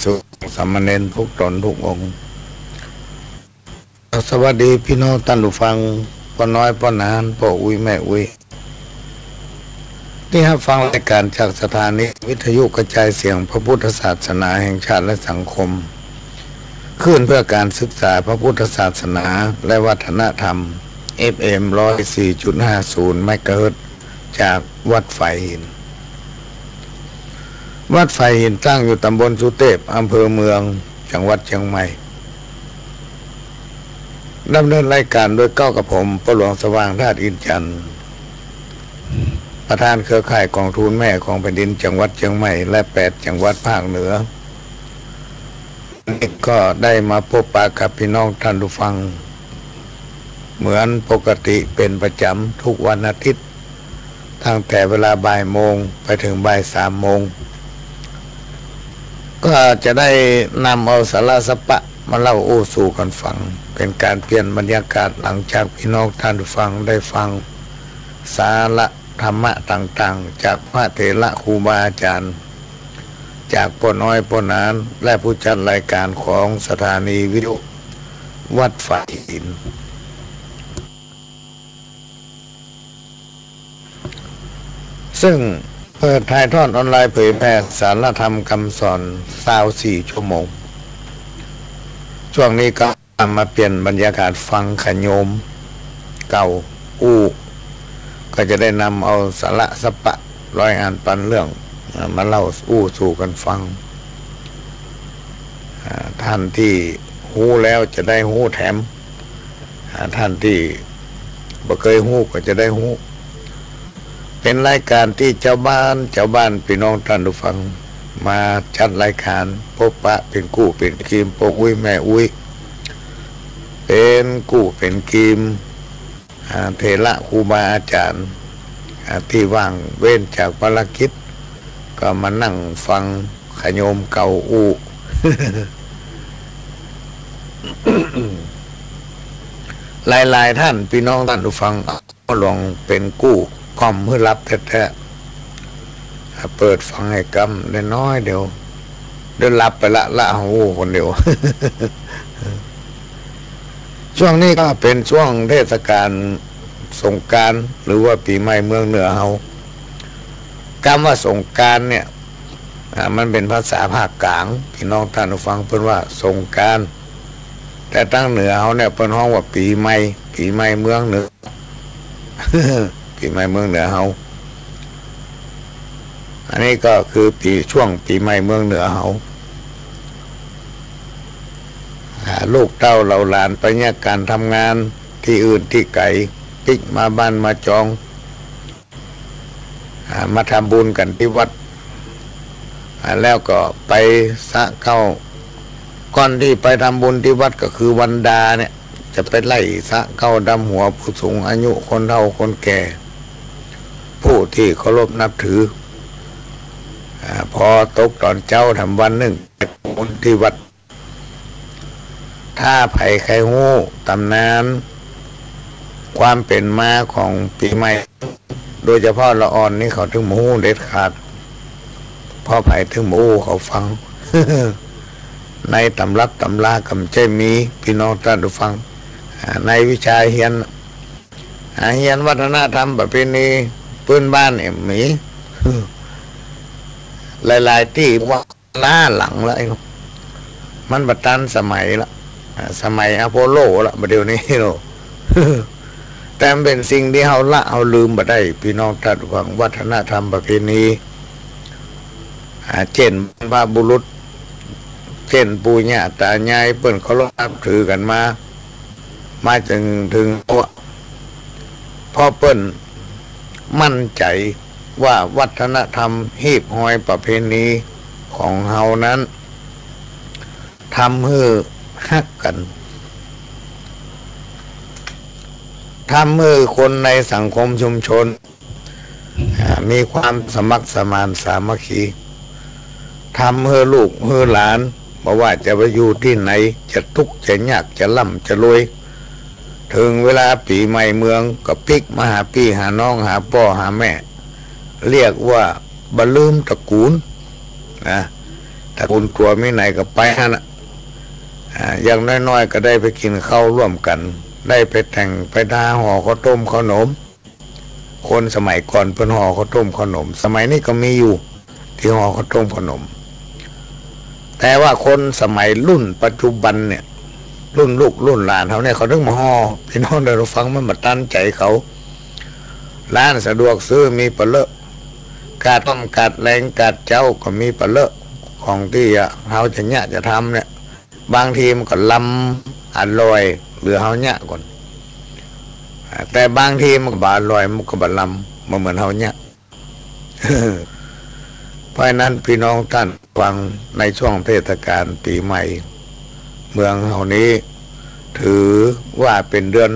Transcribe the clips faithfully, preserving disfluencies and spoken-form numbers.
สุข สามเณรทุกต๋นทุกองค์ สวัสดีปี้น้องต้านผู้ฟัง ป้อน้อยป้อหนาน ป้ออุ๊ยแม่อุ๊ย ตี้ฮับฟังรายก๋านจากสถานีวิทยุกระจายเสียงพระพุทธศาสนาแห่งชาติและสังคม คลื่นเพื่อการศึกษาพระพุทธศาสนาและวัฒนธรรม เอฟเอ็ม ร้อยสี่จุดห้าศูนย์ เมกะเฮิรตซ์ จากวัดฝายหิน วัดฝายหินตั้งอยู่ตำบลสุเตพ อำเภอเมือง จังหวัดเจียงใหม่ ดำเนินรายก๋านโดยเก๊ากับผม ป้อหลวงสว่าง ธาตุอินทร์จันทร์ ประธานเครือข่ายก๋องทุนแม่ของแผ่นดินจังหวัดเจียงใหม่ และแปดจังหวัดภาคเหนือ วันนี้ก็ได้มาพบปะกับปี้น้องต้านผู้ฟัง เหมือนปกติเป๋นประจ๋ำทุกวันอาทิตย์ ตั้งแต่เวลาบ่ายโมงไปเถิงบ่ายสามโมง ก็จะได้นำเอาสาระสะปะมาเล่าอู้สู่กั๋นฟัง เป๋นก๋านเปลี่ยนบรรยากาศหลังจากปี้น้องต้านผู้ฟังได้ฟังสาระธรรมะต่างๆ จากพระเถระครูบาอาจ๋ารย์ จากป้อน้อยป้อหนาน และผู้จัดรายก๋านของสถานีวิทยุวัดฝายหิน ซึ่งเปิดถ่ายทอดออนไลน์เผยแผ่สาระธรรมกำสอนซาวสี่ชั่วโมง ช่วงนี้ก็มาเปลี่ยนบรรยากาศฟังขะโยมเก่าอู้ ก็จะได้นำเอาสาระสะปะร้อยอันปันเรื่อง อ่า มาเล่าอู้สู่กั๋นฟัง อ่า ท่านตี้ฮู้แล้วจะได้ฮู้แถม อ่า ท่านตี้บ่เกยฮู้ก็จะได้ฮู้ เป๋นรายก๋านตี้จาวบ้าน จาวบ้านปี้น้องต้านผู้ฟัง มาจัดรายก๋านพบปะเป๋นกู้เป๋นกีม ป้ออุ๊ยแม่อุ๊ย เป๋นกู้เป๋นกีม อ่า เถระครูบาอาจ๋ารย์ อ่า ตี้ว่างเว้นจากภารกิจ ก็มานั่งฟังขะโยมเก่าอู้ หลายๆ ท่าน ปี้น้องต้านผู้ฟัง หลวงเป๋นกู้ก้อมหื้อหลับแต๊ๆ อ่า เปิดฟังไอ้ก้ำได้น้อยเดียว เดี๋ยวหลับไปละ ละเฮาอู้คนเดียว ช่วงนี้ก็เป๋นช่วงเทศกาลสงกรานต์ หรือว่าปี๋ใหม่เมืองเหนือเฮา กำว่าสงกรานต์เนี่ย อ่า มันเป๋นภาษาภาคกลาง ปี้น้องต้านผู้ฟังเปิ้นว่าสงกรานต์ แต่ตางเหนือเฮาเนี่ยเปิ้นฮ้องว่าปี๋ใหม่ ปี๋ใหม่เมืองเหนือ ปี๋ใหม่เมืองเหนือเฮา อันนี้ก็คือปี๋ ช่วงปี๋ใหม่เมืองเหนือเฮา อ่า ลูกเต้าเหล่าหลานไปเยียะก๋านทำงานตี้อื่นตี้ไก๋ ปิ๊กมาบ้านมาจอง อ่า มาทำบุญกั๋นตี้วัด อ่า แล้วก็ไปสระเก๊า ก่อนตี้ไปทำบุญตี้วัดก็คือวันดาเนี่ย จะไปไล่สระเก๊าดำหัวผู้สูงอายุ คนเฒ่าคนแก่ ผู้ตี้เคารพนับถือ อ่า พอตกต๋อนเจ๊าแถมวันนึ่ง ไปทำบุญตี้วัด ถ้าใผใค่ฮู้ต๋ำนานความเป๋นมาของปี๋ใหม่ โดยเฉพาะละอ่อนนี่เขาตึงบ่ฮู้เด็ดขาด เพราะใผตึงบ่อู้เขาฟัง ในต๋ำรับต๋ำราก็บ่ใจ้มี ปี้น้องต้านผู้ฟัง อ่า ในวิชาเฮียน อ่า เฮียนวัฒนธรรมประเพณีพื้นบ้านเนี่ยมี หลายๆ ตี้ว่า ล้าหลังละ ไอ้หนู มันบ่ตันสมัยละ อ่า สมัยอโปโลละ บ่าเดี่ยวนี้เนาะ แต่มันเป๋นสิ่งตี้เฮาละ เฮาลืมบ่ได้ ปี้น้องต้านผู้ฟัง วัฒนธรรมประเพณี อ่า เจ้นบรรพบุรุษ เจ้นปู่ย่าต๋ายาย เปิ้นเคารพนับถือกั๋นมา มาเถิง เถิงเฮาอะ เพราะเปิ้นมั่นใจ๋ว่าวัฒนธรรม ฮีบฮอยประเพณีของเฮานั้น ทำหื้อฮักกั๋น ทำหื้อคนในสังคมชุมชน อ่า มีความสมัครสมานสามัคคี ทำหื้อลูกหื้อหลาน บ่ว่าจะไปอยู่ตี้ไหน จะตุ๊กข์จะยาก จะร่ำจะรวย เถิงเวลาปี๋ใหม่เมืองก็ปิ๊กมาหาปี้หาน้อง หาป้อหาแม่ เรียกว่าบ่ลืมตระกูล นะ ตระกูลตั๋วมีไหนก็ไปหั้นน่ะ อ่า อย่างน้อยๆ ก็ได้ไปกิ๋นข้าวร่วมกั๋น ได้ไปแต่งไปทาห่อข้าวต้มข้าวหนม คนสมัยก่อนเปิ้นห่อข้าวต้มข้าวหนม สมัยนี้ก็มีอยู่ตี้ห่อข้าวต้มข้าวหนม แต่ว่าคนสมัยรุ่นปัจจุบันเนี่ย รุ่นลูกรุ่นหลานเฮาเนี่ย เขาเถิงบ่ห่อ ปี้น้องต้านผู้ฟัง มันบ่ตันใจ๋เขา ร้านสะดวกซื้อมีปะเลอะ กาดต้มกาดแลงกาดเจ๊าก็มีปะเลอะ ของตี้เฮาจะเยียะจะทำเนี่ย บางทีมันก็ลำอร่อยเหลือเฮาเยียะก่อน อ่า แต่บางทีมันก็บ่อร่อย มันก็บ่ลำ บ่เหมือนเฮาเยียะ เพราะฉะนั้นปี้น้องต้านฟัง ในช่วงเทศกาลปี๋ใหม่ เมืองเฮานี้ ถือว่าเป๋นเดือน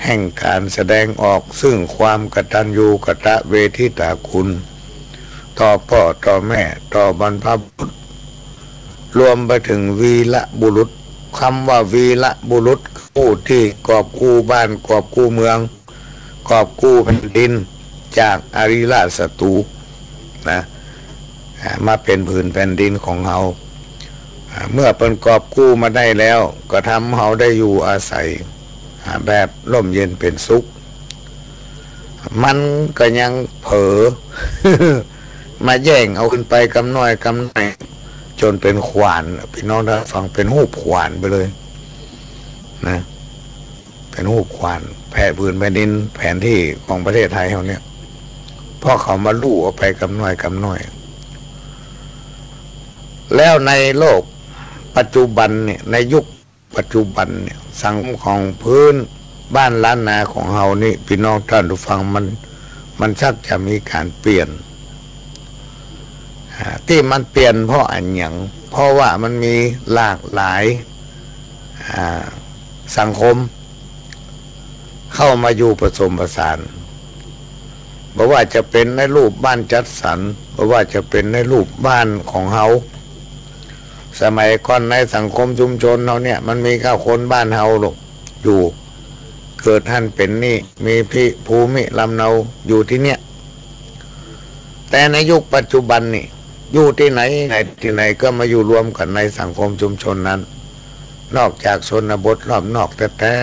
แห่งก๋านแสดงออกซึ่งความกตัญญูกตเวทิตาคุณ ต่อป้อต่อแม่ ต่อบรรพบุรุษ รวมไปเถิงวีรบุรุษ กำว่าวีรบุรุษ ผู้ตี้กอบกู้บ้านกอบกู้เมือง กอบกู้แผ่นดินจากอาริราชศัตรู๋นะ อ่า มาเป๋นผืนแผ่นดินของเฮา อ่า เมื่อเปิ้นกอบกู้มาได้แล้ว ก็ทำเฮาได้อยู่อาศัย อ่า แบบร่มเย็นเป๋นสุข มันก็ยังเผลอ มาแย่งเอาขึ้นไปกำน้อยกำน้อย จ๋นเป๋นขวาน ปี้น้องต้านฟัง เป๋นฮูปขวานไปเลยนะ เป๋นฮูปขวาน แผ่น ผืนแผ่นดิน แผนตี้ของประเทศไทยเฮาเนี่ย เพราะเขามาลู่เอาไปกำน้อยกำน้อย แล้วในโลกปัจจุบันเนี่ย ในยุคปัจจุบันเนี่ย สังคมของพื้นบ้านล้านนาของเฮานี่ ปี้น้องต้านผู้ฟัง มัน มันชักจะมีก๋านเปลี่ยน อ่า ตี้มันเปลี่ยนเพราะอะหยัง เพราะว่ามันมีหลากหลาย อ่า สังคมเข้ามาอยู่ผสมผสาน บ่ว่าจะเป๋นในรูปบ้านจัดสรร บ่ว่าจะเป๋นในรูปบ้านของเฮา สมัยก่อนในสังคมชุมชนเฮาเนี่ย มันมีแค่คนบ้านเฮาลูก อยู่ เกิดหั้นเป๋นนี่ มีพิ ภูมิลำเนาอยู่ตี้เนี่ย แต่ในยุคปัจจุบันนี่ อยู่ตี้ไหน ไหนตี้ไหนก็มาอยู่รวมกั๋นในสังคมชุมชนนั้น นอกจากชนบทรอบนอกแต๊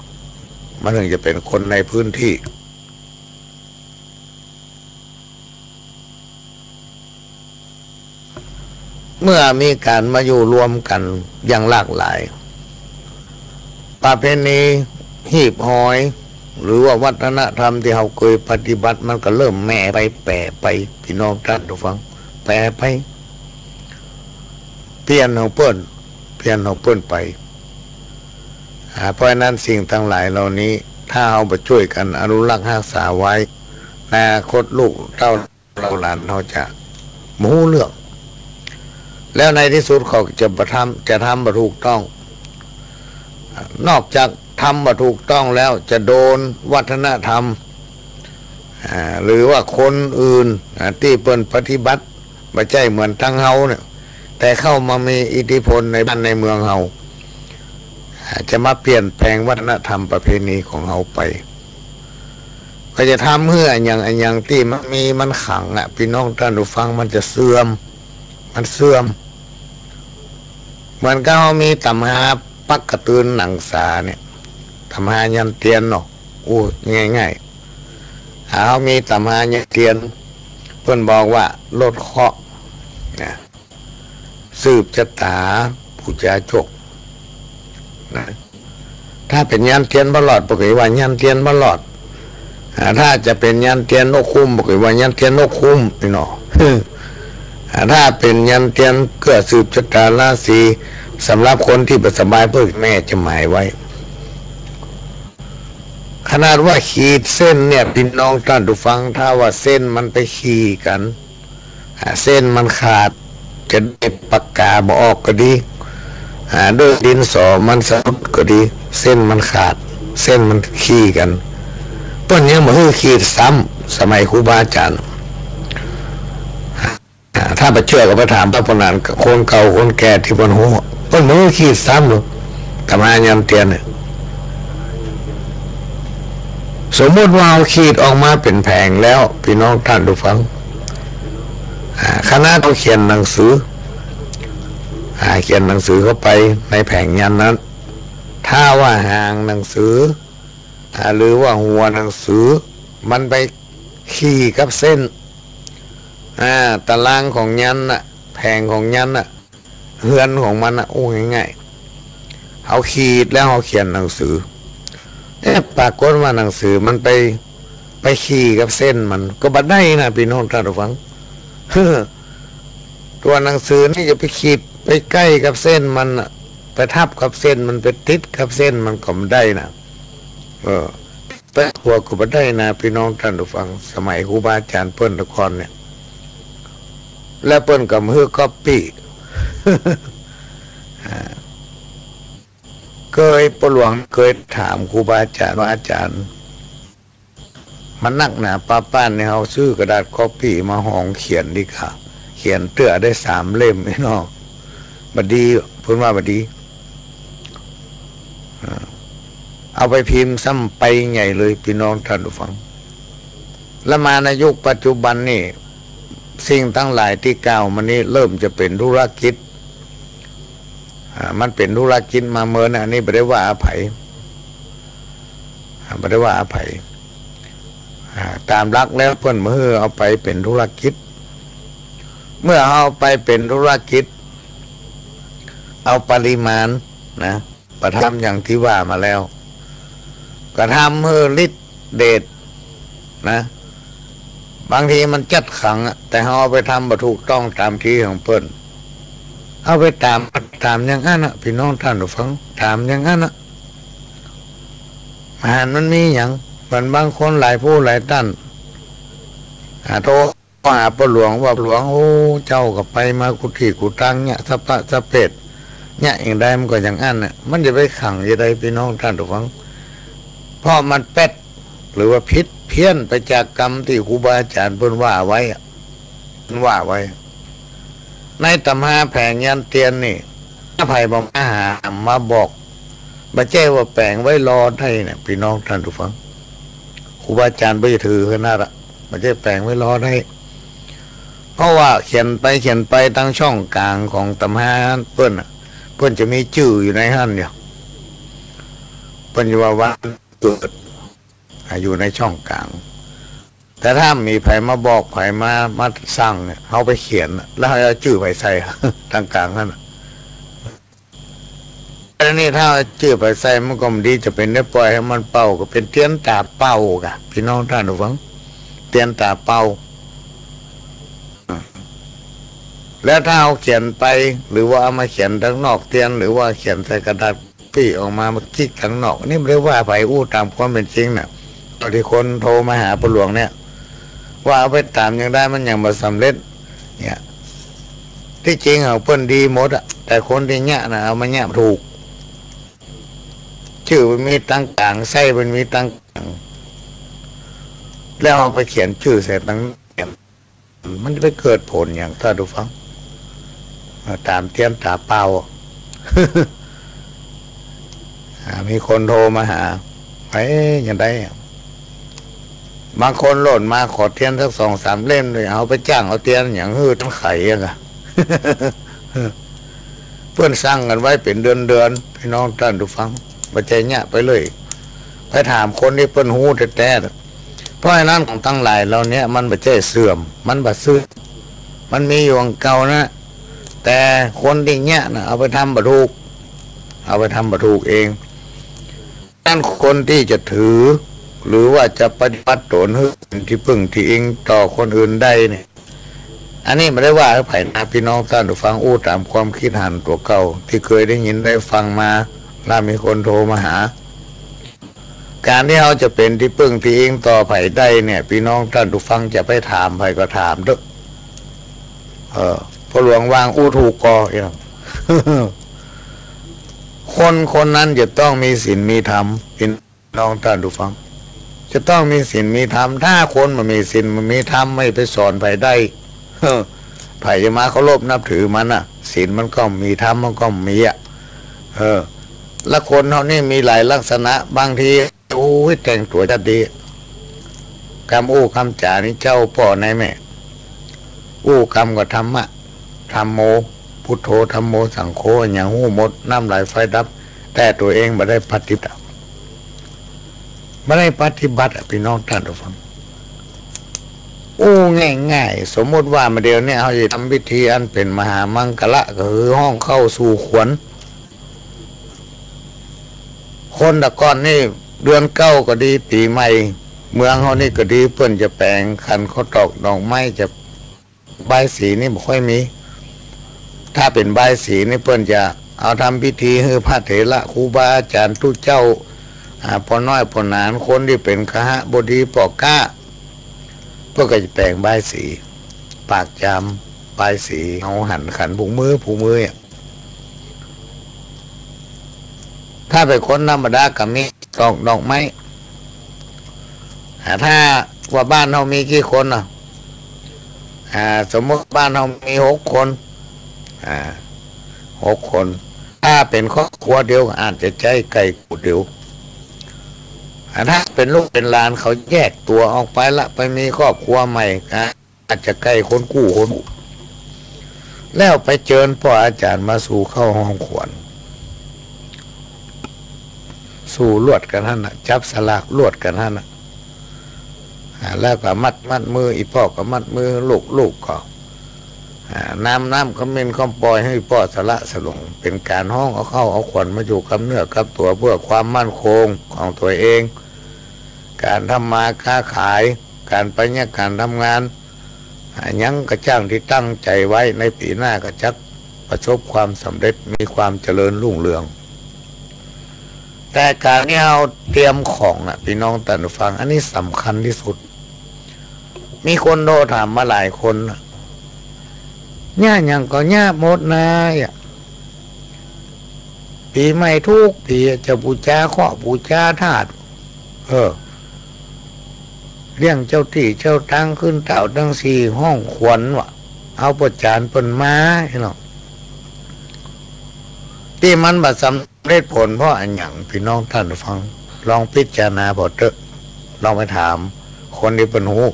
ๆ มันเถิงจะเป๋นคนในพื้นตี้ เมื่อมีก๋านมาอยู่รวมกั๋นอย่างหลากหลาย ประเพณีหีบหอย หรือว่าวัฒนธรรมตี้เฮาเกยปฏิบัติ มันก็เริ่มแหม่ไปแป๋ไป ปี้น้องต้านผู้ฟัง แป๋ไป เปลี่ยนของเปิ้น เปลี่ยนของเปิ้นไป อ่า เพราะฉะนั้นสิ่งตังหลายเหล่านี้ ถ้าเฮาบ่จ้วยกั๋นอนุรักษ์ฮักษาไว้ อนาคตลูกเต้า เหล่าหลานเฮาจะบ่ฮู้เรื่อง แล้วในตี้สุดเขาจะบ่ทำ จะทำบ่ถูกต้อง นอกจากทำบ่ถูกต้องแล้วจะโดนวัฒนธรรม อ่า หรือว่าคนอื่น อ่า ตี้เปิ้นปฏิบัติบ่ใจ้เหมือนตังเฮาเนี่ย แต่เข้ามามีอิทธิพลในบ้านในเมืองเฮา อ่า จะมาเปลี่ยนแปลงวัฒนธรรมประเพณีของเฮาไป ก็จะทำหื้ออะหยังอะหยังตี้มันมีมันขลังอะ ปี้น้องต้านผู้ฟัง มันจะเสื่อม มันเสื่อม เหมือนกับเฮามีต๋ำฮาปักก๋าตื้นหนังสาเนี่ย ต๋ำฮายันเตียนเนาะ อู้ง่ายๆ เฮามีต๋ำฮายันเตียน เปิ้นบอกว่าลดเคราะห์นะ สืบจะต๋า ปู๋จาจก นะ ถ้าเป๋นยันเตียนบ่รอด เปิ้นก็ว่ายันเตียนบ่รอด อ่า ถ้าจะเป๋นยันเตียนนกคุ้ม เปิ้นก็ว่ายันเตียนนกคุ้ม ปี้น้อง อ่า ถ้าเป๋นยันเตียนเกื้อสืบจะต๋าราศี สำหรับคนตี้บ่สบาย เปิ้นแหม่จะหมายไว้ ขนาดว่าขีดเส้นเนี่ย ปี้น้องต้านผู้ฟัง ถ้าว่าเส้นมันไปขี่กั๋น อ่า เส้นมันขาด จะด้วยปากก๋าบ่ออกก็ดี อ่า ด้วยดินสอมันสะดุดก็ดี เส้นมันขาด เส้นมันขี่กั๋น เปิ้นยังบ่หื้อขีดซ้ำ สมัยครูบาอาจ๋ารย์ อ่า ถ้าบ่เจื้อก็ไปถามพระผู้นั้น คนเก่าคนแก่ตี้เปิ้นฮู้ เปิ้นบ่หื้อขีดซ้ำหรอก ต๋ำฮายันเตียนเนี่ย สมมุติว่าเฮาขีดออกมาเป๋นแผงแล้ว ปี้น้องต้านผู้ฟัง อ่า ขนาดเฮาเขียนหนังสือ อ่า เขียนหนังสือเข้าไปในแผงยันต์นั้น ถ้าว่าหางหนังสือ อ่า หรือว่าหัวหนังสือ มันไปขี่กับเส้น อ่า ตารางของยันต์น่ะ แผงของยันต์น่ะ เฮือนของมันน่ะ อู้ง่ายๆ เฮาขีดแล้วเฮาเขียนหนังสือ เอ๊ะ ปรากฏว่าหนังสือมันไป ไปขี่กับเส้นมัน ก็บ่ได้นะ ปี้น้องต้านผู้ฟัง ตัวหนังสือนี่จะไปขีดไปใก้กับเส้นมันน่ะ ไปทับกับเส้นมัน ไปติดกับเส้นมันก็บ่ได้นะ เออ แปะหัวก็บ่ได้นะ ปี้น้องต้านผู้ฟัง สมัยครูบาอาจ๋ารย์เปิ้นตะก่อนเนี่ย แล้วเปิ้นก็บ่หื้อก๊อปปี้ อ่า เกย ป้อหลวงเกยถามครูบาอาจ๋ารย์ว่า อาจ๋ารย์ มันนักหนาปาป้านนี่ เฮาซื้อกระดาษก๊อปปี้มาหองเขียนดีกว่า เขียนเตื้อได้สามเล่มนี่เนาะ บ่ดี เปิ้นว่าบ่ดี อ่า เอาไปพิมพ์ซ้ำไปใหญ่เลย ปี้น้องต้านผู้ฟัง แล้วมาในยุคปัจจุบันนี่ สิ่งตังหลายตี้กล่าวมานี้เริ่มจะเป๋นธุรกิจ อ่า มันเป๋นธุรกิจมาเมินนะ อันนี้บ่ได้ว่าอะใผ อ่า บ่ได้ว่าอะใผ อ่า ต๋ามหลักแล้วเปิ้นบ่หื้อเอาไปเป๋นธุรกิจ เมื่อเอาไปเป๋นธุรกิจ เอาปริมาณนะ บ่ทำอย่างตี้ว่ามาแล้ว ก็ทำหื้อฤทธิ์เดชนะ บางทีมันจัดขังอะ แต่เฮาเอาไปทำบ่ถูกต้องต๋ามตี้ของเปิ้น เอาไปต๋าม ต๋ามอย่างอั้นน่ะ ปี้น้องต้านผู้ฟัง ต๋ามอย่างอั้นน่ะ บ่หันมันมีหยัง เหมือนบางคนหลายผู้หลายต้าน อ่า โทร ก็หาป้อหลวงว่า หลวง โอ้ เจ้าก็ไปมากู้ตี้กู้ตางเยียะสะปะสะเปด เยียะอย่างใดมันก็อย่างอั้นน่ะ มันจะไปขังอย่างใด ปี้น้องต้านผู้ฟัง เพราะมันแป๊ด หรือว่าผิดเพี้ยนไปจากกำตี้ครูบาอาจ๋ารย์เปิ้นว่าไว้อะ เปิ้นว่าไว้ ในตำราแผงยันต์เตียนนี่ ถ้าใผบ่มาหามาบอก บ่ใจ้ว่าแป๋งไว้รอได้เนี่ย ปี้น้องต้านผู้ฟัง ครูบาอาจ๋ารย์บ่จะถือขนาดอะ บ่ใจ้แป๋งไว้รอได้ เพราะว่าเขียนไปเขียนไปตางช่องกลางของตำราเปิ้นน่ะ เปิ้นจะมีจื้ออยู่ในหั้นอยู่ เปิ้นจะว่าวันเกิด อ่า อยู่ในช่องกลาง แต่ถ้ามีใผมาบอก ใผมา มาสั่งเนี่ย เฮาไปเขียนน่ะ แล้วเฮาเอาจื้อใผใส่ ตางกลางหั้นน่ะ อันนี้ถ้าเอาจื้อใผใส่มันก็บ่ดี จะเป๋นได้ป่อยหื้อมันเป่า ก็เป๋นเตียนต๋าเป่าก่ะ ปี้น้องต้านผู้ฟัง เตียนต๋าเป่า แล้วถ้าเอาเขียนไป หรือว่าเอามาเขียนตางนอกเตียน หรือว่าเขียนใส่กระดาษปี้ออกมา มาจิกตางนอก นี่บ่ได้ว่าใผ อู้ต๋ามความเป๋นจริงน่ะ ต๋อนตี้คนโทรมาหาป้อหลวงเนี่ย ว่าเอาไปต๋ามอย่างใดมันยังบ่สำเร็จ เนี่ย ตี้จริงของเปิ้นดีหมดอะ แต่คนตี้เยียะน่ะ เอามาเยียะบ่ถูก จื้อมันมีตางกลาง ไส้มันมีตางกลาง แล้วเอาไปเขียนจื้อใส่ตาง มันจะไปเกิดผลหยัง ต้านผู้ฟัง อ่า ต๋ามเตียนต๋าเป่า อ่า มีคนโทรมาหา เอ๊ะ อย่างใดอะ บางคนโลดมาขอเตียนสักสองสามเล่มเลย เอาไปจ้างเอาเตียนหยังหื้อตังไขอะกะ เปิ้นสั่งกั๋นไว้เป๋นเดือนๆ ปี้น้องต้านผู้ฟัง บ่ใจ้เยียะไปเลย ไปถามคนตี้เปิ้นฮู้แต๊ๆ เพราะฉะนั้นของตังหลายเหล่านี้มันบ่ใจ้เสื่อม มันบ่เสื่อม มันมีอยู่อันเก่านะ แต่คนตี้เยียะน่ะ เอาไปทำบ่ถูก เอาไปทำบ่ถูกเอง นั้นคนตี้จะถือ หรือว่าจะปฏิบัติตนหื้อเป๋นตี้พึ่งตี้อิงต่อคนอื่นได้เนี่ย อันนี้บ่ได้ว่าหื้อใผนะ ปี้น้องต้านผู้ฟัง อู้ต๋ามความคิดหันตั๋วเก่า ตี้เกยได้ยินได้ฟังมา แล้วมีคนโทรมาหา ก๋านตี้เฮาจะเป๋นตี้พึ่งตี้อิงต่อใผได้เนี่ย ปี้น้องต้านผู้ฟังจะไปถามใผก็ถามเต๊อะ เออ ป้อหลวงวางอู้ถูกก่อ เอ้า คนคนนั้นจะต้องมีศีลมีธรรม ปี้น้องต้านผู้ฟัง จะต้องมีศีลมีธรรม ถ้าคนบ่มีศีลบ่มีธรรม บ่ไปสอนใผได้ เออ ใผจะมาเคารพนับถือมันน่ะ ศีลมันก็บ่มี ธรรมมันก็บ่มีอะ เออ แล้วคนเฮานี่มีหลายลักษณะ บางที โอ้ย แต่งตั๋วจัดดี กำอู้กำจ๋านี่เจ้าป้อนายแม่ อู้กำก็ธรรมะ ธัมโม พุทโธ ธัมโม สังโฆ อะหยังฮู้หมด น้ำไหลไฟดับ แต่ตั๋วเองบ่ได้ปฏิบัติ บ่ได้ปฏิบัติอะ ปี้น้องต้านผู้ฟัง อู้ง่ายๆ สมมุติว่ามาเดี๋ยวนี้เฮาจะทำพิธีอันเป๋นมหามังคละ ก็คือฮ้องเข้าสู่ขวัญ คนแต่ก่อนนี่เดือนเก้าก็ดี ปี๋ใหม่ เมืองเฮานี่ก็ดี เปิ้นจะแป๋งขันข้าวตอกดอกไม้ จะ บายสีนี่บ่ค่อยมี ถ้าเป๋นบายสีนี่เปิ้นจะเอาทำพิธีหื้อพระเถระครูบาอาจ๋ารย์ตุ๊เจ้า อ่า ป้อน้อยป้อหนาน คนตี้เป๋นคหบดีป้อก๊า เปิ้นก็จะแป๋งบายสี ปากจามบายสี เอาหันขันผูกมือ ผูกมืออะ ถ้าเป๋นคนธรรมดาก็มีตอกดอกไม้ อ่า ถ้าว่าบ้านเฮามีกี่คนน่ะ อ่า สมมุติบ้านเฮามีหกคน อ่า หกคน ถ้าเป๋นครอบครัวเดียวก็อาจจะใจ๊ไก่กู้เดียว อ่า ถ้าเป๋นลูกเป๋นหลานเขาแยกตั๋วออกไปละ ไปมีครอบครัวใหม่ อ่า อาจจะไก่คนกู้คนกู้ แล้วไปเจิญป้ออาจ๋ารย์มาสู่เข้าฮ้องขวัญ สู่ลวดกั๋นหั้นน่ะ จับสลากลวดกั๋นหั้นน่ะ อ่า แล้วก็มัด มัดมือ อี่ป้อก็มัดมือ ลูก ลูกก็ อ่า น้ำ น้ำขมิ้นขมปอยหื้อป้อสละสลง เป๋นก๋านฮ้องเอาเข้าเอาขวัญมาอยู่กับเนื้อกับตั๋ว เพื่อความมั่นคงของตั๋วเอง ก๋านทำมาค้าขาย ก๋านไปเยียะก๋านทำงาน อะหยังก็จ้างตี้ตั้งใจ๋ไว้ ในปี๋หน้าก็จักประสบความสำเร็จ มีความเจริญรุ่งเรือง แต่ก๋านตี้เฮาเตรียมของอะ ปี้น้องต้านผู้ฟัง อันนี้สำคัญตี้สุด มีคนโทรถามมาหลายคนน่ะ เยียะหยังก็เยียะหมดนายอะ ปี๋ใหม่กู้ปี๋จะปู๋จาเคราะห์ปู๋จาธาตุ เออ เลี้ยงเจ้าตี้เจ้าตาง ขึ้นเต๊าตังสี่ ฮ้องขวัญวะ เอาป้อจ๋ารย์เปิ้นมา ไอ้น้อง ตี้มันบ่สำเร็จผลเพราะอะหยัง ปี้น้องต้านผู้ฟัง ลองพิจารณาผ่อเต๊อะ ลองไปถามคนตี้เปิ้นฮู้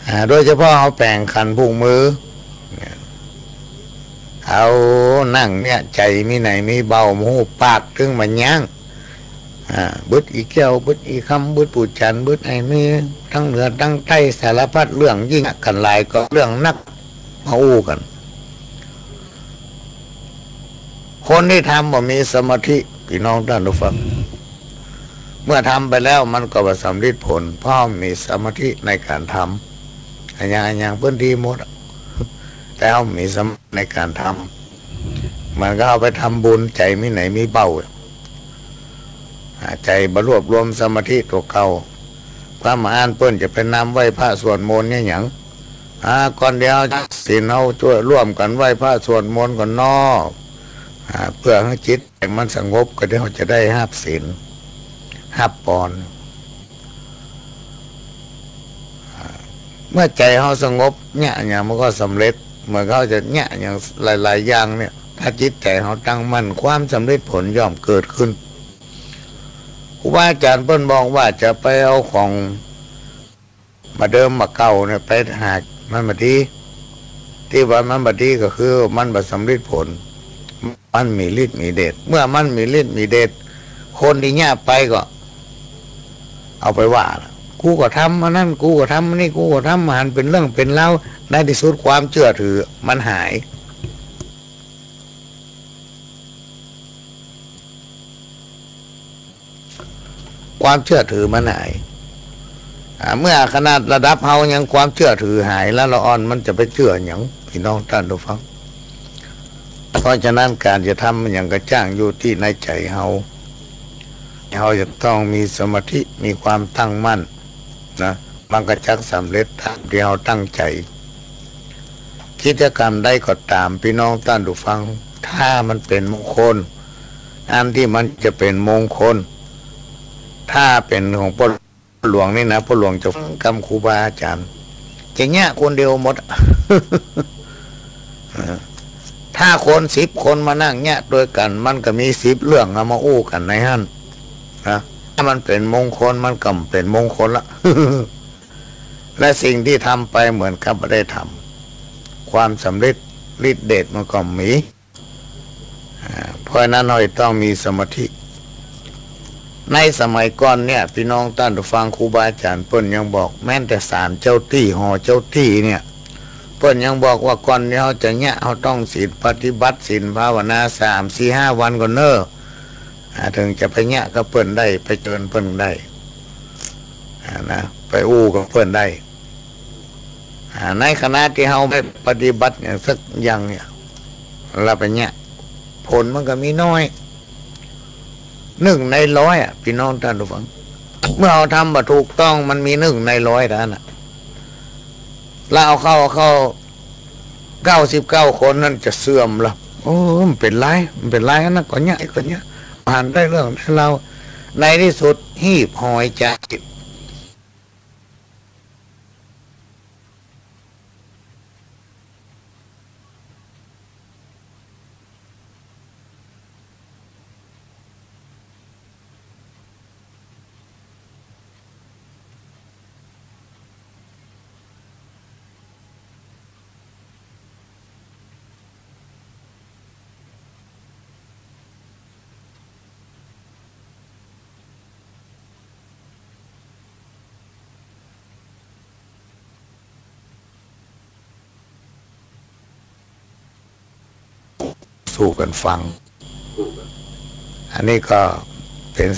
อ่า โดยเฉพาะเฮาแป๋งขันผูกมือ เฮานั่งเนี่ย ใจ๋มีไหนมีเบา บ่ฮู้ปากตึงบ่ยั้ง อ่า บึดอี่แก้ว บึดอี่คำ บึดปู๋จันทร์ บึดไอ้เม ตังเหนือตังใต้ สารพัดเรื่อง ยิ่งกั๋นหลายก็เรื่องนัก มาอู้กั๋น คนตี้ทำบ่มีสมาธิ ปี้น้องต้านผู้ฟัง เมื่อทำไปแล้วมันก็บ่สำเร็จผล เพราะบ่มีสมาธิในก๋านทำ อะหยัง อะหยังเปิ้นดีหมดอะ แต่เฮาบ่มีสมาธิในก๋านทำ เหมือนกับเฮาไปทำบุญ ใจ๋มีไหนมีเบา อ่า ใจ๋บ่รวบรวมสมาธิตั๋วเก่า พร่ำอ่านเปิ้นจะไปนำไหว้พระสวดมนต์เนี่ยหยัง อ่า ก่อนตี้เฮาศีล เฮาจ้วยร่วมกั๋นไหว้พระสวดมนต์ก่อนเนาะ อ่า เพื่อหื้อจิตมันสงบ ก็ตี้เฮาจะได้ฮับศีล ฮับปอน อ่า เมื่อใจ๋เฮาสงบ เยียะหยังมันก็สำเร็จ เหมือนกับเฮาจะเยียะหยังหลายๆ อย่างเนี่ย ถ้าจิตใจ๋เฮาตั้งมั่น ความสำเร็จผลย่อมเกิดขึ้น ครูบาอาจ๋ารย์เปิ้นบอกว่าจะไปเอาของ บ่าเดิมบ่าเก่าเนี่ย ไปหามันบ่ดี ตี้ว่ามันบ่ดีก็คือมันบ่สำเร็จผล มันมีฤทธิ์มีเดช เมื่อมันมีฤทธิ์มีเดช คนตี้เยียะไปก็เอาไปว่า กูก็ทำอันนั้น กูก็ทำอันนี้ กูก็ทำ หันเป๋นเรื่องเป๋นราว ในตี้สุดความเจื้อถือมันหาย ความเจื้อถือมันหาย อ่า เมื่อขนาดระดับเฮายังความเจื้อถือหาย แล้วละอ่อนมันจะไปเจื้อหยัง ปี้น้องต้านผู้ฟัง เพราะฉะนั้นก๋านจะทำหยังก็จ้างอยู่ตี้ในใจ๋เฮา เฮาจะต้องมีสมาธิ มีความตั้งมั่น นะ มันก็จักสำเร็จตามตี้เฮาตั้งใจ๋ กิจกรรมใดก็ต๋าม ปี้น้องต้านผู้ฟัง ถ้ามันเป๋นมงคล อันตี้มันจะเป๋นมงคล ถ้าเป๋นของป้อหลวงนี่นะ ป้อหลวงจะฟังกำครูบาอาจ๋ารย์ จะเยียะคนเดียวหมด ถ้าคนสิบคนมานั่งเยียะตวยกั๋น มันก็มีสิบเรื่องเอามาอู้กั๋นในหั้น นะ ถ้ามันเป๋นมงคล มันก็เป๋นมงคลละ และสิ่งตี้ทำไปเหมือนกับบ่ได้ทำ ความสำเร็จ ฤทธิ์เดชมันก็มี อ่า เพราะฉะนั้นเฮาต้องมีสมาธิ ในสมัยก่อนเนี่ย ปี้น้องต้านผู้ฟัง ครูบาอาจ๋ารย์เปิ้นยังบอก แม้แต่ศาลเจ้าตี้ หอเจ้าตี้เนี่ย เปิ้นยังบอกว่าก่อนที่เฮาจะเยียะ เฮาต้องศีล ปฏิบัติศีลภาวนาสาม สี่ ห้าวันก่อนเน่อ อ่า เถิงจะไปเยียะกับเปิ้นได้ ไปเจิญเปิ้นได้ อ่า นะ ไปอู้กับเปิ้นได้ อ่า ในขณะตี้เฮาบ่ปฏิบัติหยังสักอย่างเนี่ย ละไปเยียะ ผลมันก็มีน้อย นึ่งในร้อยอะ ปี้น้องต้านผู้ฟัง เมื่อเฮาทำบ่ถูกต้อง มันมีนึ่งในร้อยเต้านั้นน่ะ ละเอาเข้า เอาเข้า เก้าสิบเก้าคนนั้นจะเสื่อมละ โอ้ บ่เป๋นไร บ่เป๋นไร อันนั้นก็เยียะ ก็เยียะ ผ่านได้เรื่องได้ราว ในตี้สุด ฮีบหอยจ๋า สู่กั๋นฟัง อันนี้ก็เป๋น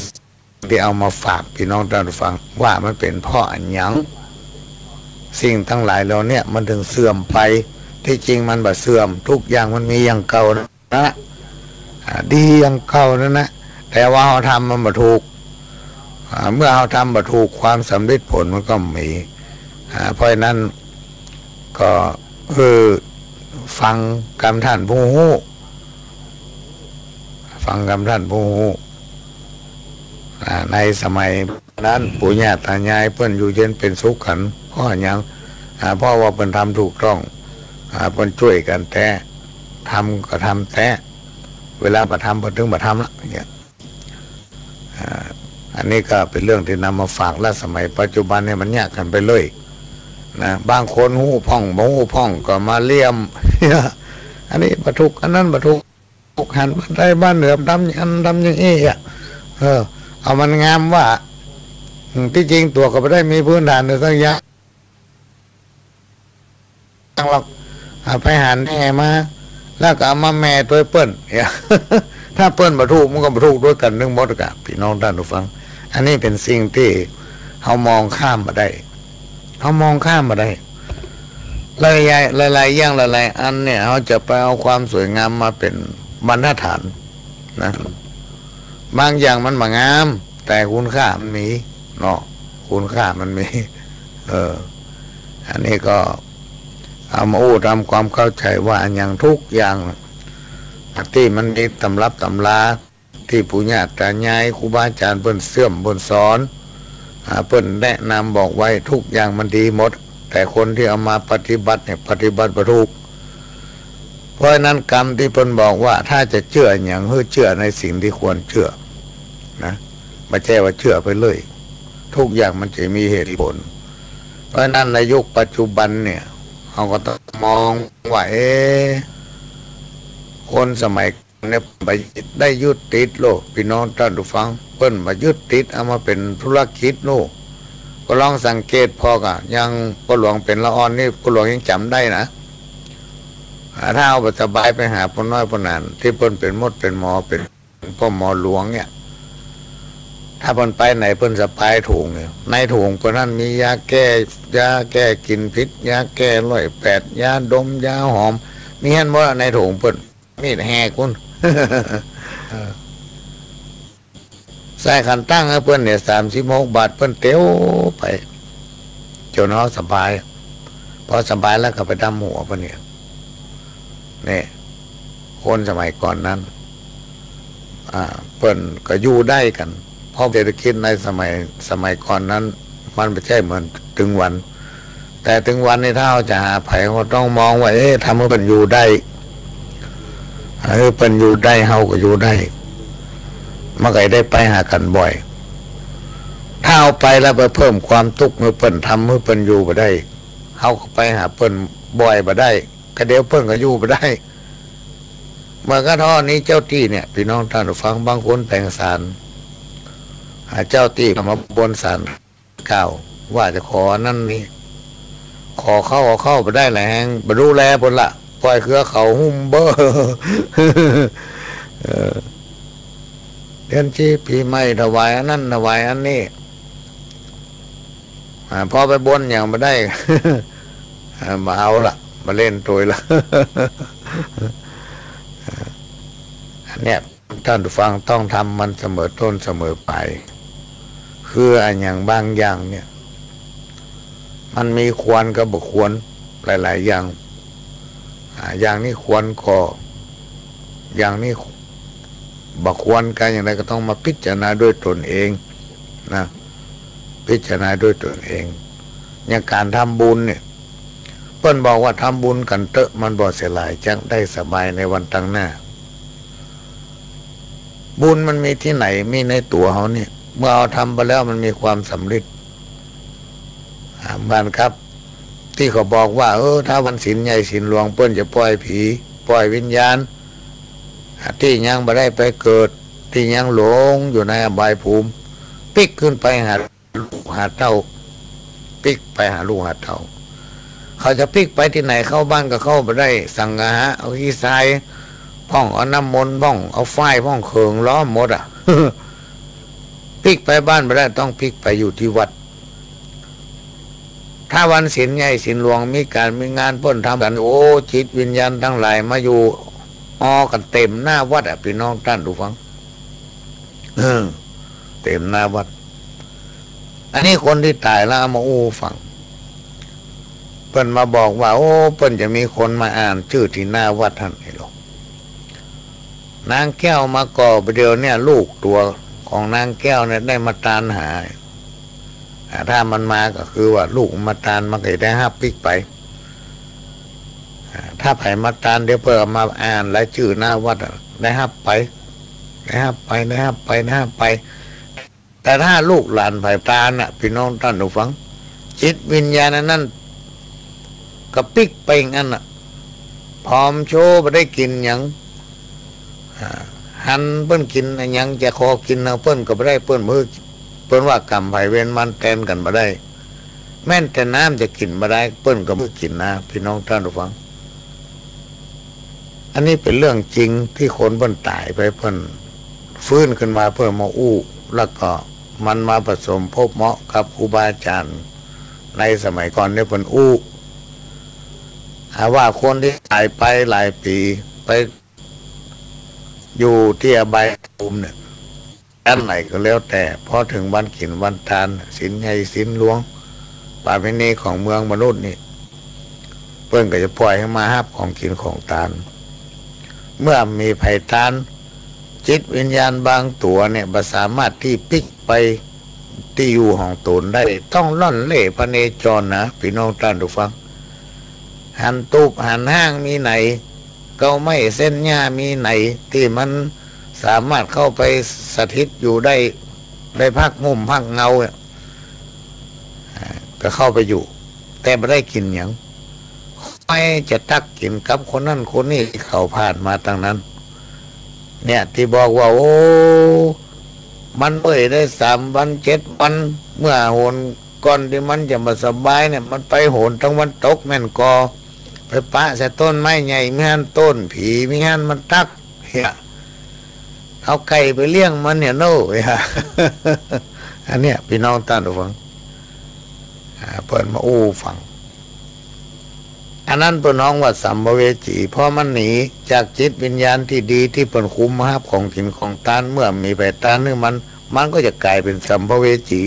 ตี้เอามาฝากปี้น้องต้านผู้ฟัง ว่ามันเป๋นเพราะอะหยัง สิ่งตังหลายเหล่าเนี้ยมันเถิงเสื่อมไป ตี้จริงมันบ่เสื่อม ทุกอย่างมันมีอย่างเก่านะ นะ อ่า ดีอย่างเก่านั่นนะ แต่ว่าเฮาทำมันบ่ถูก อ่า เมื่อเฮาทำบ่ถูก ความสำริดผลมันก็บ่มี อ่า เพราะฉะนั้นก็ เออ ฟังกำต้านผู้ฮู้ ฟังกำต้านผู้ฮู้ อ่า ในสมัยนั้น ปู่ย่าต๋ายายเปิ้นอยู่เย็นเป๋นสุขกั๋น เพราะหยัง อ่า เพราะว่าเปิ้นทำถูกต้อง อ่า เปิ้นจ้วยกั๋นแต๊ ทำก็ทำแต๊ เวลาบ่ทำ เปิ้นเถิงบ่ทำละ อย่างเงี้ย อ่า อันนี้ก็เป๋นเรื่องตี้นำมาฝาก และสมัยปัจจุบันเนี่ยมันเยียะกั๋นไปเลยนะ บางคนฮู้พ่อง บ่ฮู้พ่องก็มาเลียม อันนี้บ่ถูก อันนั้นบ่ถูก หันบ้านใต้บ้านเหนือ ทำอย่างนั้นทำอย่างอี้อะ เออ เอามันงามว่า อืม ตี้จริงตั๋วก็บ่ได้มีพื้นฐานหรือสักอย่างหรอก เอาไปหันแห่มา แล้วก็เอามาแหม่ตวยเปิ้น เนี่ย ถ้าเปิ้นบ่ถูก มันก็บ่ถูกตวยกั๋นตึงหมดกะ ปี้น้องต้านผู้ฟัง อันนี้เป๋นสิ่งตี้เฮามองข้ามบ่ได้ เฮามองข้ามบ่ได้ หลายๆ หลายๆ อย่างหลายๆ อันเนี่ย เฮาจะไปเอาความสวยงามมาเป๋นบรรทัดฐานนะ บางอย่างมันบ่งาม แต่คุณค่ามันมีเนาะ คุณค่ามันมี เออ อันนี้ก็เอามาอู้ตามความเข้าใจ๋ว่าอะหยังทุกอย่างตี้มันมีตำรับตำรา ตี้ปู่ย่าต๋ายาย ครูบาอาจ๋ารย์เปิ้นเสี้ยมเปิ้นสอน อ่า เปิ้นแนะนำบอกไว้ ทุกอย่างมันดีหมด แต่คนตี้เอามาปฏิบัติเนี่ย ปฏิบัติบ่ถูก เพราะฉะนั้นกำตี้เปิ้นบอกว่า ถ้าจะเจื้อหยัง หื้อเจื้อในสิ่งตี้ควรเจื้อ นะ บ่ใจ้ว่าเจื้อไปเลย ทุกอย่างมันจะมีเหตุผล เพราะฉะนั้นในยุคปัจจุบันเนี่ย เฮาก็ต้องมองว่า เอ๊ะ คนสมัย เนี่ย บ่ได้ยึดติดโลก ปี้น้องต้านผู้ฟัง เปิ้นบ่ยึดติดเอามาเป๋นธุรกิจโลก ก็ลองสังเกตผ่อก่ะ อย่างป้อหลวงเป๋นละอ่อนนี่ ป้อหลวงยังจ๋ำได้นะ อ่า ถ้าเฮาบ่สบายไปหาป้อน้อยป้อหนาน ตี้เปิ้นเป๋นหมอ เป๋นหมอ เป๋นป้อหมอหลวงเนี่ย ถ้าเปิ้นไปไหนเปิ้นสะพายถุงเนี่ย ในถุงเปิ้นนั้นมียาแก้ ยาแก้กลิ่นผิด ยาแก้ร้อยแปด ยาดม ยาหอม มีหั้นหมดอะในถุงเปิ้น มีดแหกพุ้น เออ ใส่ขันตั้งหื้อเปิ้นเนี่ย สามสิบหกบาท เปิ้นเตียวไป จ๋นเฮาสบาย พอสบายแล้วก็ไปดำหัวเปิ้นเนี่ย เนี่ย คนสมัยก่อนนั้น อ่า เปิ้นก็อยู่ได้กั๋น เพราะเศรษฐกิจในสมัย สมัยก่อนนั้น มันบ่ใจ้เหมือนตึงวัน แต่ตึงวันนี้ถ้าเฮาจะหาใผ เฮาก็ต้องมองว่า เอ๊ะ ทำหื้อเปิ้นอยู่ได้ หื้อเปิ้นอยู่ได้ เฮาก็อยู่ได้ มันก็ได้ไปหากั๋นบ่อย ถ้าเฮาไปแล้วไปเพิ่มความตุ๊กข์หื้อเปิ้น ทำหื้อเปิ้นอยู่บ่ได้ เฮาก็ไปหาเปิ้นบ่อยบ่ได้ ก็เดี๋ยวเปิ้นก็อยู่บ่ได้ เหมือนกับตอนนี้เจ้าตี้เนี่ย ปี้น้องต้านผู้ฟัง บางคนแป๋งศาล อ่า เจ้าตี้มาบนศาลกล่าวว่าจะขออันนั้นนี่ ขอเข้า เอาเข้าบ่ได้หลายแห่ง บ่ดูแลเปิ้นละ ป่อยคือเขาหุ้มเบ้อ เออ เดือนจีปีใหม่ถวายอันนั้นถวายอันนี้ อ่า พอไปบนหยังบ่ได้ อ่า บ่เอาละ บ่เล่นตวยละ อันเนี้ย ต้านผู้ฟัง ต้องทำมันเสมอต้นเสมอปลาย คืออะหยังบางอย่างเนี่ย มันมีควรกับบ่ควรหลายๆ อย่าง อ่า อย่างนี้ควรก็ อย่างนี้บ่ควร ก็อย่างใดก็ต้องมาพิจารณาด้วยตนเองนะ พิจารณาด้วยตนเอง อย่างก๋านทำบุญเนี่ย เปิ้นบอกว่าทำบุญกั๋นเต๊อะ มันบ่เสียหลาย จักได้สบายในวันตังหน้า บุญมันมีตี้ไหน มีในตั๋วเฮาเนี่ย เมื่อเฮาทำไปแล้วมันมีความสำเร็จ อ่า เหมือนกับตี้เขาบอกว่า เออ ถ้าวันศีลใหญ่ศีลหลวง เปิ้นจะป่อยผี ป่อยวิญญาณ อ่า ตี้ยังบ่ได้ไปเกิด ตี้ยังหลงอยู่ในอบายภูมิ ปิ๊กขึ้นไปหาลูกหาเต้า ปิ๊กไปหาลูกหาเต้า เขาจะปิ๊กไปตี้ไหน เข้าบ้านก็เข้าบ่ได้ สังฆะ เอาขี้ทรายพ่อง เอาน้ำมนต์พ่อง เอาฝ้ายพ่อง เขิงล้อมหมดอะ ปิ๊กไปบ้านบ่ได้ ต้องปิ๊กไปอยู่ตี้วัด ถ้าวันศีลใหญ่ศีลหลวง มีก๋านมีงาน เปิ้นทำกั๋น โอ้ จิตวิญญาณตังหลายมาอยู่ออกั๋นเต็มหน้าวัดอะ ปี้น้องต้านผู้ฟัง เออ เต็มหน้าวัด อันนี้คนตี้ต๋ายแล้วเอามาอู้ฟัง เปิ้นมาบอกว่า โอ้ เปิ้นจะมีคนมาอ่านจื้อตี้หน้าวัดหั้น ไอ้หลวง นางแก้วมาก่อ บ่าเดี่ยวเนี่ย ลูกตั๋วของนางแก้วเนี่ยได้มาตานหา อ่า ถ้ามันมาก็คือว่าลูกมาตาน มันก็จะได้ฮับปิ๊กไป อ่า ถ้าใผมาตาน เดี๋ยวเปิ้นเอามาอ่านรายจื้อหน้าวัดอะ ได้ฮับไป ได้ฮับไป ได้ฮับไป ได้ฮับไป แต่ถ้าลูกหลานใผตานน่ะ ปี้น้องต้านผู้ฟัง จิตวิญญาณอันนั้นก็ปิ๊กไปอย่างนั้นน่ะ ผอมโซบ่ได้กิ๋นหยัง อ่า หันเปิ้นกิ๋นอะหยัง จะขอกิ๋นเฮา เปิ้นก็บ่ได้ เปิ้นบ่ เปิ้นว่ากรรมใผเวรมันแตนกั๋นบ่ได้ แม้นแต่น้ำจะกิ๋นบ่ได้ เปิ้นก็บ่กิ๋นนะ ปี้น้องต้านผู้ฟัง อันนี้เป๋นเรื่องจริงตี้คนเปิ้นต๋ายไป เปิ้นฟื้นขึ้นมา เปิ้นมาอู้ แล้วก็มันมาผสมพบเหมาะกับครูบาอาจ๋ารย์ในสมัยก่อนเนี่ย เปิ้นอู้ หาว่าคนตี้ต๋ายไปหลายปี๋ ไปอยู่ตี้อบายภูมิเนี่ย อันไหนก็แล้วแต่ พอเถิงวันกิ๋นวันตาน ศีลใหญ่ศีลหลวง ประเพณีของเมืองมนุษย์นี่ เปิ้นก็จะป่อยหื้อมาฮับของกิ๋นของตาน เมื่อมีใผตาน จิตวิญญาณบางตั๋วเนี่ย บ่สามารถตี้ปิ๊กไปตี้อยู่ของตนได้ ต้องล่อนเล่พเนจรนะ ปี้น้องต้านผู้ฟัง หันตูบหันห้างมีไหน เก๊าไม้เส้นหญ้ามีไหน ตี้มันสามารถเข้าไปสถิตอยู่ได้ ได้พักห่มพักเงาอะ อ่า ก็เข้าไปอยู่ แต่บ่ได้กิ๋นหยัง ค่อยจะตักกิ๋นกับคนนั้นคนนี้ตี้เขาผ่านมาตังนั้น เนี่ย ตี้บอกว่า โอ้ มันเมื่อยได้สามวันเจ็ดวัน เมื่อหนก่อนตี้มันจะบ่สบายเนี่ย มันไปหนตางวันตกแม่นก่อ ไปปะใส่ต้นไม้ใหญ่ มีหั้นต้นผี มีหั้นมันตัก เหีย เอาไก่ไปเลี้ยงมันเนี่ยโน่ เหีย อันเนี้ย ปี้น้องต้านผู้ฟัง อ่า เปิ้นมาอู้ฟัง อันนั้นเปิ้นฮ้องว่าสัมภเวสี เพราะมันหนีจากจิตวิญญาณตี้ดีตี้เปิ้นคุมมาฮับของกิ๋นของตาน เมื่อมีใผตานหื้อมัน มันก็จะก๋ายเป๋นสัมภเวสี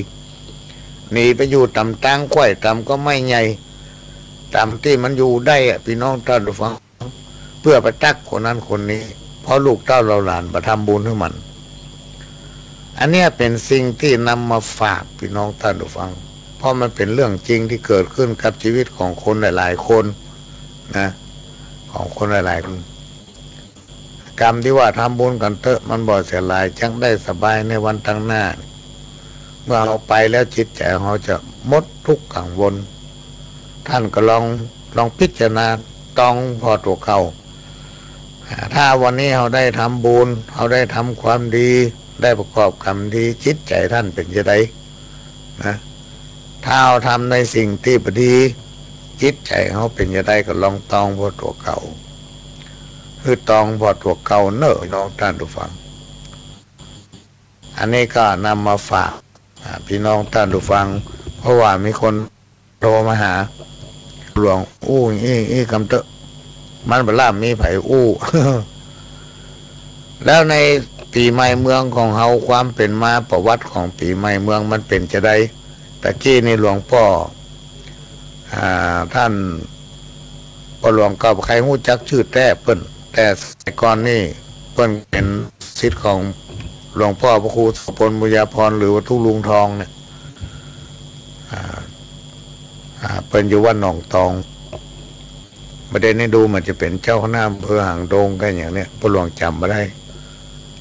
หนีไปอยู่ต๋ามตางไคว่ ต๋ามก็ไม้ใหญ่ ต๋ามตี้มันอยู่ได้อะ ปี้น้องต้านผู้ฟัง เปื้อไปตักคนนั้นคนนี้ เพราะลูกเต้าเหล่าหลานบ่ทำบุญหื้อมัน อันเนี้ยเป๋นสิ่งตี้นำมาฝากปี้น้องต้านผู้ฟัง เพราะมันเป๋นเรื่องจริงตี้เกิดขึ้นกับจีวิตของคนหลายๆ คนนะ ของคนหลายๆ คน กำตี้ว่าทำบุญกั๋นเต๊อะ มันบ่เสียหลาย จักได้สบายในวันตังหน้า เมื่อเฮาไปแล้วจิตใจ๋เฮาจะหมดทุกข์กังวล ต้านก็ลอง ลองพิจารณา ต้องผ่อตั๋วเก่า อ่า ถ้าวันนี้เฮาได้ทำบุญ เฮาได้ทำความดี ได้ประกอบกรรมดี จิตใจ๋ต้านเป๋นจาใดนะ ถ้าเฮาทำในสิ่งตี้บ่ดี จิตใจ๋เฮาเป๋นจาใด ก็ลองต้องผ่อตั๋วเก่า หื้อต้องผ่อตั๋วเก่าเน่อ พี่น้องต้านผู้ฟัง อันนี้ก็นำมาฝาก อ่า พี่น้องต้านผู้ฟัง เพราะว่ามีคนโทรมาหา หลวงอู้อี้อี้กำเต๊อะ มันบ่ลำมีใผอู้ แล้วในปี๋ใหม่เมืองของเฮา ความเป๋นมาประวัติของปี๋ใหม่เมืองมันเป๋นจาใด ตะกี้นี่หลวงป้อ อ่า ต้านป้อหลวงก็บ่ใค่ฮู้จักจื้อแต๊เปิ้น แต่สมัยก่อนนี่เปิ้นเป๋นศิษย์ของหลวงป้อพระครูโสภณ บุญญาภรณ์ หรือว่าตุ๊ลุงทองเนี่ย อ่า อ่า เปิ้นอยู่วัดหนองตอง บ่าเดี่ยวนี้ดูเหมือนจะเป๋นเจ้าคณะอำเภอหางดงกั๋นอย่างเนี้ย ป้อหลวงจ๋ำบ่ได้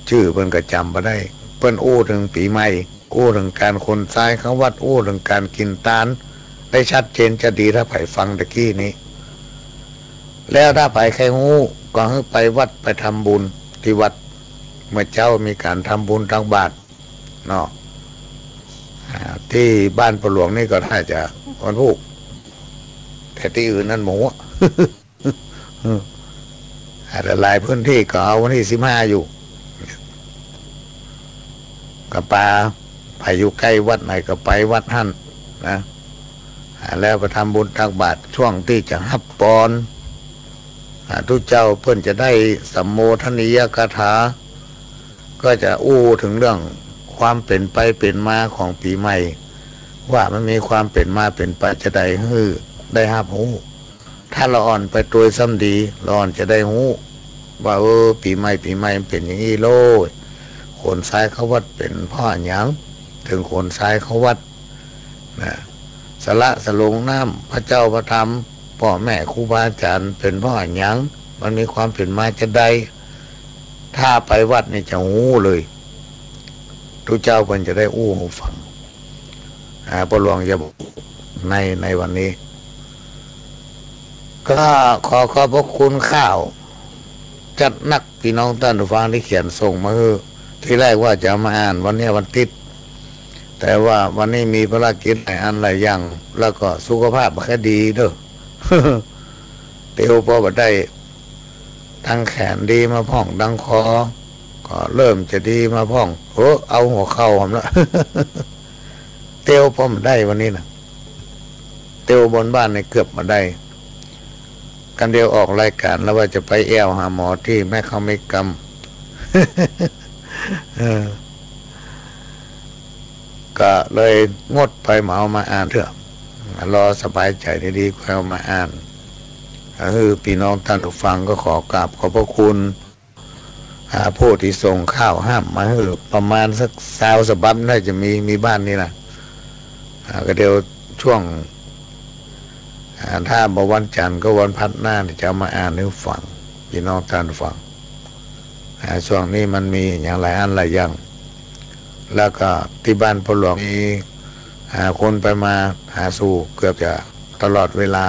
จื้อเปิ้นก็จ๋ำบ่ได้ เปิ้นอู้เถิงปี๋ใหม่ อู้เถิงก๋านขนทรายเข้าวัด อู้เถิงก๋านกิ๋นตาน ได้ชัดเจนจะดี ถ้าใผฟังตะกี้นี้ แล้วถ้าใผใค่ฮู้ ก็หื้อไปวัด ไปทำบุญตี้วัด เมื่อเจ๊ามีก๋านทำบุญตักบาตรเนาะ อ่า ตี้บ้านป้อหลวงนี่ก็น่าจะวันพูก แต่ตี้อื่นนั้นบ่ฮู้ อืม อ่า แต่หลายพื้นตี้ก็เอาวันตี้สิบห้าอยู่ ก็ปา ใผอยู่ใก้วัดไหนก็ไปวัดหั้นนะ อ่า แล้วไปทำบุญตักบาตร ช่วงตี้จะฮับปอน อ่า ตุ๊เจ้าเปิ้นจะได้สัมโมทนียกถา ก็จะอู้เถิงเรื่องความเป๋นไปเป๋นมาของปี๋ใหม่ ว่ามันมีความเป๋นมาเป๋นไปจาใด หื้อได้ฮับฮู้ ถ้าละอ่อนไปตวยซ้ำดี ละอ่อนจะได้ฮู้ ว่า เออ ปี๋ใหม่ ปี๋ใหม่มันเป๋นอย่างอี้โลด ขนทรายเข้าวัดเป๋นเพราะอะหยัง เถิงขนทรายเข้าวัดนะ สละสลงน้ำพระเจ้าพระธรรม ป้อแม่ครูบาอาจ๋ารย์เป๋นเพราะอะหยัง มันมีความเป๋นมาจาใด ถ้าไปวัดนี่จะฮู้เลย ตุ๊เจ้าเปิ้นจะได้อู้หื้อฟัง อ่า ป้อหลวงจะบอกใน ในวันนี้ ก็ขอขอบพระคุณข่าวจัดหนัก พี่น้องต้านผู้ฟังตี้เขียนส่งมาหื้อ ทีแรกว่าจะเอามาอ่านวันเนี้ยวันติ๊ด แต่ว่าวันนี้มีภารกิจหลายอันหลายอย่าง แล้วก็สุขภาพบ่ค่อยดีเด้อ เตียวปอบ่ได้ ตังแขนดีมาพ่อง ตังคอก็เริ่มจะดีมาพ่อง เฮ้อ เอาหัวเข่าหำละ เตียวปอบ่ได้วันนี้นะ เตียวบนบ้านนี่เกือบบ่ได้ กั๋นเดียวออกรายก๋านแล้วว่าจะไปแอ่วหาหมอตี้แมคเคาเมกกรัม เออ ก็เลยงดไป บ่เอามาอ่านเตื้อ รอสบายใจ๋ดีๆ ค่อยเอามาอ่าน ก็คือพี่น้องต้านผู้ฟังก็ขอกราบขอบพระคุณ อ่า ผู้ตี้ส่งข่าวห้ามมาหื้อ ประมาณสักซาวฉบับน่าจะมี มีบ้านนี้นะ อ่า ก็เดี๋ยวช่วง อ่า ถ้าบ่วันจันทร์ก็วันพัดหน้านี่จะเอามาอ่านหื้อฟัง พี่น้องต้านฟัง อ่า ช่วงนี้มันมีอย่างหลายอันหลายอย่าง แล้วก็ตี้บ้านป้อหลวงมี อ่า คนไปมาหาสู่เกือบจะตลอดเวลา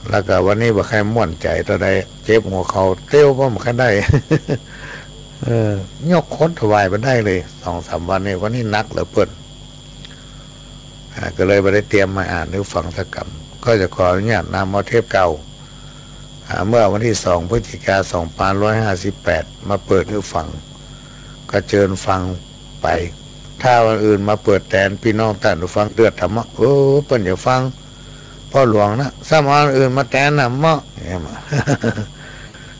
แล้วก็วันนี้บ่ใค่ม่วนใจ๋เต้าใด เจ็บหัวเข่า เตียวปอบ่ใค่ได้ เออ ยกขนถวายบ่ได้เลย สองสามวันนี้ วันนี้หนักเหลือเปิ้น อ่า ก็เลยบ่ได้เตรียมมาอ่านหื้อฟังสักกำ ก็จะขออนุญาตนำเอาเทปเก่า อ่า เมื่อวันตี้สองพฤศจิกาสองพันห้าร้อยห้าสิบแปด มาเปิดหื้อฟัง ก็เจิญฟังไป ถ้าวันอื่นมาเปิดแตน พี่น้องต้านผู้ฟังเดือดต๋ามะ เออ เปิ้นจะฟังป้อหลวงนะ ซ้ำเอาอันอื่นมาแตนนะเมาะ เนี่ยมา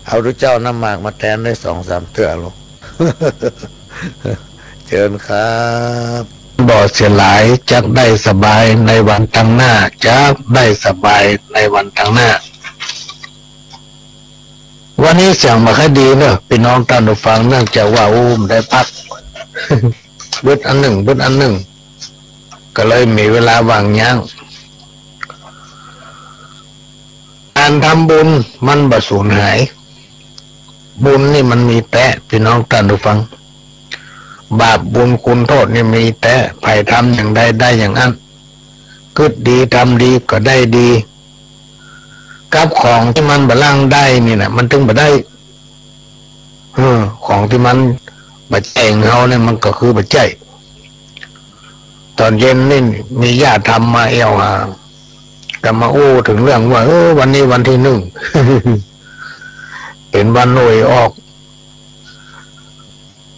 เอาตุ๊เจ้าน้ำหมากมาแตนได้สองสามเตื้อลูก เจิญครับ บ่เสียหลาย จักได้สบายในวันตังหน้า จักได้สบายในวันตังหน้า วันนี้เสียงบ่ค่อยดีเนอะ พี่น้องต้านผู้ฟัง เนื่องจากว่า โอ้ บ่ได้พัก บึดอันนึ่ง บึดอันนึ่ง ก็เลยมีเวลาว่างย้าง ก๋านทำบุญมันบ่สูญหาย บุญนี่มันมีแต๊ พี่น้องต้านผู้ฟัง บาปบุญคุณโทษนี่มีแต๊ ใผทำอย่างใดได้อย่างอั้น กึ๊ดดีทำดีก็ได้ดี กับของตี้มันบ่ลังได้นี่นะ มันตึงบ่ได้ เออ ของตี้มันบ่ใจ้เฮาเนี่ย มันก็คือบ่ใจ้ ต๋อนเย็นนี่มีญาติธรรมมาแอ่วหา ก็มาอู้เถิงเรื่องว่า เออ วันนี้วันตี้นึ่ง เป๋นวันหวยออก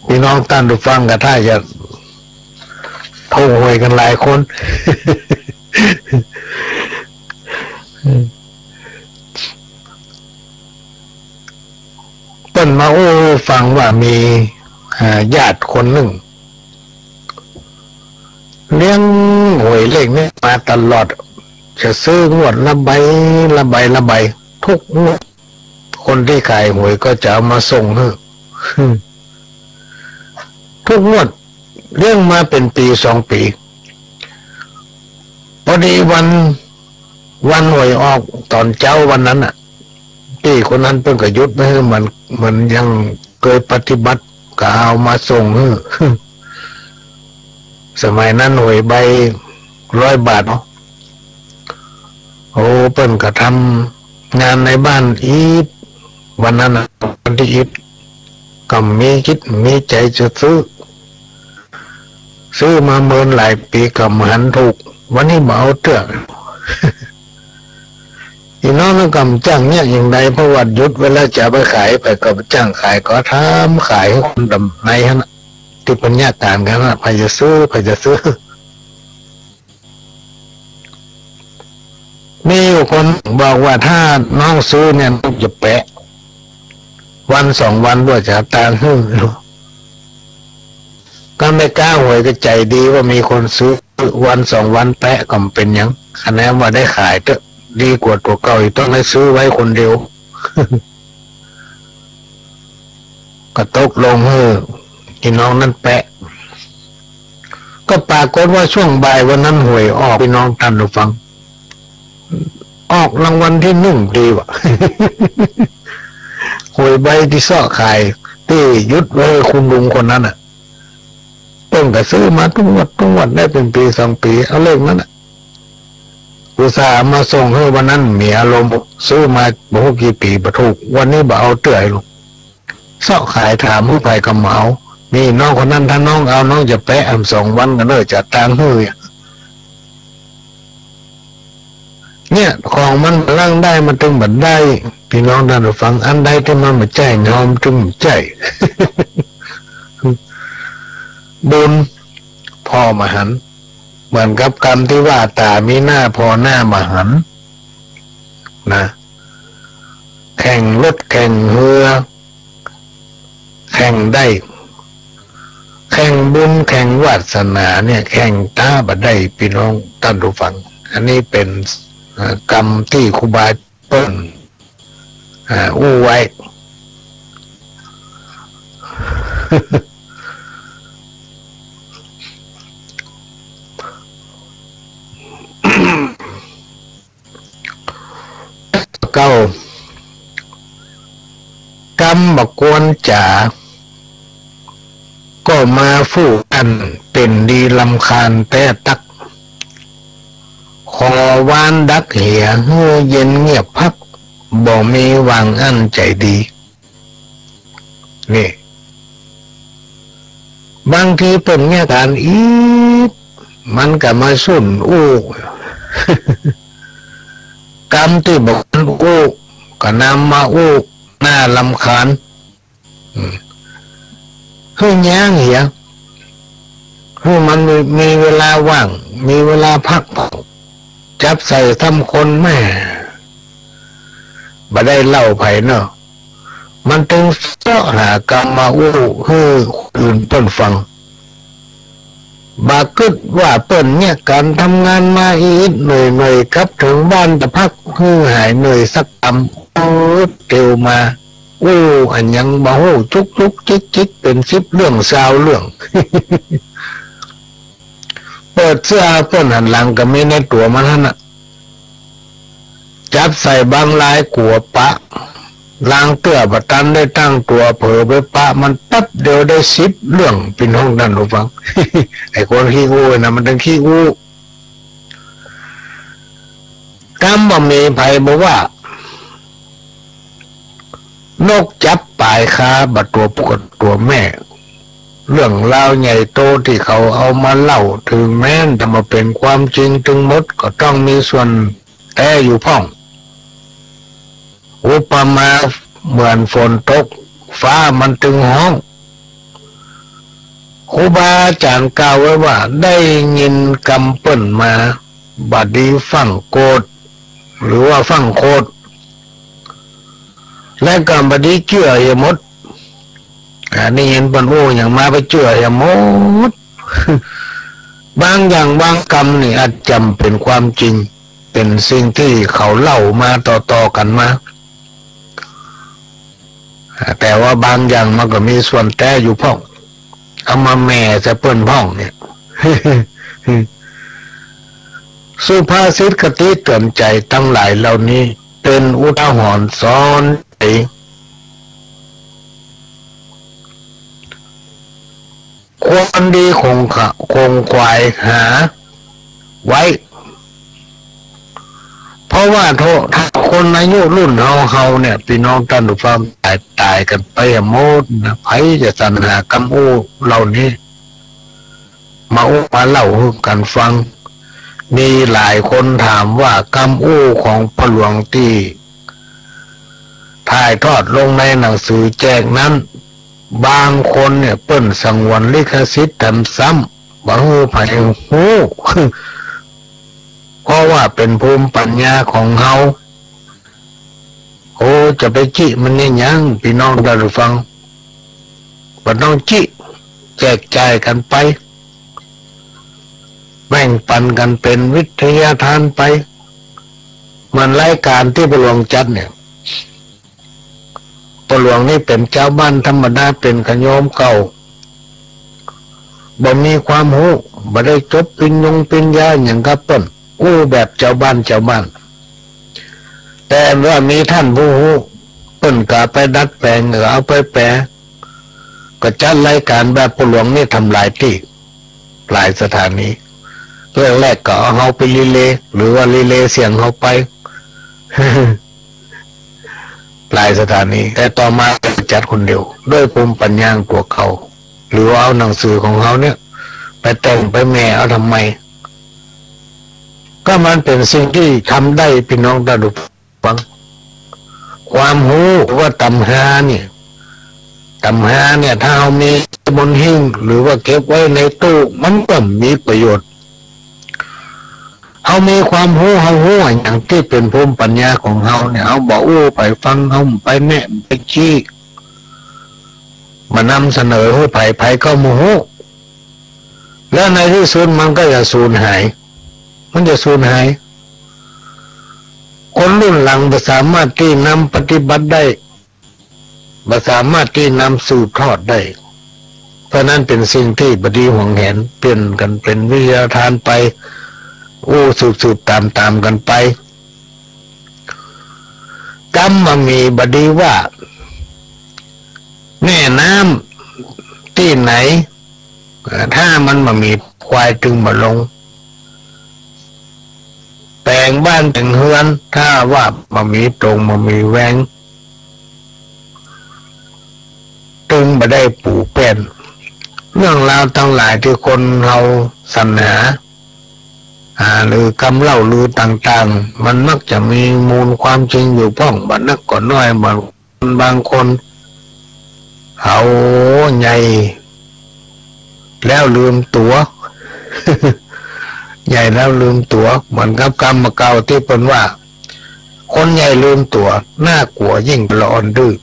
ปี้น้องต้านผู้ฟังก็ถ้าจะถูกหวยกั๋นหลายคน เปิ้นมาอู้หื้อฟังว่ามี อ่า ญาติคนนึ่ง เลี้ยงหวยเลขนี้มาตลอด จะซื้องวดละใบ ละใบ ละใบ ทุกงวด คนตี้ขายหวยก็จะเอามาส่งหื้อ ทุกงวด เลี้ยงมาเป๋นปี๋สองปี๋ ปอดีวัน วันหวยออกต๋อนเจ๊าวันนั้นน่ะ ตี้คนนั้นเปิ้นก็หยุดไว้หื้อ เหมือน เหมือนยังเกยปฏิบัติ ก็เอามาส่งหื้อ สมัยนั้นหวยใบร้อยบาทเนาะ โอ้ เปิ้นก็ทำงานในบ้านอิด วันนั้นน่ะ วันตี้อิด ก็บ่มีจิตบ่มีใจ๋จะซื้อ ซื้อมาเมินหลายปี๋ก็บ่หันถูก วันนี้บ่เอาเตื้อ อีน้องนั้นก็บ่จ้างเยียะอย่างใด เพราะว่าหยุดไว้แล้วจะเอาไปขาย ไปก็บ่จ้างขาย ก็ทำขายหื้อคนต๋ามในหั้นน่ะ ตี้เปิ้นเยียะก๋านกั๋นน่ะ ใผจะซื้อ ใผจะซื้อ มีอยู่คนบอกว่า ถ้าน้องซื้อเนี่ย น้องจะแปะ วันสองวันบ่าจะเอาตางค์หื้อ ก็แม่ก๊าหวยก็ใจ๋ดี ว่ามีคนซื้อ วันสองวันแปะก็บ่เป๋นหยัง คะแนนว่าได้ขายเต๊อะ ดีกว่าตั๋วเก่าอีก ต้องได้ซื้อไว้คนเดียว ก็ตกลงหื้อ อีน้องนั้นแปะ ก็ปรากฏว่าช่วงบ่ายวันนั้นหวยออก ปี้น้องต้านผู้ฟัง ออกรางวัลตี้นึ่งดีวะ หวยใบตี้เซาะขาย ตี้หยุดไว้หื้อคุณลุงคนนั้นน่ะ เปิ้นก็ซื้อมาทุกงวด ทุกงวด ได้เป๋นปี๋สองปี๋ เอาเลขนั้นน่ะ อุตส่าห์เอามาส่งหื้อวันนั้น มีอารมณ์ ซื้อมาบ่ฮู้กี่ปี๋ บ่ถูก วันนี้บ่เอาเตื้อ ลุง เซาะขายถามหื้อใผก็บ่เอา มีน้องคนนั้น ถ้าน้องเอา น้องจะแปะ อ่ำ สองวันก็เน่อ จะตางค์หื้อ เนี่ย ของมันบ่ลังได้ มันตึงบ่ได้ ปี้น้องต้านผู้ฟัง อันใดตี้มันบ่ใจ้เฮา มันตึงบ่ใจ้ บุญผ่อบ่หัน เหมือนกับกำตี้ว่า ต๋ามีหน้าผ่อหน้าบ่หัน นะ แข่งรถแข่งเฮือ แข่งได้ แข่งบุญแข่งวาสนาเนี่ย แข่งต๋าบ่ได้ ปี้น้องต้านผู้ฟัง อันนี้เป๋น เอ่อ กำตี้ครูบาเปิ้น อ่า อู้ไว้ เก้า กำบ่ควรจ๋า ก็มาฟู่อั้น เป๋นดีรำคาญแต๊ตั๊ก ขอวานดักเหีย หื้อเย็นเงียบพัก บ่มีวางอั้นใจ๋ดี นี่ บางทีเปิ้นเยียะก๋านอิด มันก็มาสุนอู้ กำตี้บ่ควรอู้ ก็นำมาอู้ น่ารำคาญ อืม หื้อย้างเหีย หื้อมันมี มีเวลาว่าง มีเวลาพักผ่อน จับใส่ทำคนแม่ บ่ได้เล่าใผเนาะ มันตึงเซาะหากำมาอู้หื้อคนอื่นเปิ้นฟัง บ่กึ๊ดว่าเปิ้นเยียะก๋านทำงานมาอิดๆ หน่อยๆ กลับเถิงบ้านจะพักหื้อหายเหนื่อยสักกำ เออ เตียวมา อู้ อันหยังบ่ฮู้จุกๆ จิกๆ เป๋นสิบเรื่องซาวเรื่อง เปิดเสื้อเปิ้นหันหลังก็มีในตั๋วมันหั้นน่ะ จับใส่บังลายกั๋วปะ ลางเตื้อบ่ตันได้ตั้งตั๋ว เผลอไปปะมันแป๊บเดียวได้สิบเรื่อง ปี้น้องต้านผู้ฟัง ไอ้คนขี้อู้นะ มันตึงขี้อู้ กำบ่มีใผบ่ว่า นกจับป๋ายคาบ่ตัวผู้กับตัวแม่ เรื่องราวใหญ่โตตี้เขาเอามาเล่า เถิงแม้นจะบ่เป๋นความจริงตึงหมด ก็ต้องมีส่วนแต๊อยู่พ่อง อุปมาเหมือนฝนตก ฟ้ามันตึงฮ้อง ครูบาอาจ๋ารย์กล่าวไว้ว่า ได้ยินกำเปิ้นมา บ่ดีฟั่งโกรธ หรือว่าฟั่งโขด และก็บ่ดีเจื้อเหียหมด อันนี้เห็นเปิ้นอู้หยังมาไปเจื้อเหียหมด บางอย่างบางกำนี่อาจจะบ่เป๋นความจริง เป๋นสิ่งตี้เขาเล่ามาต่อๆ กั๋นมา แต่ว่าบางอย่างมันก็มีส่วนแต๊อยู่พ่อง เอามาแหม่ใส่เปิ้นพ่องเนี่ย สุภาษิตคติเตือนใจ๋ตังหลายเหล่านี้ เป๋นอุทาหรณ์สอนใจ๋ ควรดีคงขะ คงขวายหาไว้ เพราะว่าโทษ ถ้าคนอายุรุ่นเฮา เฮาเนี่ย ปี้น้องต้านผู้ฟัง ต๋าย ต๋ายกั๋นไปหมดนะ ใผจะสรรหากำอู้เหล่านี้ มาอู้มาเล่าหื้อกั๋นฟัง มีหลายคนถามว่ากำอู้ของพ่อหลวงตี้ถ่ายทอดลงในหนังสือแจกนั้น บางคนเนี่ยเปิ้นสงวนลิขสิทธิ์แถมซ้ำ บ่หื้อใผฮู้ เพราะว่าเป๋นภูมิปัญญาของเฮา โอ้ จะไปจิมันเนี่ยหยัง ปี้น้องต้านผู้ฟัง บ่ต้องจิ แจกจ่ายกั๋นไป แบ่งปั๋นกั๋นเป๋นวิทยาทานไป เหมือนรายก๋านตี้พ่อหลวงจัดเนี่ย พ่อหลวงนี่เป๋นจาวบ้านธรรมดา เป๋นขะโยมเก่า บ่มีความฮู้ บ่ได้จบปริญญงปริญญาหยังกับเปิ้น อู้แบบจาวบ้านจาวบ้าน แต่ว่ามีต้านผู้ฮู้ เปิ้นก็เอาไปดัดแป๋ง ก็เอาไปแป๋ ก็จัดรายก๋านแบบพ่อหลวงนี่แถมหลายตี้ หลายสถานี เรื่องแรกก็เอาเฮาไปรีเลย์ หรือว่ารีเลย์เสียงเฮาไป หลายสถานี แต่ต่อมาก็จัดคนเดียว ด้วยภูมิปัญญาของตั๋วเก่า หรือว่าเอาหนังสือของเฮาเนี่ย ไปแต่งไปแหม่เอาแถมใหม่ ก็มันเป๋นสิ่งตี้ทำได้ ปี้น้องต้านผู้ฟัง ความฮู้หรือว่าต๋ำฮาเนี่ย ต๋ำฮาเนี่ย ถ้าเฮามีบนหิ้ง หรือว่าเก็บไว้ในตู้ มันก็มีประโยชน์ เฮามีความฮู้ เฮาฮู้อะหยังตี้เป๋นภูมิปัญญาของเฮาเนี่ย เฮาบ่อู้ใผฟัง เฮาบ่ไปแหม่บ่ไปจิ บ่นำเสนอหื้อใผ ใผก็บ่ฮู้ แล้วในตี้สุดมันก็จะสูญหาย มันจะสูญหาย คนรุ่นหลังบ่สามารถตี้นำปฏิบัติได้ บ่สามารถตี้นำสืบทอดได้ เพราะนั้นเป๋นสิ่งตี้บ่ดีหวงแหน เป๋นกั๋นเป๋นวิทยาทานไป อู้สืบๆ ต๋ามๆ กั๋นไป กำบ่าหมี่บ่ดีว่า แม่น้ำตี้ไหน ถ้ามันบ่าหมี่ควายตึงบ่าลง แป๋งบ้านแป๋งเฮือน ถ้าว่าบ่าหมี่ตงบ่าหมี่แวง ตึงบ่ได้ปูแป้น เรื่องราวตังหลายตี้คนเฮาสรรหา อ่า หรือกำเล่าลือต่างๆ มันมักจะมีมูลความจริงอยู่พ่อง บ่นักก็น้อย บาง บางคน เฮาใหญ่แล้วลืมตั๋ว ใหญ่แล้วลืมตั๋ว เหมือนกับกำบ่าเก่าตี้เปิ้นว่า คนใหญ่ลืมตั๋ว น่ากลัวยิ่งกว่าละอ่อนดื้อ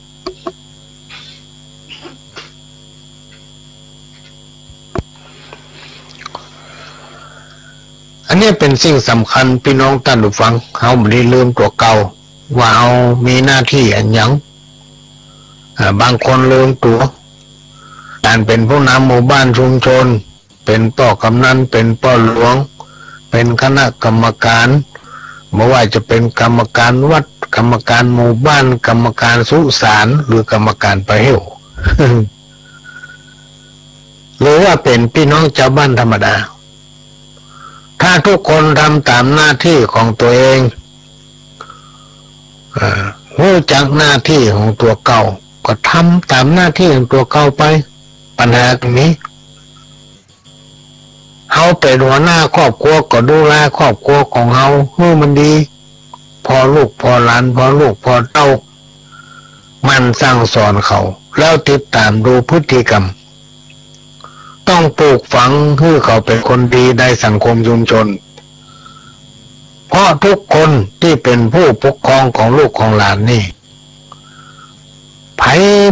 อันนี้เป๋นสิ่งสำคัญ ปี้น้องต้านผู้ฟัง เฮาบ่ได้ลืมตั๋วเก่า ว่าเฮามีหน้าตี้อะหยัง อ่า บางคนลืมตั๋ว ก๋านเป๋นผู้นำหมู่บ้านชุมชน เป๋นป้อกำนัน เป๋นป้อหลวง เป๋นคณะกรรมการ บ่ว่าจะเป๋นกรรมการวัด กรรมการหมู่บ้าน กรรมการสุสาน หรือกรรมการป่าเหี่ยว หรือว่าเป๋นปี้น้องจาวบ้านธรรมดา ถ้าทุกคนทำต๋ามหน้าตี้ของตั๋วเอง อ่า ฮู้จักหน้าตี้ของตั๋วเก่า ก็ทำต๋ามหน้าตี้ของตั๋วเก่าไป ปัญหาก็บ่มี เฮาเป๋นหัวหน้าครอบครัวก็ดูแลครอบครัวของเฮาหื้อมันดี ผ่อลูกผ่อหลาน ผ่อลูกผ่อเต้า หมั่นสั่งสอนเขา แล้วติดต๋ามดูพฤติกรรม ต้องปลูกฝังหื้อเขาเป๋นคนดีในสังคมชุมชน เพราะทุกคนตี้เป๋นผู้ปกครองของลูกของหลานนี่ ใผ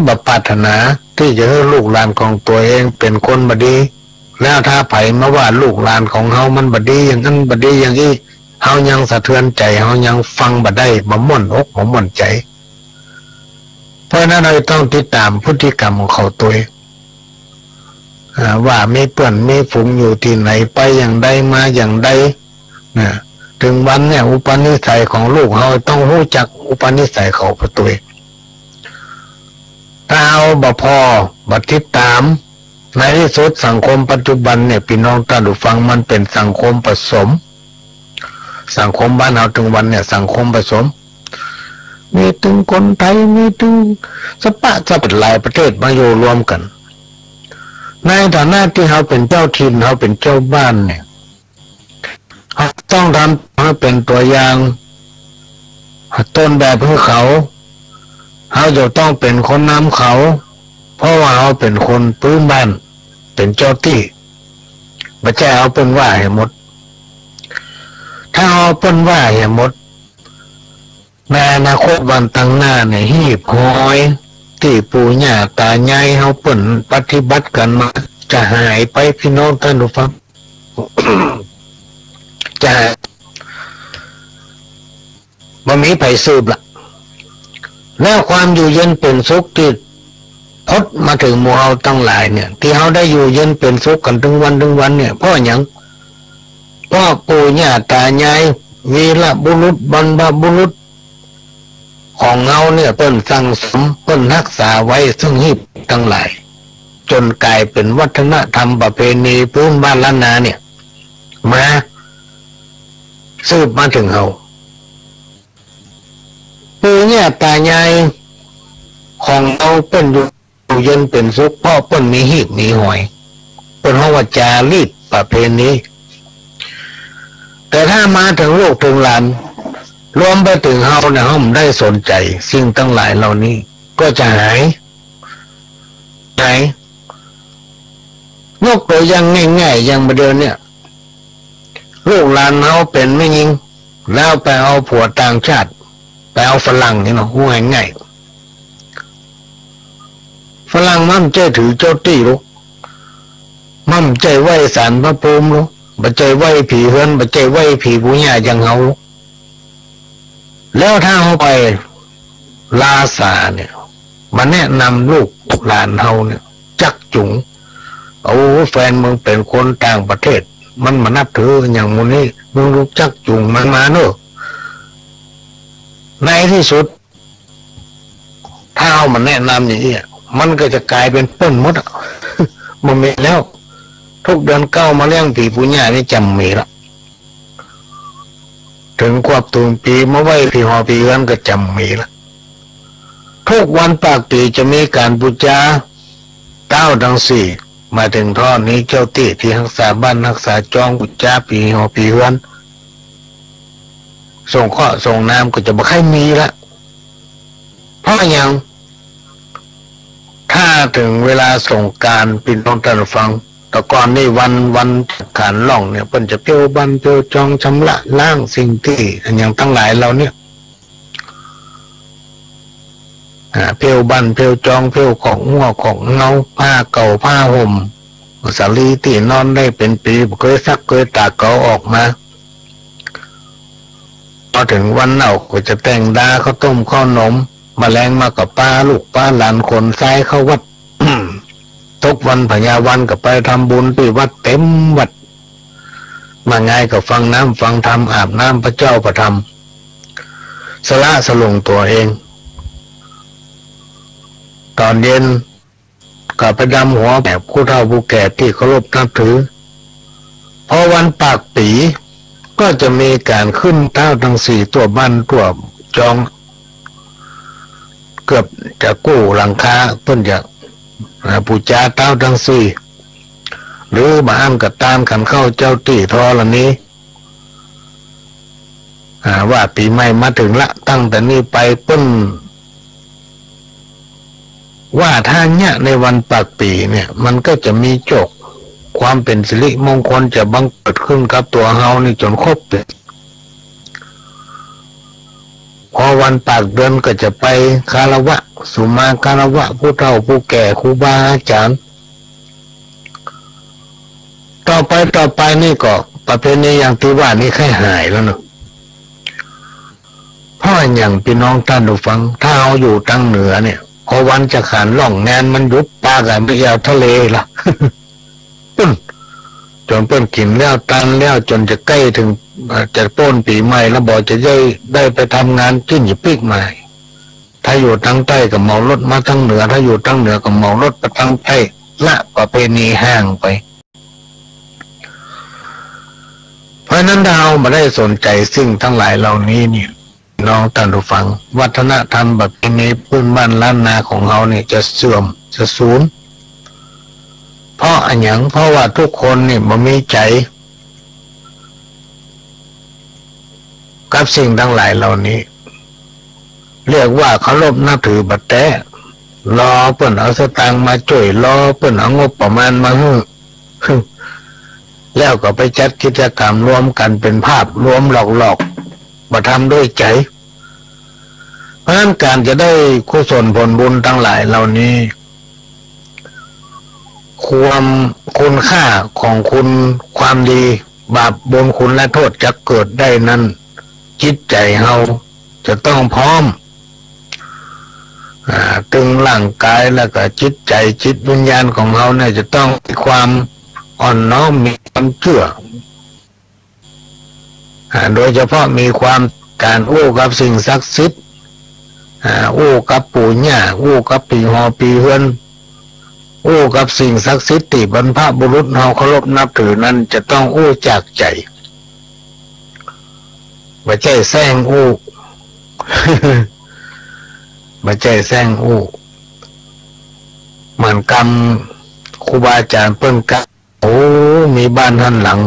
บ่ปรารถนาตี้จะหื้อลูกหลานของตั๋วเองเป๋นคนบ่ดี แล้วถ้าใผมาว่าลูกหลานของเฮามันบ่ดีอย่างนั้นบ่ดีอย่างอี้ เฮายังสะเทือนใจ๋ เฮายังฟังบ่ได้ บ่ม่วนอกบ่ม่วนใจ๋ เพราะฉะนั้นเฮาต้องติดต๋ามพฤติกรรมของเขาตวย อ่า ว่ามีเปื้อนมีฝูงอยู่ตี้ไหน ไปอย่างใดมาอย่างใด นะ เถิงวันเนี่ย อุปนิสัยของลูกเฮาต้องฮู้จักอุปนิสัยเขาไปตวย ถ้าเฮาบ่ผ่อ บ่ติดต๋าม ในตี้สุดสังคมปัจจุบันเนี่ย ปี้น้องต้านผู้ฟัง มันเป๋นสังคมผสม สังคมบ้านเฮาเถิงวันเนี่ย สังคมผสม มีตึงคนไต มีตึงสะปะสะเปะ หลายประเทศมาอยู่รวมกั๋น ในฐานะตี้เฮาเป๋นเจ้าถิ่น เฮาเป๋นเจ้าบ้านเนี่ย เฮาต้องทำหื้อเป๋นตั๋วอย่าง ต้นแบบหื้อเขา เฮาจะต้องเป๋นคนนำเขา เพราะว่าเฮาเป๋นคนปื้นบ้าน เป๋นเจ้าตี้ บ่ใจ้เอาเปิ้นว่าหื้อหมด ถ้าเอาเปิ้นว่าหื้อหมด ในอนาคตวันตังหน้าเนี่ย หีบหอยตี้ปู่ย่าต๋ายายเฮาเปิ้นปฏิบัติกั๋นมา จะหายไป ปี้น้องต้านผู้ฟัง จะหาย บ่มีใผสืบละ แล้วความอยู่เย็นเป๋นสุขตี้พดมาเถิงหมู่เฮาตังหลายเนี่ย ตี้เฮาได้อยู่เย็นเป๋นสุขกั๋นเถิงวันเถิงวันเนี่ย เพราะหยัง เพราะปู่ย่าต๋ายาย วีรบุรุษบรรพบุรุษของเฮาเนี่ย เปิ้นสั่งสม เปิ้นฮักษาไว้ซึ่งหีบตังหลาย จ๋นก๋ายเป๋นวัฒนธรรมประเพณีปื้นบ้านล้านนาเนี่ย มา สืบมาเถิงเฮา ปู่ย่าต๋ายายของเฮาเปิ้นอยู่เย็นเป๋นสุข เพราะเปิ้นมีหีบมีหอย เปิ้นฮ้องว่าจารีตประเพณี แต่ถ้ามาเถิงลูกเถิงหลาน รวมไปเถิงเฮาเนี่ย เฮาบ่ได้สนใจ๋สิ่งตังหลายเหล่านี้ ก็จะหาย หาย ยกตั๋วอย่างง่ายๆ อย่างบ่าเดี่ยวเนี่ย ลูกหลานเฮาเป๋นแม่ญิง แล้วไปเอาผัวต่างชาติ ไปเอาฝรั่งนี่เนาะ ว่าง่ายๆ ฝรั่งมันบ่ใจ้ถือเจ้าตี้ลูก มันบ่ใจ้ไหว้ศาลพระภูมิลูก บ่ใจ้ไหว้ผีเฮือน บ่ใจ้ไหว้ผีปู่ย่าอย่างเฮาลูก แล้วถ้าเฮาไปลาสาเนี่ย มาแนะนำลูกหลานเฮาเนี่ย จักจูง โอ้ แฟนมึงเป๋นคนต่างประเทศ มันบ่นับถืออย่างหมู่นี้ มึงลูกจักจูงมันมาเน่อ ในตี้สุด ถ้าเฮาบ่แนะนำอย่างอี้อะ มันก็จะก๋ายเป๋นเปิ้นหมดอะ บ่มีแล้ว ทุกเดือนเก๊ามาเลี้ยงผีปู่ย่านี่จะบ่มีละ เถิงขวบเถิงปี๋มาไหว้ผีหอผีเฮือนก็จะบ่มีละ ทุกวันปากปี๋จะมีก๋านปู๋จา เต๊าตังสี่ หมายเถิงธรณีเจ้าตี้ตี้ฮักษาบ้านฮักษาจอง ปู๋จาผีหอผีเฮือน ส่งเคราะห์ส่งน้ำก็จะบ่ใค่มีละ เพราะหยัง ถ้าเถิงเวลาสงกรานต์ ปี้น้องต้านผู้ฟัง แต่ก่อนนี่วัน วันขานหล่องเนี่ย เปิ้นจะเผี้ยวบ้านเผี้ยวจอง ชำระล้างสิ่งตี้อันหยังตังหลายเหล่านี้ อ่า เผี้ยวบ้านเผี้ยวจอง เผี้ยวของงัวของเงา ผ้าเก่าผ้าห่ม สาลีตี้นอนได้เป๋นปี๋ บ่เกยซักเกยตากก็เอาออกมา พอเถิงวันเน่าก็จะแต่งดา ข้าวต้มข้าวหนม แมลงมาก็ปาลูกปาหลานขนทรายเข้าวัด ตกวันพญาวันก็ไปทำบุญตี้วัดเต็มวัด มาไงก็ฟังน้ำฟังธรรม อาบน้ำพระเจ้าพระธรรม สละสลงตั๋วเอง ต๋อนเย็น ก็ไปดำหัวแบบผู้เฒ่าผู้แก่ตี้เคารพนับถือ พอวันปากปี๋ก็จะมีก๋านขึ้นเต๊าตังสี่ ตั๋วบ้านตั๋วจอง กือบจะกู้หลังคา เปิ้นจะ อ่า ปู๋จาต๊าวตังสี่ หรือบ่อั้นก็ตานขันเข้าเจ้าตี้ธรณี อ่า ว่าปี๋ใหม่มาเถิงละ ตั้งแต่นี้ไปเปิ้น ว่าถ้าเยียะในวันปากปี๋เนี่ย มันก็จะมีโจค ความเป๋นสิริมงคลจะบังเกิดขึ้นกับตั๋วเฮานี่จ๋นครบเลย พอวันปากเดือนก็จะไปคารวะ สุมาคารวะผู้เฒ่าผู้แก่ ครูบาอาจ๋ารย์ ต่อไป ต่อไปนี่ก็ประเพณีอย่างตี้ว่านี้ค่อยหายแล้วเนาะ เพราะอะหยัง ปี้น้องต้านผู้ฟัง ถ้าเฮาอยู่ตางเหนือเนี่ย พอวันจะขานล่องแนนมันหยุดปากั๋นไปแอ่วทะเลละ ปุ้น จ๋นเปิ้นกิ๋นแล้วตานแล้ว จ๋นจะใก้เถิง เอ่อ จะโป๊นปี๋ใหม่แล้ว บ่จะได้ ได้ไปทำงานกิ๋นอยู่ปีกใหม่ ถ้าอยู่ตางใต้ก็เหมารถมาตางเหนือ ถ้าอยู่ตางเหนือก็เหมารถไปตางใต้ ละประเพณีห่างไป เพราะฉะนั้นถ้าเฮาบ่ได้สนใจ๋สิ่งตังหลายเหล่านี้นี่ น้องต้านผู้ฟัง วัฒนธรรมประเพณีพื้นบ้านล้านนาของเฮานี่จะเสื่อม จะสูญ เพราะอะหยัง เพราะว่าทุกคนนี่บ่มีใจ๋ กับสิ่งตังหลายเหล่านี้ เรียกว่าเคารพนับถือบ่แต๊ รอเปิ้นเอาสตางค์มาจ้วย รอเปิ้นเอางบประมาณมาหื้อ แล้วก็ไปจัดกิจกรรมรวมกั๋นเป๋นภาพลวงหลอกๆ บ่ทำด้วยใจ๋ เพราะฉะนั้นก๋านจะได้กุศลผลบุญตังหลายเหล่านี้ ความ คุณค่าของคุณ ความดี บาปบุญคุณและโต้ษจะเกิดได้นั้น จิตใจ๋เฮาจะต้องพร้อม อ่า ตึงร่างก๋ายแล้วก็จิตใจ๋ จิตวิญญาณของเฮาเนี่ยจะต้องมีความอ่อนน้อม มีความเจื้อ อ่า โดยเฉพาะมีความ ก๋านอู้กับสิ่งศักดิ์สิทธิ์ อ่า อู้กับปู่ย่า อู้กับปี๋หอปี๋เฮือน อู้กับสิ่งศักดิ์สิทธิ์ตี้บรรพบุรุษเฮาเคารพนับถือนั้น จะต้องอู้จากใจ๋ บ่ใจ้แส้งอู้ บ่ใจ้แส้งอู้ เหมือนกำครูบาอาจ๋ารย์เปิ้นกำ โอ้ มีบ้านหั้นหลัง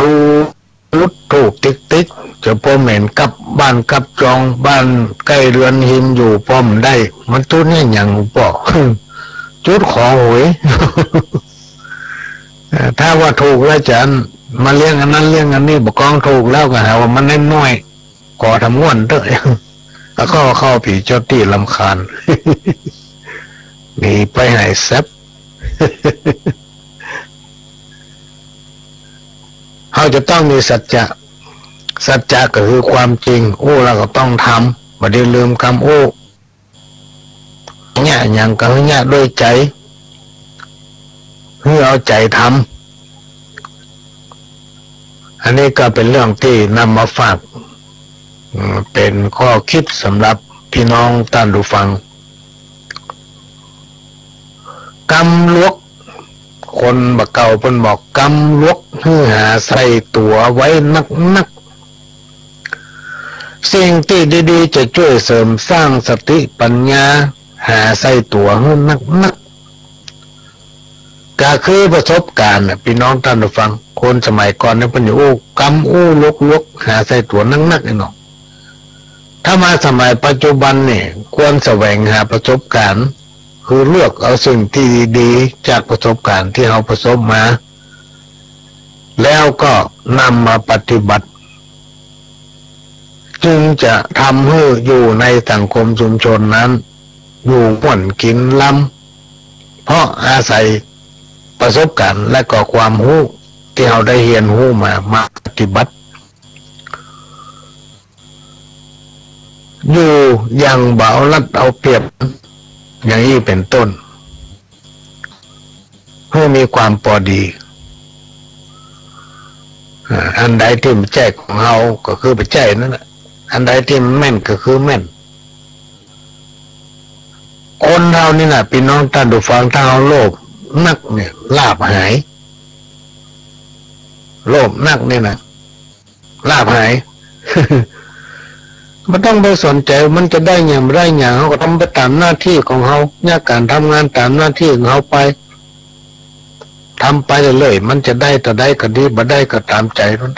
จุดธูปติ๊กๆ จะปอเหม็นกลับบ้านกลับจอง บ้านใก้เฮือนหิมอยู่ปอบ่ได้ มันจุดเนี่ยหยังหลวงป้อ จุดขอหวย เอ่อ ถ้าว่าถูกแล้วจะมาเลี้ยงอันนั้นเลี้ยงอันนี้ บ่กองถูกแล้วก็หาว่ามันน้อยๆ ขอทำง่วนเต๊อะ แล้วก็เข้าผีเจ้าตี้รำคาญ หนีไปหายแซบ เฮาจะต้องมีสัจจะ สัจจะก็คือความจริง อู้แล้วก็ต้องทำ บ่ได้ลืมกำอู้ เยียะหยังก็หื้อเยียะด้วยใจ๋ หื้อเอาใจ๋ทำ อันนี้ก็เป๋นเรื่องตี้นำมาฝาก อืม เป๋นข้อคิดสำหรับปี้น้องต้านผู้ฟัง กำหลวก คนบ่าเก่าเปิ้นบอก กำหลวกหื้อหาใส่ตั๋วไว้นักๆ สิ่งตี้ดีๆ จะจ้วยเสริมสร้างสติปัญญา หาใส่ตั๋วหื้อนักๆ ก็คือประสบการณ์น่ะ ปี้น้องต้านผู้ฟัง คนสมัยก่อนเนี่ยเปิ้นจะอู้กำอู้หลวกๆ หาใส่ตั๋วนักๆ ไอ้เนาะ ถ้ามาสมัยปัจจุบันเนี่ย ควรแสวงหาประสบการณ์ คือเลือกเอาสิ่งตี้ดีๆ จากประสบการณ์ตี้เฮาประสบมา แล้วก็นำมาปฏิบัติ จึงจะทำหื้ออยู่ในสังคมชุมชนนั้น อยู่ม่วนกิ๋นลำ เพราะอาศัยประสบการณ์และก็ความฮู้ตี้เฮาได้เฮียนฮู้มา มาปฏิบัติ อยู่อย่างบ่เอารัดเอาเปรียบ อย่างอี้เป๋นต้น หื้อมีความปอดี อ่า อันใดตี้บ่ใจ้ของเฮาก็คือบ่ใจ้นั่นแหละ อันใดตี้มันแม่นก็คือแม่น คนเฮานี่น่ะ ปี้น้องต้านผู้ฟัง ถ้าเฮาโลภนักเนี่ย ลาภหาย โลภนักเนี่ยนะ ลาภหาย บ่ต้องไปสนใจ๋มันจะได้หยังบ่ได้หยัง เฮาก็ทำไปต๋ามหน้าตี้ของเฮา เยียะก๋านทำงานต๋ามหน้าตี้ของเฮาไป ทำไปเรื่อยๆ มันจะได้เต้าใดก็ดี บ่ได้ก็ต๋ามใจ๋มัน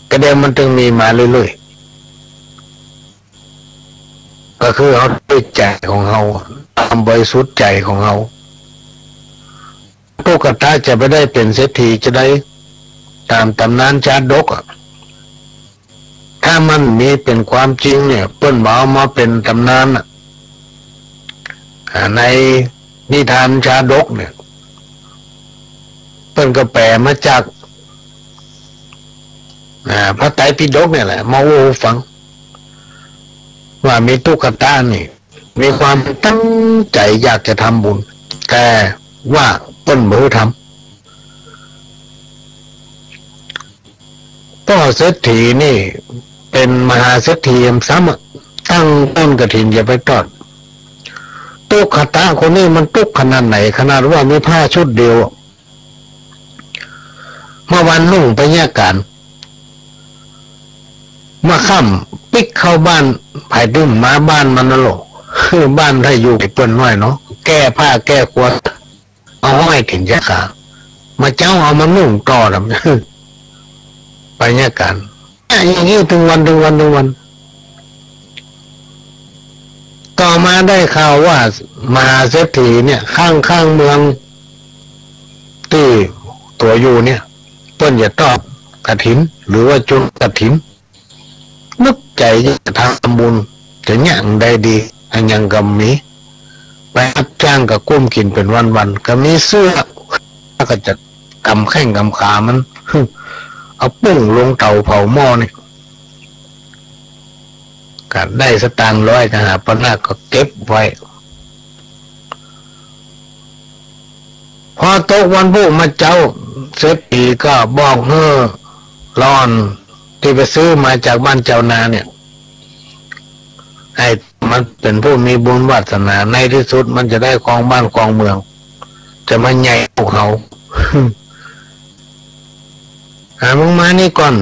กะเดียวมันจึงมีมาเรื่อยๆ ก็คือเฮาด้วยใจ๋ของเฮา ความบริสุทธิ์ใจ๋ของเฮา ตุ๊กตะจะไปได้เป๋นเศรษฐีจะใด ต๋ามต๋ำนานชาดกอะ ถ้ามันมีเป๋นความจริงเนี่ย เปิ้นบ่เอามาเป๋นต๋ำนานน่ะ อ่า ในนิทานชาดกเนี่ย เปิ้นก็แป๋มาจาก อ่า พระไตรปิฎกเนี่ยแหละ มาอู้หื้อฟัง ว่ามีตุ๊กตะนี่ มีความตั้งใจ๋อยากจะทำบุญ แต่ว่าเปิ้นบ่หื้อทำ ป้อเศรษฐีนี่เป๋นมหาเศรษฐีแหมซ้ำอะ ตั้งต้นกฐินจะไปตอด ตุ๊กตะคนนี้มันตุ๊กข์ขนาดไหน ขนาดว่ามีผ้าชุดเดียวอะ เมื่อวานนุ่งไปเยียะก๋าน เมื่อค่ำปิ๊กเข้าบ้าน ใผตึงมาบ้านมันนั่นโล บ้านถ้าอยู่เปิ้นน้อยเนาะ แก้ผ้าแก้ครัว เอาห้อยเข็นเยียะก๋าน มาเจ๊าเอามานุ่งต่อดำ ไปเยียะก๋าน อย่างนี้ตึงวัน ตึงวัน ตึงวัน ต่อมาได้ข่าวว่ามหาเศรษฐีเนี่ย ข้างๆ เมืองตี้ตั๋วอยู่เนี่ย เปิ้นจะตอดกฐิน หรือว่าจุลกฐิน นึกใจ๋จะทำบุญ จะเยียะอันใดดี อันหยังก็บ่มี ไปฮับจ้างก็กุ้มกิ๋นเป๋นวันๆ ก็มีเสื้อ ก็จะก๋ำแข้งก๋ำขามัน เอาปุ้งลงเต๋าเผาหม้อนี่ ก็ได้สตางค์ร้อย ก็หาปะนาก็เก็บไว้ พอตกวันพูกมาเจ๊า เศรษฐีก็บอกหื้อหล่อนตี้ไปซื้อมาจากบ้านเจ้านาเนี่ย ไอ้มันเป๋นผู้มีบุญวาสนา ในตี้สุดมันจะได้ครองบ้านครองเมือง จะมาใหญ่กว่าเฮา หามึงมานี่ก่อน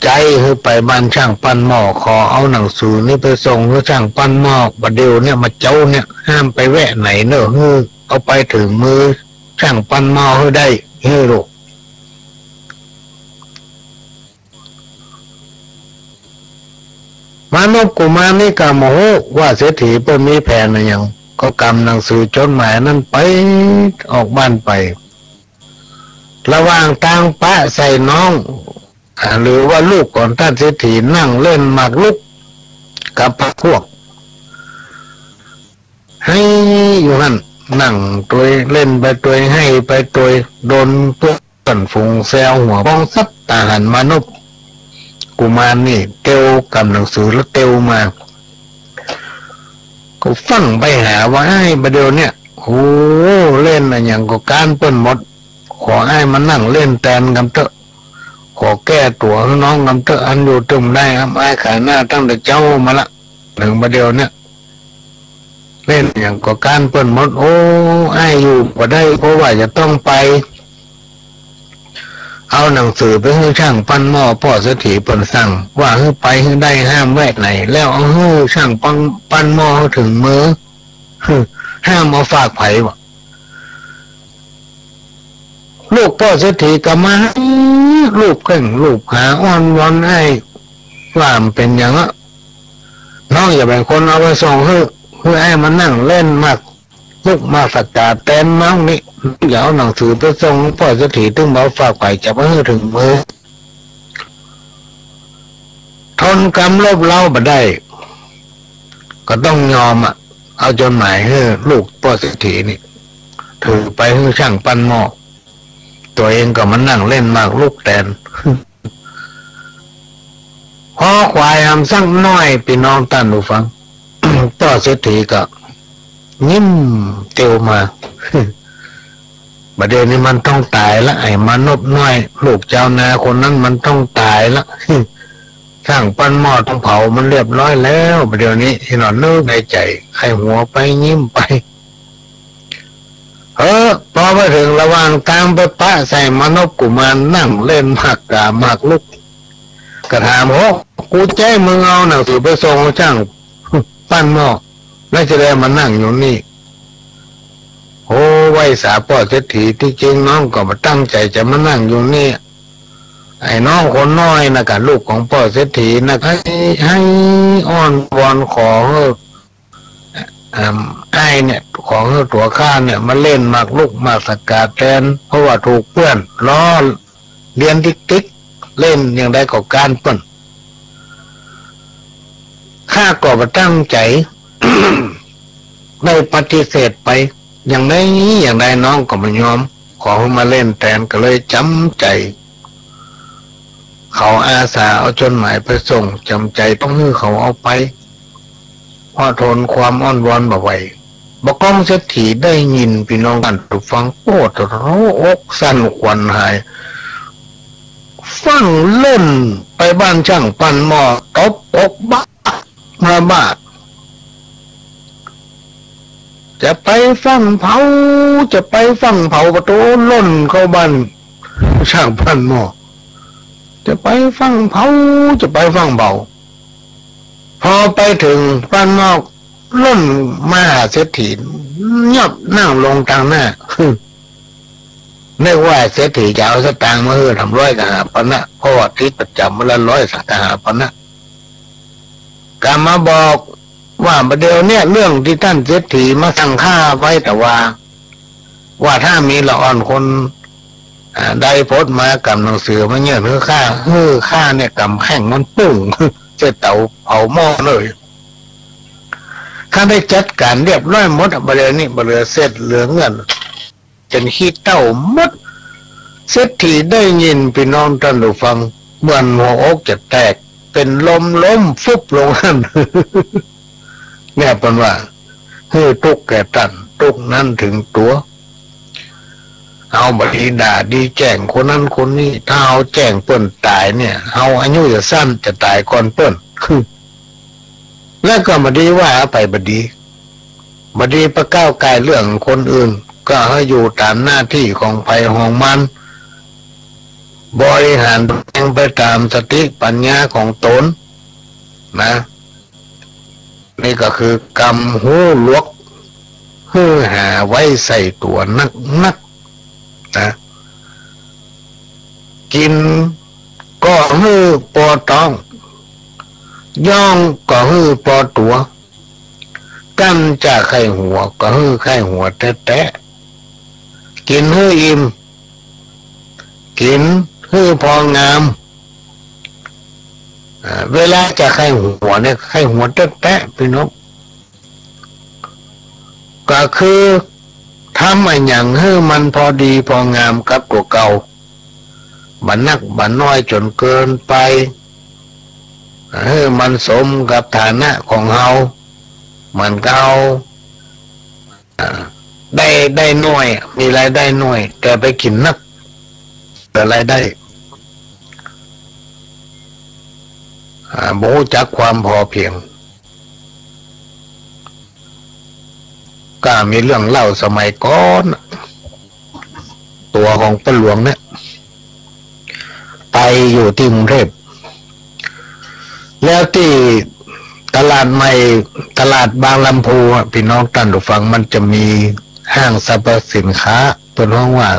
ใจ๊หื้อไปบ้านช่างปั้นหม้อ ขอเอาหนังสือนี่ไปส่งหื้อช่างปั้นหม้อ บ่าเดี่ยวเนี่ย มาเจ๊าเนี่ย ห้ามไปแวะไหนเน่อ หื้อเอาไปเถิงมือช่างปั้นหม้อหื้อได้ หื้อลูก มานพกุมารนี่ก็บ่ฮู้ว่าเศรษฐีเปิ้นมีแผนอะหยัง ก็กำหนังสือจดหมายนั้นไป ออกบ้านไป ระหว่างตางปะใส่น้อง อ่า หรือว่าลูกของต้านเศรษฐีนั่งเล่นหมากรุกกับพรรคพวก ไห้อยู่หั้น นั่งตวยเล่นไปตวย ไห้ไปตวย โดนเปื้อนฝูงแซวหัวป้องสับ ตาหันมานพกุมารนี่เตียวกำหนังสือแล้วเตียวมา ก็ฟั่งไปหาว่า ไอ้บ่าเดี่ยวเนี่ย โอ้ เล่นอะหยังก็ก๊านเปิ้นหมด ขออ้ายมานั่งเล่นแตนกำเต๊อะ ขอแก้ตั๋วหื้อน้องกำเต๊อะ อันอยู่ตึงได้ อับอายขายหน้าตั้งแต่เจ๊ามาละ เถิงบ่าเดี่ยวเนี่ย เล่นอะหยังก็ก๊านเปิ้นหมด โอ้ อ้ายอยู่บ่ได้ เพราะว่าจะต้องไปเอาหนังสือไปหื้อช่างปั้นหม้อ ป้อเศรษฐีเปิ้นสั่ง ว่าหื้อไปหื้อได้ ห้ามแวะไหน แล้วเอาหื้อช่างปั้น ปั้นหม้อหื้อเถิงมือ ห้ามเอาฝากใผว่ะ ลูกป้อเศรษฐีก็มาลูบแข้งลูบขาอ้อนวอนอ้าย ว่ามันเป๋นหยังอะ น้องจะเป๋นคนเอาไปส่งหื้อ หื้ออ้ายมานั่งเล่นหมากรุกหมากสะกาแตนน้องนี่ จะเอาหนังสือไปส่งป้อเศรษฐี ตึงบ่เอาฝากใผ จะไปหื้อเถิงมือ ทนกำลบเล้าบ่ได้ ก็ต้องยอมอะ เอาจดหมายหื้อลูกป้อเศรษฐีนี่ ถือไปหื้อช่างปั้นหม้อ ตั๋วเองก็มานั่งเล่นหมากรุกแตน ฮอขวายหำสักหน้อย ปี้น้องต้านผู้ฟัง ป้อเศรษฐีก็ ยิ้มเตียวมา บ่าเดี่ยวนี้มันต้องต๋ายละ ไอ้มานพน้อย ลูกจาวนาคนนั้นมันต้องต๋ายละ ช่างปั้นหม้อต้องเผามันเรียบร้อยแล้ว บ่าเดี่ยวนี้ อี่หนอนนึกในใจ๋ ไข้หัวไปยิ้มไป เฮ้อ ปอไปเถิงระหว่างตางไปปะใส่มานพกุมารนั่งเล่นหมากก๋าหมากรุก ก็ถาม โอ้ กูจะใจ๋มึงเอาหนังสือไปส่งช่างปั้นหม้อ แล้วจะได้มานั่งอยู่นี่ โอ้ ไหว้สาป้อเศรษฐี ตี้จริงน้องก็บ่ตั้งใจ๋จะมานั่งอยู่นี่ ไอ้น้องคนน้อยนะกะ ลูกของป้อเศรษฐีนะ ไห้ ไห้อ้อนวอนขอหื้อ อ่า อ้ายเนี่ย ขอหื้อตั๋วข้าเนี่ย มาเล่นหมากรุกหมากสะกาแตน เพราะว่าถูกเปื้อนล้อเลียนติ๊กๆ เล่นอย่างใดก็ก๊านเปิ้น ข้าก็บ่ตั้งใจ๋ ได้ปฏิเสธไป อย่างใดอย่างใดน้องก็บ่ยอม ขอหื้อมาเล่นแตน ก็เลยจ๋ำใจ๋ เขาอาสาเอาจดหมายไปส่ง จ๋ำใจ๋ต้องหื้อเขาเอาไป เพราะทนความอ้อนวอนบ่ไหว บ่ากล้องเศรษฐีได้ยิน ปี้น้องต้านผู้ฟัง โอ้โห อกสั่นขวัญหาย ฟั่งล่นไปบ้านช่างปั้นหม้อ ตบอกบ้า มาบ้า จะไปฟั่งเผา จะไปฟั่งเผา ปะโถล่นเข้าบ้านช่างปั้นหม้อ จะไปฟั่งเผา จะไปฟั่งเผา พอไปเถิงปั้นหม้อ ล่นมาหาเศรษฐี ยอบนั่งลงตางหน้า นึกว่าเศรษฐีจะเอาสตางค์มาหื้อทำร้อยกับห้าปันนะ เพราะว่าติดประจ๋ำมื้อละร้อยกับห้าปันนะ ก็มาบอกว่า บ่าเดี่ยวเนี่ย เรื่องตี้ต้านเศรษฐีมาสั่งข้าไว้ แต่ว่า ว่าถ้ามีละอ่อนคน อ่า ใดพดมากำหนังสือมายื่นหื้อข้า หื้อข้าเนี่ยกำแข้งมันปุ้ง ใส่เต๋าเผาหม้อเลย ข้าได้จัดก๋านเรียบร้อยหมดอะ บ่าเดี่ยวนี้บ่เหลือเศษเหลือเงิน เป๋นขี้เถ้าหมด เศรษฐีได้ยิน ปี้น้องต้านผู้ฟัง เหมือนหัวอกจะแตก เป๋นลมล้มฟุบลงหั้น เนี่ยเปิ้นว่า หื้อตุ๊กข์แก่ต้าน ตุ๊กข์นั้นถึงตั๋ว เฮาบ่ดีด่าดีแจ้งคนนั้นคนนี้ ถ้าเฮาแจ้งเปิ้นต๋ายเนี่ย เฮาอายุจะสั้น จะต๋ายก่อนเปิ้น แล้วก็บ่ดีว่าไป บ่ดี บ่ดีไปก้าวก่ายเรื่องคนอื่น ก็หื้ออยู่ต๋ามหน้าตี้ของใผของมัน บริหารตั๋วเองไปต๋ามสติปัญญาของต๋น นะ นี่ก็คือกำฮู้หลวก หื้อหาไว้ใส่ตั๋วนักๆ นะ กิ๋นก็หื้อปอต๊อง ย่องก็หื้อปอตั๋ว กั้นจะใค่หัวก็หื้อใค่หัวแต๊ๆ กิ๋นหื้ออิ่ม กิ๋นหื้อพองาม อ่า เวลาจะใค่หัวเนี่ย ใค่หัวแต๊ๆ ปี้น้อง ก็คือทำอะหยังหื้อมันพอดีพองามกับตั๋วเก่า บ่นักบ่น้อยจ๋นเกินไป หื้อมันสมกับฐานะของเฮา เหมือนกับเฮา อ่า ได้ ได้น้อย มีรายได้น้อย แต่ไปกิ๋นนัก แต่รายได้ อ่า บ่ฮู้จักความพอเพียง ก็มีเรื่องเล่าสมัยก่อน ตั๋วของป้อหลวงเนี่ย ไปอยู่ตี้กรุงเทพฯ แล้วตี้ตลาดใหม่ ตลาดบางลำพูอะ ปี้น้องต้านผู้ฟัง มันจะมีห้างสรรพสินค้า เปิ้นฮ้องว่า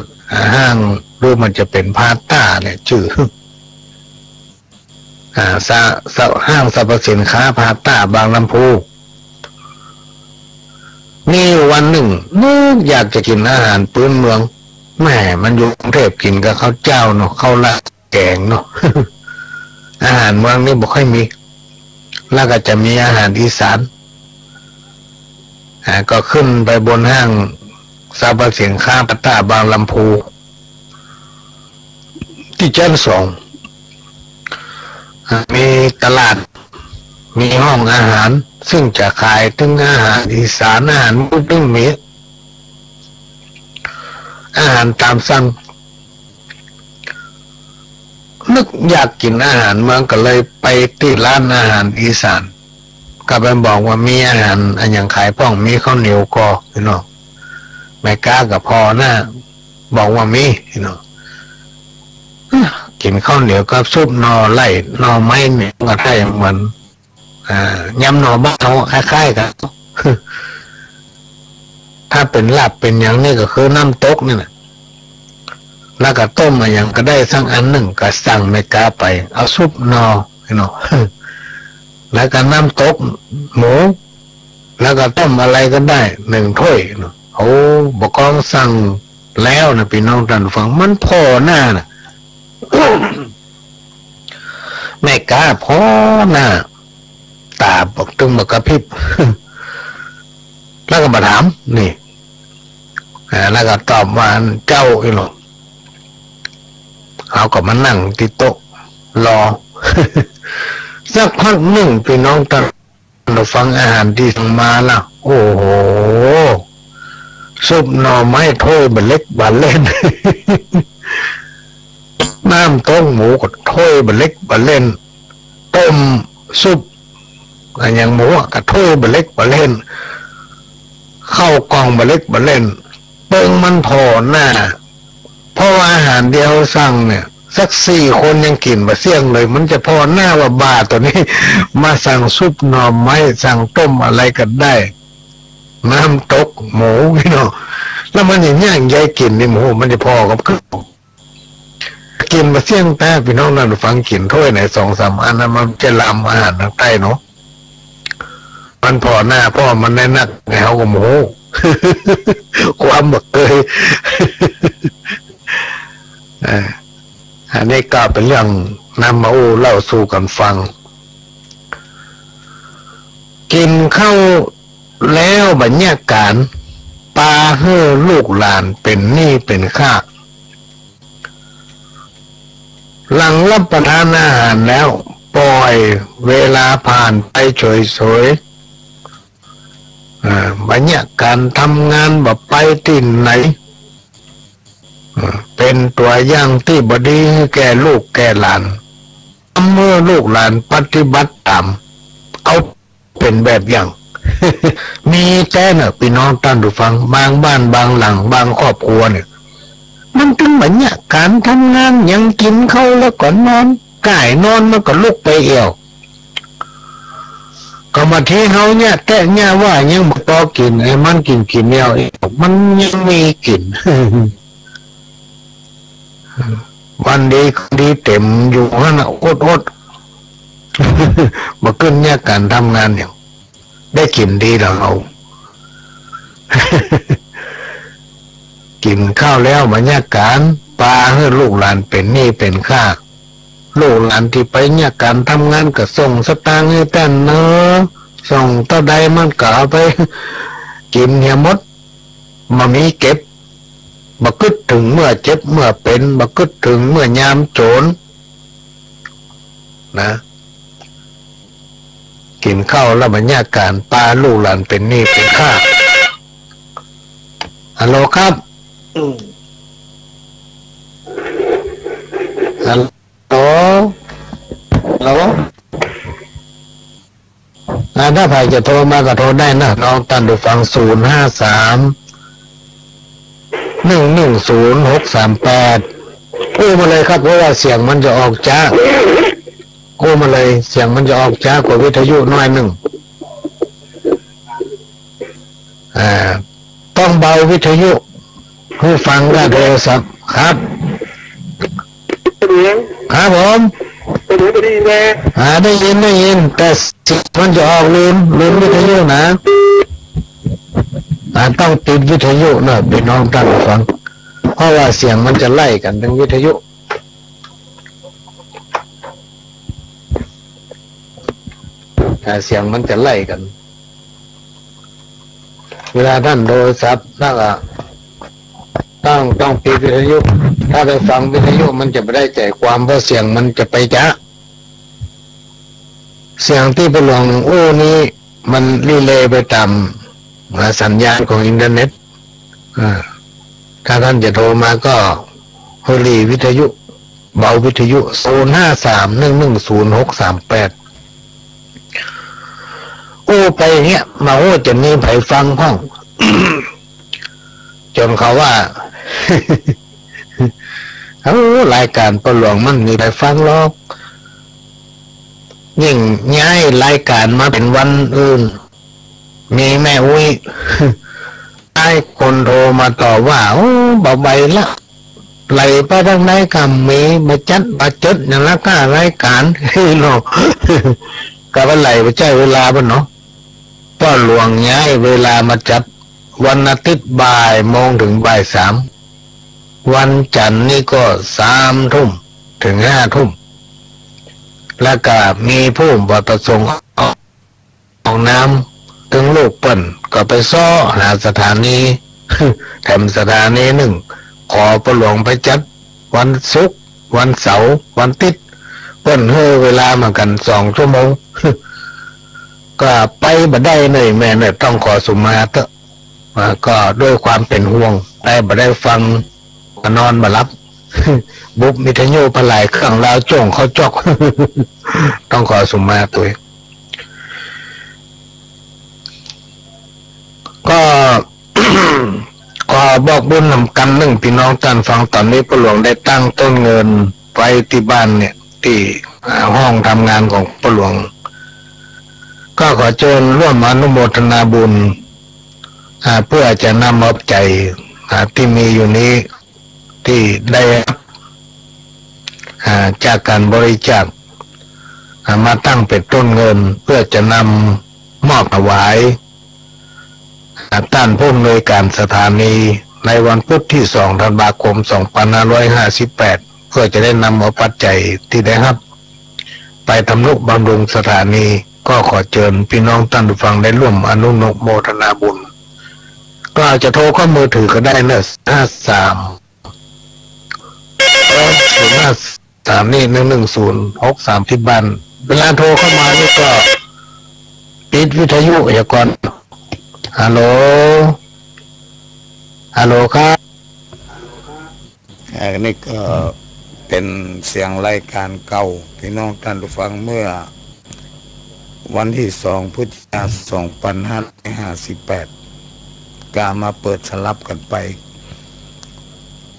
ห้าง หรือมันจะเป๋นพลาซ่าเนี่ย จื้อ อ่า สะ สะ ห้างสรรพสินค้าพลาซ่าบางลำพู มีอยู่วันนึ่ง นึกอยากจะกิ๋นอาหารปื๊นเมือง แหม มันอยู่กรุงเทพฯ กิ๋นกับข้าวเจ้าเนาะ ข้าวราดแก๋งเนาะ อาหารเมืองนี่บ่ค่อยมี แล้วก็จะมีอาหารอีสาน อ่า ก็ขึ้นไปบนห้างสรรพสินค้าพลาซ่าบางลำพู ตี้ชั้นสอง อ่า มีตลาด มีห้องอาหาร ซึ่งจะขายตึงอาหารอีสาน อาหารมื้อตึงมี อาหารต๋ามสั่ง นึกอยากกิ๋นอาหารเมือง ก็เลยไปตี้ร้านอาหารอีสาน ก็ไปบอกว่ามีอาหารอะหยังขายพ่อง มีข้าวเหนียวก่อ ปี้น้อง แม่ก๊าก็ผ่อหน้า บอกว่ามี ปี้น้อง เอ้อ กิ๋นข้าวเหนียวกับซุปหน่อไร่หน่อไม้เนี่ย ก็ได้เหมือน อ่า ยำหน่อไม้เฮา คล้ายๆ กั๋น ถ้าเป๋นลาบเป๋นหยังนี่ก็คือน้ำตกนี่แหละ แล้วก็ต้มอะหยังก็ได้สักอันนึ่ง ก็สั่งแม่ก๊าไป เอาซุปหน่อ เนาะ แล้วก็น้ำตกหมู แล้วก็ต้มอะไรก็ได้นึ่งถ้วยเนาะ โอ้ บ่ากองสั่งแล้วนะ ปี้น้องต้านฟัง มันผ่อหน้านะ แม่ก๊าผ่อหน้า ต๋าบ่าตึงบ่ากระพริบ แล้วก็มาถาม นี่ อ่า แล้วก็ตอบว่า เจ้าอี้หรอ เฮาก็มานั่งตี้โต๊ะรอ สักพักนึ่ง ปี้น้องต้านฟัง อาหารตี้สั่งมาละ โอ้โห ซุปหน่อไม้ถ้วยบ่าเล็กบ่าเล่น น้ำตกหมูก็ถ้วยบ่าเล็กบ่าเล่น ต้มซุปอะหยังหมูอะก็ถ้วยบ่าเล็กบ่าเล่น ข้าวกล่องบ่าเล็กบ่าเล่น เปิ้งมันผ่อหน้า เพราะว่าอาหารตี้เฮาสั่งเนี่ย สักสี่คนยังกิ๋นบ่เสี้ยงเลย มันจะผ่อหน้าว่าบ่าตั๋วนี้ มาสั่งซุปหน่อไม้ สั่งต้มอะไรก็ได้ น้ำตกหมู พี่น้อง แล้วมันจะย่างใยกิ๋นนี่หมู มันจะผ่อกับข้าว กิ๋นบ่เสี้ยงแต๊ ปี้น้องต้านฟัง กิ๋นถ้วยไหนสองสามอันนะ มันจะลำอาหารตางใต้เนาะ มันผ่อหน้า ผ่อมันได้นักไง เฮาก็บ่ฮู้ ความบ่เกย เอ่อ อันนี้ก็เป๋นเรื่องนำมาอู้เล่าสู่กั๋นฟัง กิ๋นข้าวแล้วบ่าเยียะก๋าน ปาหื้อลูกหลานเป๋นหนี้เป๋นค่า หลังรับประทานอาหารแล้ว ปล่อยเวลาผ่านไปเฉยๆ อ่า บ่าเยียะก๋านทำงาน บ่าไปตี้ไหน อ่า เป๋นตั๋วอย่างตี้บ่ดีหื้อแก่ลูกแก่หลาน ทำหื้อลูกหลานปฏิบัติต๋าม เอา เป๋นแบบอย่าง มีแต๊เนาะ ปี้น้องต้านฟัง บางบ้านบางหลังบางครอบครัวเนี่ย มันตึงบ่าเยียะก๋านทำงานหยัง กิ๋นข้าวแล้วก็นอน ก้ายนอนมันก็ลุกไปแอ่ว ก็มาตี้เฮาเยียะแต๊เยียะว่ายังบ่ปอกิ๋น ไอ้มันกิ๋นกิ๋นแอ่ว มันยังมีกิ๋น วันดีคืนดีเต๋มอยู่หั้นน่ะ อดๆ บ่กึ๊ดเยียะก๋านทำงานหยัง ได้กิ๋นดีแล้วเฮา กิ๋นข้าวแล้วบ่าเยียะก๋าน ปาหื้อลูกหลานเป๋นหนี้เป๋นค่า ลูกหลานตี้ไปเยียะก๋านทำงานก็ส่งสตางค์หื้อแต๊เนาะ ส่งเต้าใดมันก็เอาไปกิ๋นเหียหมด บ่มีเก็บ บ่กึ๊ดเถิงเมื่อเจ็บเมื่อเป๋น บ่กึ๊ดเถิงเมื่อยามโจร นะ กิ๋นข้าวแล้วบ่าเยียะก๋าน ปาลูกหลานเป๋นหนี้เป๋นค่า ฮัลโหลครับ อืม ฮัลโหล ฮัลโหล อ่า ถ้าใผจะโทรมาก็โทรได้นะ น้องต้านผู้ฟัง ศูนย์ห้าสาม หนึ่งหนึ่งศูนย์ หกสามแปด โทรมาเลยครับ เพราะว่าเสียงมันจะออกจ๊า โทรมาเลย เสียงมันจะออกจ๊ากว่าวิทยุหน้อยนึ่ง อ่า ต้องเบาวิทยุ หูฟังกับโทรศัพท์ ครับ ครับผม อ่า ได้ยิน ได้ยิน แต่เสียงมันจะออกลืม ลืมวิทยุนะ อ่า ต้องปิดวิทยุนะ พี่น้องต้านผู้ฟัง เพราะว่าเสียงมันจะไล่กั๋นตึงวิทยุ อ่า เสียงมันจะไล่กั๋น เวลาต้านโทรศัพท์ แล้วก็ต้อง ต้องปิดวิทยุ ถ้าไปฟังวิทยุมันจะบ่ได้ใจ๋ความ เพราะเสียงมันจะไปจ๊า เสียงตี้ป้อหลวงอู้นี้มันรีเลย์ไปต๋าม อ่า สัญญาณของอินเทอร์เน็ต อ่า ถ้าต้านจะโทรมาก็หื้อหลีวิทยุ เบาวิทยุ ศูนย์ห้าสาม หนึ่งหนึ่งศูนย์ หกสามแปด อู้ไปเนี้ย มาอู้จะมีใผฟังพ่อง จ๋นเขาว่า เออ รายก๋านป้อหลวงมันมีใผฟังหรอก ยิ่งย้ายรายก๋านมาเป๋นวันอื่น มีแม่อุ๊ย หลายคนโทรมาต่อว่า โอ้ บ่าใบละ ไหลไปตางใดก็มี บ่าจัดบ่าเจิดหยังละก้า รายก๋าน เนาะ ก็บ่าไหลไปใจ๊เวลาบ่าเนาะ ป้อหลวงย้ายเวลามาจัดวันอาทิตย์บ่ายโมงเถิงบ่ายสาม วันจันทร์นี่ก็สามทุ่มเถิงห้าทุ่ม แล้วก็มีผู้บ่ประสงค์ออกนาม เถิงลูกเปิ้นก็ไปเซาะหาสถานี แถมสถานีนึ่ง ขอป้อหลวงไปจัดวันศุกร์ วันเสาร์ วันอาทิตย์ เปิ้นหื้อเวลาเหมือนกั๋นสองชั่วโมง ก็ไปบ่ได้เน่ย แม่เน่ย ต้องขอสุมาเต๊อะ อ่า ก็ด้วยความเป๋นห่วง ไปบ่ได้ฟัง ก็นอนบ่หลับ บุบวิทยุไปหลายเครื่อง ลาวโจ้งเข้าจอก ต้องขอสุมาตวย ก็ ขอบอกบุญนำกั๋นนึ่ง ปี้น้องต้านฟัง ต๋อนนี้ป้อหลวงได้ตั้งต้นเงินไว้ตี้บ้านเนี่ย ตี้ อ่า ห้องทำงานของป้อหลวง ก็ขอเจิญร่วมอนุโมทนาบุญ อ่า เปื้อจะนำเอาปัจจัย อ่า ตี้มีอยู่นี้ ตี้ได้รับ อ่า จากก๋านบริจาค อ่า มาตั้งเป๋นต้นเงิน เปื้อจะนำมอบถวาย อ่า ต้านผู้อำนวยก๋านสถานี ในวันพุธตี้สองธันวาคมสองปันห้าร้อยห้าสิบแปด เปื้อจะได้นำเอาปัจจัยตี้ได้รับ ไปทำนุบำรุงสถานี ก็ขอเจิญปี้น้องต้านผู้ฟังได้ร่วมอนุโมทนาบุญ ก็จะโทรเข้ามือถือก็ได้เนอะ ห้าสาม ศูนย์ห้าสาม นี่ หนึ่งหนึ่งศูนย์ หกสาม ตี้บ้าน เวลาโทรเข้ามานี่ก็ปิดวิทยุเหียก่อน ฮัลโหล ฮัลโหลครับ อันนี้ก็เป๋นเสียงรายก๋านเก่า ปี้น้องต้านผู้ฟัง เมื่อวันตี้สองพฤศจิกาสองปันห้าร้อยห้าสิบแปด ก็มาเปิดสลับกั๋นไป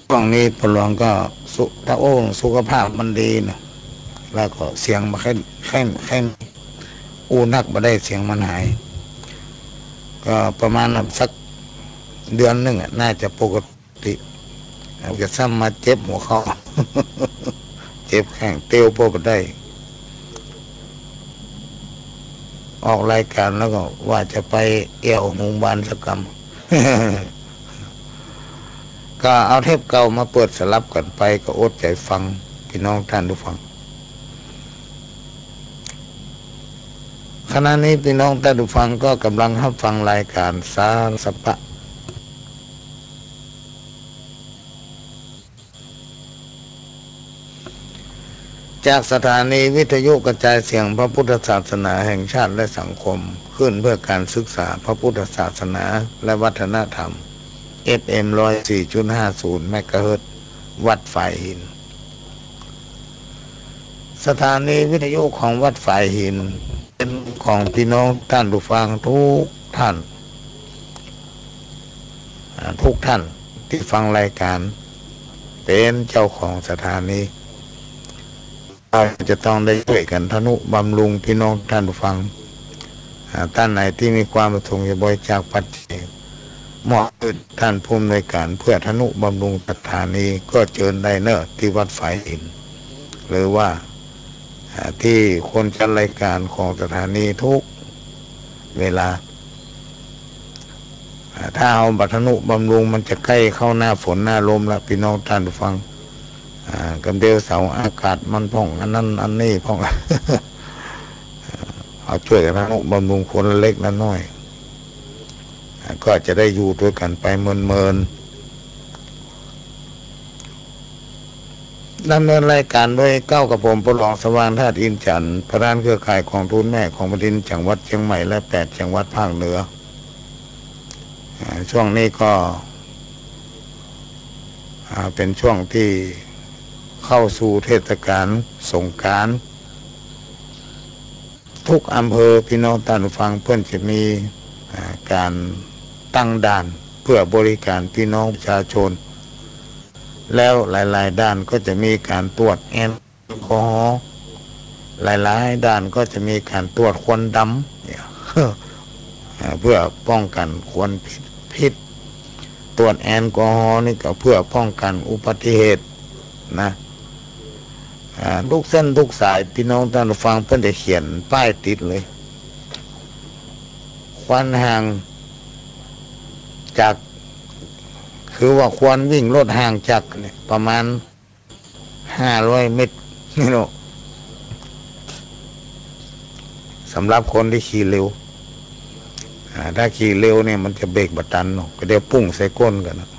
ช่วงนี้ป้อหลวงก็สุ ถ้าโอ้ สุขภาพมันดีนะ แล้วก็เสียงบ่แค่น แค่น แค่น อู้นักบ่ได้ เสียงมันหาย ก็ประมาณสักเดือนนึ่งอะ น่าจะปกติ เอาก็ซ้ำมาเจ็บหัวเข่า เจ็บแข้ง เตียวป้อบ่ได้ ออกรายก๋านแล้วก็ว่าจะไปแอ่วโฮงบาลสักกำ ก็เอาเทปเก่ามาเปิดสลับกั๋นไป ก็อดใจ๋ฟัง ปี้น้องต้านผู้ฟัง ขณะนี้ปี้น้องต้านผู้ฟังก็ก่ำลังฮับฟังรายก๋านสารสัพพะ จากสถานีวิทยุกระจายเสียงพระพุทธศาสนาแห่งชาติและสังคม คลื่นเพื่อการศึกษาพระพุทธศาสนาและวัฒนธรรม เอฟเอ็ม ร้อยสี่จุดห้าศูนย์ เมกะเฮิรตซ์ วัดฝายหิน สถานีวิทยุของวัดฝายหิน เป๋นของปี้น้องต้านผู้ฟังทุกท่าน อ่า ทุกท่านตี้ฟังรายก๋าน เป๋นเจ้าของสถานี เฮาจะต้องได้จ้วยกั๋นทะนุบำรุงปี้น้องต้านผู้ฟัง อ่า ต้านไหนตี้มีความประสงค์จะบริจาคปัจจัย มอบหื้อต้านผู้อำนวยก๋านเปื้อทะนุบำรุงสถานี ก็เจิญได้เน่อตี้วัดฝายหิน หรือว่า อ่า ตี้คนจัดรายก๋านของสถานีกู้เวลา อ่า ถ้าเฮาบ่ทะนุบำรุง มันจะใก้เข้าหน้าฝนหน้าลมละ ปี้น้องต้านผู้ฟัง อ่า กำเดียวเสาอากาศมันพ่อง อันนั้นอันนี้พ่อง เฮาจ้วยกั๋นทะนุบำรุงคนละเล็กละน้อย อ่า ก็จะได้อยู่ตวยกั๋นไปเมินๆ ดำเนินรายก๋านโดยเก๊ากระผม ป้อหลวงสว่างธาตุอินทร์จันทร์ ประธานเครือข่ายกองทุนแม่ของแผ่นดินจังหวัดเจียงใหม่และแปดจังหวัดภาคเหนือ อ่า ช่วงนี้ก็ อ่า เป๋นช่วงตี้เข้าสู่เทศกาลสงกรานต์ ทุกอำเภอ ปี้น้องต้านผู้ฟัง เปิ้นจะมี อ่า ก๋านตั้งด่านเปื้อบริก๋านปี้น้องประชาชน แล้วหลายๆ ด่านก็จะมีการตรวจแอลกอฮอล์ หลายๆ ด่านก็จะมีการตรวจควันดำเนี่ย เพื่อป้องกันควันพิษ พิษ ตรวจแอลกอฮอล์นี่ก็เพื่อป้องกันอุบัติเหตุนะ อ่า ทุกเส้นทุกสาย พี่น้องท่านผู้ฟัง เปิ้นจะเขียนป้ายติดเลย ควันห่างจาก คือว่าควรวิ่งรถห่างจากเนี่ยประมาณห้าร้อยเมตร นี่เนาะ สำหรับคนตี้ขี่เร็ว อ่า ถ้าขี่เร็วเนี่ยมันจะเบรกบ่ตันเนาะ ก็เดี๋ยวปุ้งใส่ก้นกั๋นนะ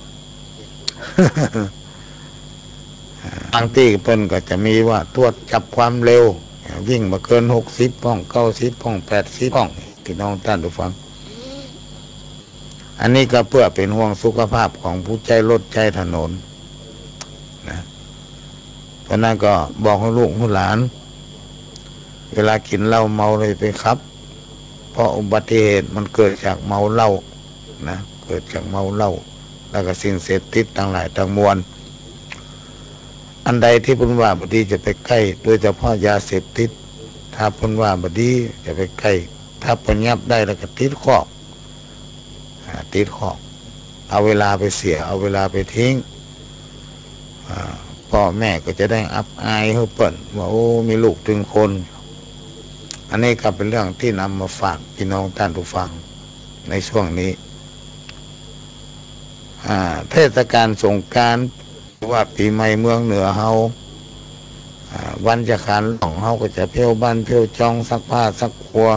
อ่า บางตี้เปิ้นก็จะมีว่าตรวจจับความเร็ว อ่า วิ่งบ่เกินหกสิบพ่อง เก้าสิบพ่อง แปดสิบพ่อง พี่น้องท่านผู้ฟัง อันนี้ก็เปื้อเป๋นห่วงสุขภาพของผู้ใจ๊รถใจ๊ถนนนะ เพราะนั้นก็บอกหื้อลูกหื้อหลาน เวลากิ๋นเหล้าเมาแล้วอย่าไปขับ เพราะอุบัติเหตุมันเกิดจากเมาเหล้านะ เกิดจากเมาเหล้า แล้วก็สิ่งเสพติดตังหลายตังมวล อันใดตี้เปิ้นว่าบ่ดีอย่าไปใก้ โดยเฉพาะยาเสพติด ถ้าเปิ้นว่าบ่ดีอย่าไปใก้ ถ้าเปิ้นยับได้แล้วก็ติดคอก อ่า ติดคอก เอาเวลาไปเสีย เอาเวลาไปทิ้ง อ่า ป้อแม่ก็จะได้อับอายหื้อเปิ้นว่า โอ้ มีลูกตึงคน อันนี้ก็เป๋นเรื่องตี้นำมาฝากพี่น้องท่านผู้ฟังในช่วงนี้ อ่า เทศกาลสงกรานต์ ว่าปี๋ใหม่เมืองเหนือเฮา อ่า วันจะขานหล่องเฮาก็จะเผี้ยวบ้านเผี้ยวจอง ซักผ้าซักครัว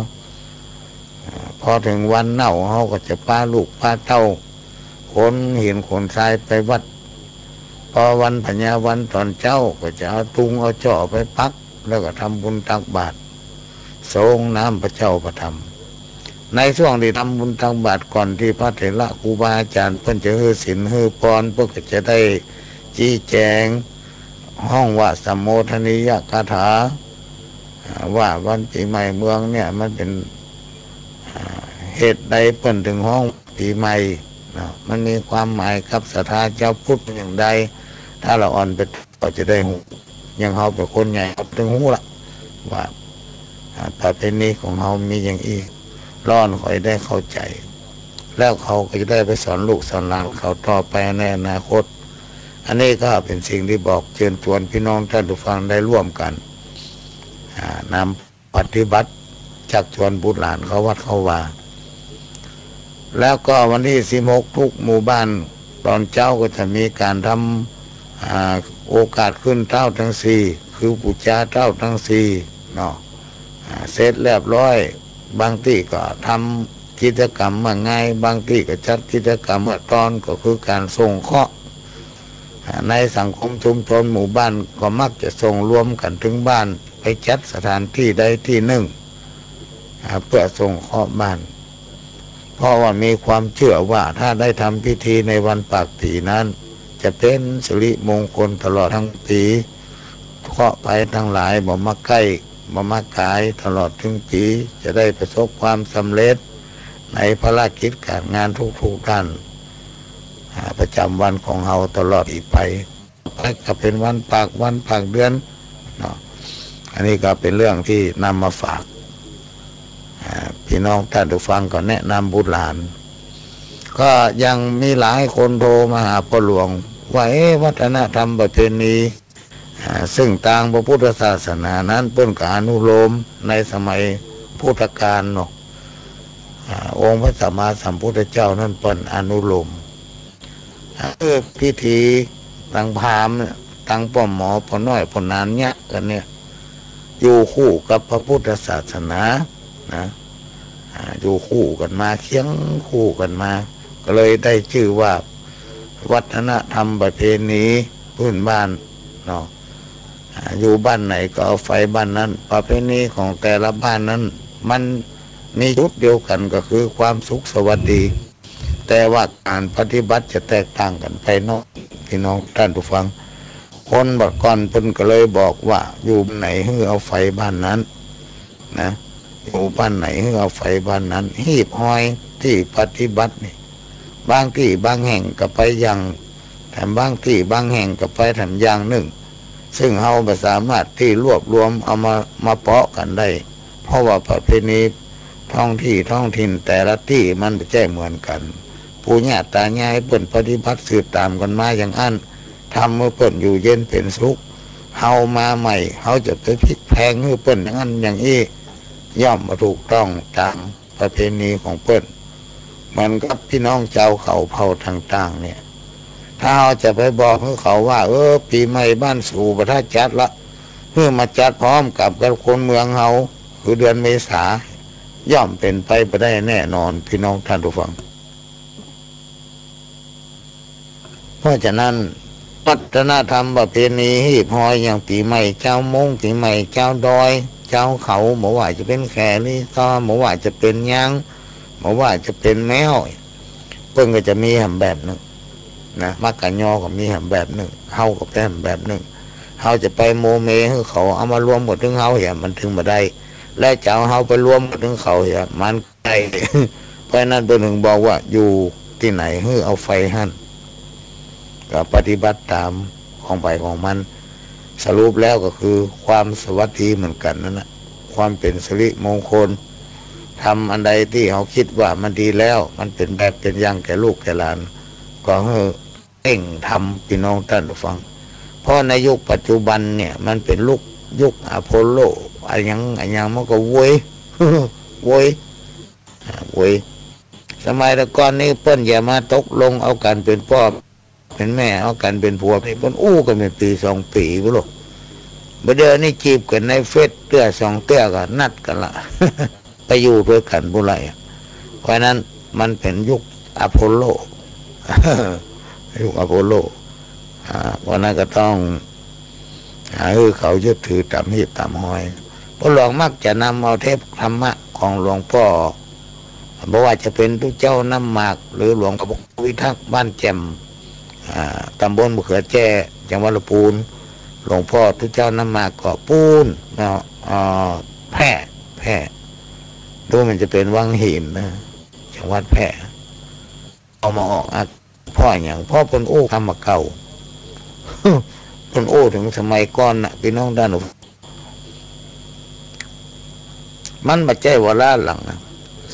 อ่า พอเถิงวันเน่าเฮาก็จะปาลูกปาเต้า ขนหินขนทรายไปวัด พอวันผญาวันต๋อนเจ๊าก็จะเอาตุงเอาจ้อไปปัก แล้วก็ทำบุญตักบาตร สรงน้ำพระเจ้าพระธรรม ในช่วงตี้ทำบุญตักบาตร ก่อนตี้พระเถระครูบาอาจ๋ารย์เปิ้นจะหื้อศีลหื้อปอน เปิ้นก็จะได้ ชี้แจ๋ง ฮ้องว่าสัมโมทนียกถา อ่า ว่าวันปี๋ใหม่เมืองเนี่ยมันเป๋น อ่า เหตุใดเปิ้นเถิงฮ้องปี๋ใหม่เนาะ มันมีความหมายกับศรัทธาจาวพุทธอย่างใด ถ้าละอ่อนไปก็จะได้ฮู้ อย่างเฮาเป๋นคนใหญ่เฮาเถิงฮู้ละ ว่า อ่า ประเพณีของเฮามีอย่างอี้ ละอ่อนค่อยได้เข้าใจ๋ แล้วเขาก็จะได้ไปสอนลูกสอนหลานเขาต่อไปในอนาคต อันนี้ก็เป๋นสิ่งตี้บอกเจิญจวนพี่น้องท่านผู้ฟังได้ร่วมกั๋น อ่า นำปฏิบัติ จักจวนบุตรหลานเข้าวัดเข้าวา แล้วก็วันตี้สิบหก ทุกหมู่บ้าน ต๋อนเจ๊าก็จะมีก๋านทำ อ่า โอกาสขึ้นเต๊าตังสี่ คือปู๋จาเต๊าตังสี่เนาะ อ่า เสร็จเรียบร้อย บางตี้ก็ทำกิจก๋รรมเมื่องาย บางตี้ก็จัดกิจก๋รรมเมื่อตอน ก็คือก๋านส่งเคราะห์ อ่า ในสังคมชุมชนหมู่บ้านก็มักจะส่งรวมกั๋นเถิงบ้าน ไปจัดสถานตี้ใดตี้นึ่ง อ่า เปื้อส่งเคราะห์บ้าน เพราะว่ามีความเจื้อว่าถ้าได้ทำพิธีในวันปากผีนั้น จะเป๋นสิริมงคลตลอดตึงปี๋ เคราะห์ภัยตังหลายบ่มาใก้ บ่มาก๋าย ตลอดตึงปี๋ จะได้ประสบความสำเร็จในภารกิจก๋านงานทุกๆ ด้าน อ่า ประจ๋ำวันของเฮาตลอดปี๋ไป ไปก็เป๋นวันปากวันปากเดือนเนาะ อันนี้ก็เป๋นเรื่องตี้นำมาฝาก อ่า พี่น้องท่านผู้ฟังก็แนะนำบุตรหลาน ก็ยังมีหลายคนโทรมาหาป้อหลวงว่า เอ๊ะ วัฒนธรรมประเพณี อ่า ซึ่งตางพระพุทธศาสนานั้นเปิ้นก็อนุโลมในสมัยพุทธกาลเนาะ อ่า องค์พระสัมมาสัมพุทธเจ้านั้นเปิ้นอนุโลม อ่า คือพิธีตางพราหมณ์เนี่ย ตางป้อหมอป้อน้อยป้อหนานเยียะกั๋นเนี่ย อยู่คู่กับพระพุทธศาสนานะ อ่า อยู่คู่กั๋นมา เคียงคู่กั๋นมา ก็เลยได้จื้อว่าวัฒนธรรมประเพณีพื้นบ้านเนาะ อ่า อยู่บ้านไหนก็เอาไฟบ้านนั้น ประเพณีของแต่ละบ้านนั้น มันมีจุดเดียวกั๋นก็คือความสุขสวัสดี แต่ว่าก๋านปฏิบัติจะแตกต่างกั๋นไปเนาะ พี่น้องท่านผู้ฟัง คนบ่าก่อนเปิ้นก็เลยบอกว่า อยู่บ้านไหนหื้อเอาไฟบ้านนั้นนะ อยู่บ้านไหนหื้อเอาไฟบ้านนั้น ฮีบฮอยตี้ปฏิบัตินี่ บางตี้บางแห่งก็ไปอย่าง แถมบางตี้บางแห่งก็ไปแถมอย่างนึ่ง ซึ่งเฮาบ่สามารถตี้รวบรวมเอามา มาเปาะกั๋นได้ เพราะว่าประเพณีท้องตี้ท้องถิ่นแต่ละตี้มันบ่ใจ้เหมือนกั๋น ปู่ย่าต๋ายายเปิ้นปฏิบัติสืบต๋ามกั๋นมาอย่างอั้น ทำหื้อเปิ้นอยู่เย็นเป๋นสุข เฮามาใหม่ เฮาจะไปพลิกแพลงหื้อเปิ้นอย่างอั้นอย่างอี้ ย่อมบ่ถูกต้องต๋ามประเพณีของเปิ้น เหมือนกับปี้น้องจาวเขาเผ่าต่างๆ เนี่ย ถ้าเฮาจะไปบอกหื้อเขาว่า เออ ปี๋ใหม่บ้านสูบ่ถ้าจัดละ หื้อมาจัดพร้อมกั๋นกับคนเมืองเฮา คือเดือนเมษา ย่อมเป๋นไปบ่ได้แน่นอน ปี้น้องต้านผู้ฟัง เพราะฉะนั้น วัฒนธรรมประเพณีฮีบฮอยอย่างปี๋ใหม่จาวมง ปี๋ใหม่จาวดอย จาวเขา บ่ว่าจะเป๋นแขหรือซอ บ่ว่าจะเป๋นยาง บ่ว่าจะเป๋นแม้ว เปิ้นก็จะมีแหมแบบนึ่งนะ มะกะยอก็มีแหมแบบนึ่ง เฮาก็เป๋นแหมแบบนึ่ง เฮาจะไปโมเมหื้อเขาเอามารวมกั๋นตึงเฮาเหีย มันตึงบ่ได้ และจะเอาเฮาไปรวมกั๋นตึงเขาเหีย มัน ใช่ เพราะฉะนั้นเปิ้นถึงบอกว่าอยู่ตี้ไหนหื้อเอาไฟหั้น ก็ปฏิบัติต๋ามของใผของมัน สรุปแล้วก็คือความสวัสดีเหมือนกั๋นนั่นแหละ ความเป๋นสิริมงคล ทำอันใดตี้เฮาคิดว่ามันดีแล้ว มันเป๋นแบบเป๋นอย่างแก่ลูกแก่หลาน ก็หื้อ เร่งทำ ปี้น้องต้านผู้ฟัง เพราะในยุคปัจจุบันเนี่ย มันเป๋นลุค ยุคอโพลโล อะหยัง อะหยังมันก็โวย โวย อ่า โวย สมัยแต่ก่อนนี่เปิ้นจะมาตกลงเอากั๋นเป๋นป้อเป๋นแม่ เอากั๋นเป๋นผัวนี่ เปิ้นอู้กั๋นเป๋นปี๋สองปี๋พุ้นโล บ่าเดี่ยวนี้จีบกั๋นในเฟซเตื้อสองเตื้อก็นัดกั๋นละ ไปอยู่ตวยกั๋นบ่าละ เพราะฉะนั้นมันเป๋นยุคอโพลโล ยุคอโพลโล อ่า เพราะฉะนั้นก็ต้องหาหื้อเขายึดถือต๋ามฮีบต๋ามฮอย ป้อหลวงมักจะนำเอาเทปธรรมะของหลวงป้อ บ่ว่าจะเป๋นตุ๊เจ้าน้ำหมาก หรือหลวงป้อวิทักษ์บ้านแจ่ม อ่า ต๋ำบลบ่าเขือแจ้ จังหวัดละปูน หลวงป้อตุ๊เจ้าน้ำหมากก็ปูนเนาะ อ่า แพร่ แพร่ ดูมันจะเป๋นวังหินนะ จังหวัดแพร่ เอามาออกอากาศ เพราะหยัง เพราะเปิ้นอู้กำเก่า เปิ้นอู้เถิงสมัยก่อนน่ะ ปี้น้องต้านผู้ฟัง มันบ่ใจ้ว่าล้าหลังนะ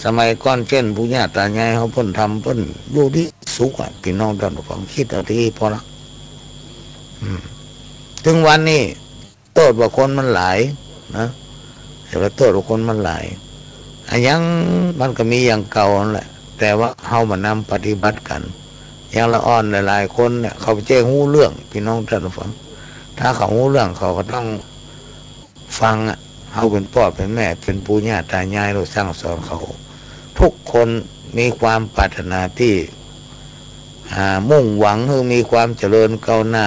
สมัยก่อนเจ้นปู่ย่าต๋ายายเฮาเปิ้นทำเปิ้นอยู่ดีสุขอะ ปี้น้องต้านผู้ฟัง กึ๊ดเอาตี้ป้อละ อืม เถิงวันนี้ โต้ษว่าคนมันหลายนะ อย่าไปโต้ษว่าคนมันหลาย อะหยังมันก็มีอย่างเก่านั่นแหละ แต่ว่าเฮาบ่นำปฏิบัติกั๋น อย่างละอ่อนหลายๆ คนเนี่ย เขาบ่ใจ้ฮู้เรื่อง ปี้น้องต้านผู้ฟัง ถ้าเขาฮู้เรื่องเขาก็ต้องฟังอะ เฮาเป๋นป้อเป๋นแม่ เป๋นปู่ย่าต๋ายาย เราสั่งสอนเขา ทุกคนมีความปรารถนาตี้ อ่า มุ่งหวังหื้อมีความเจริญก้าวหน้า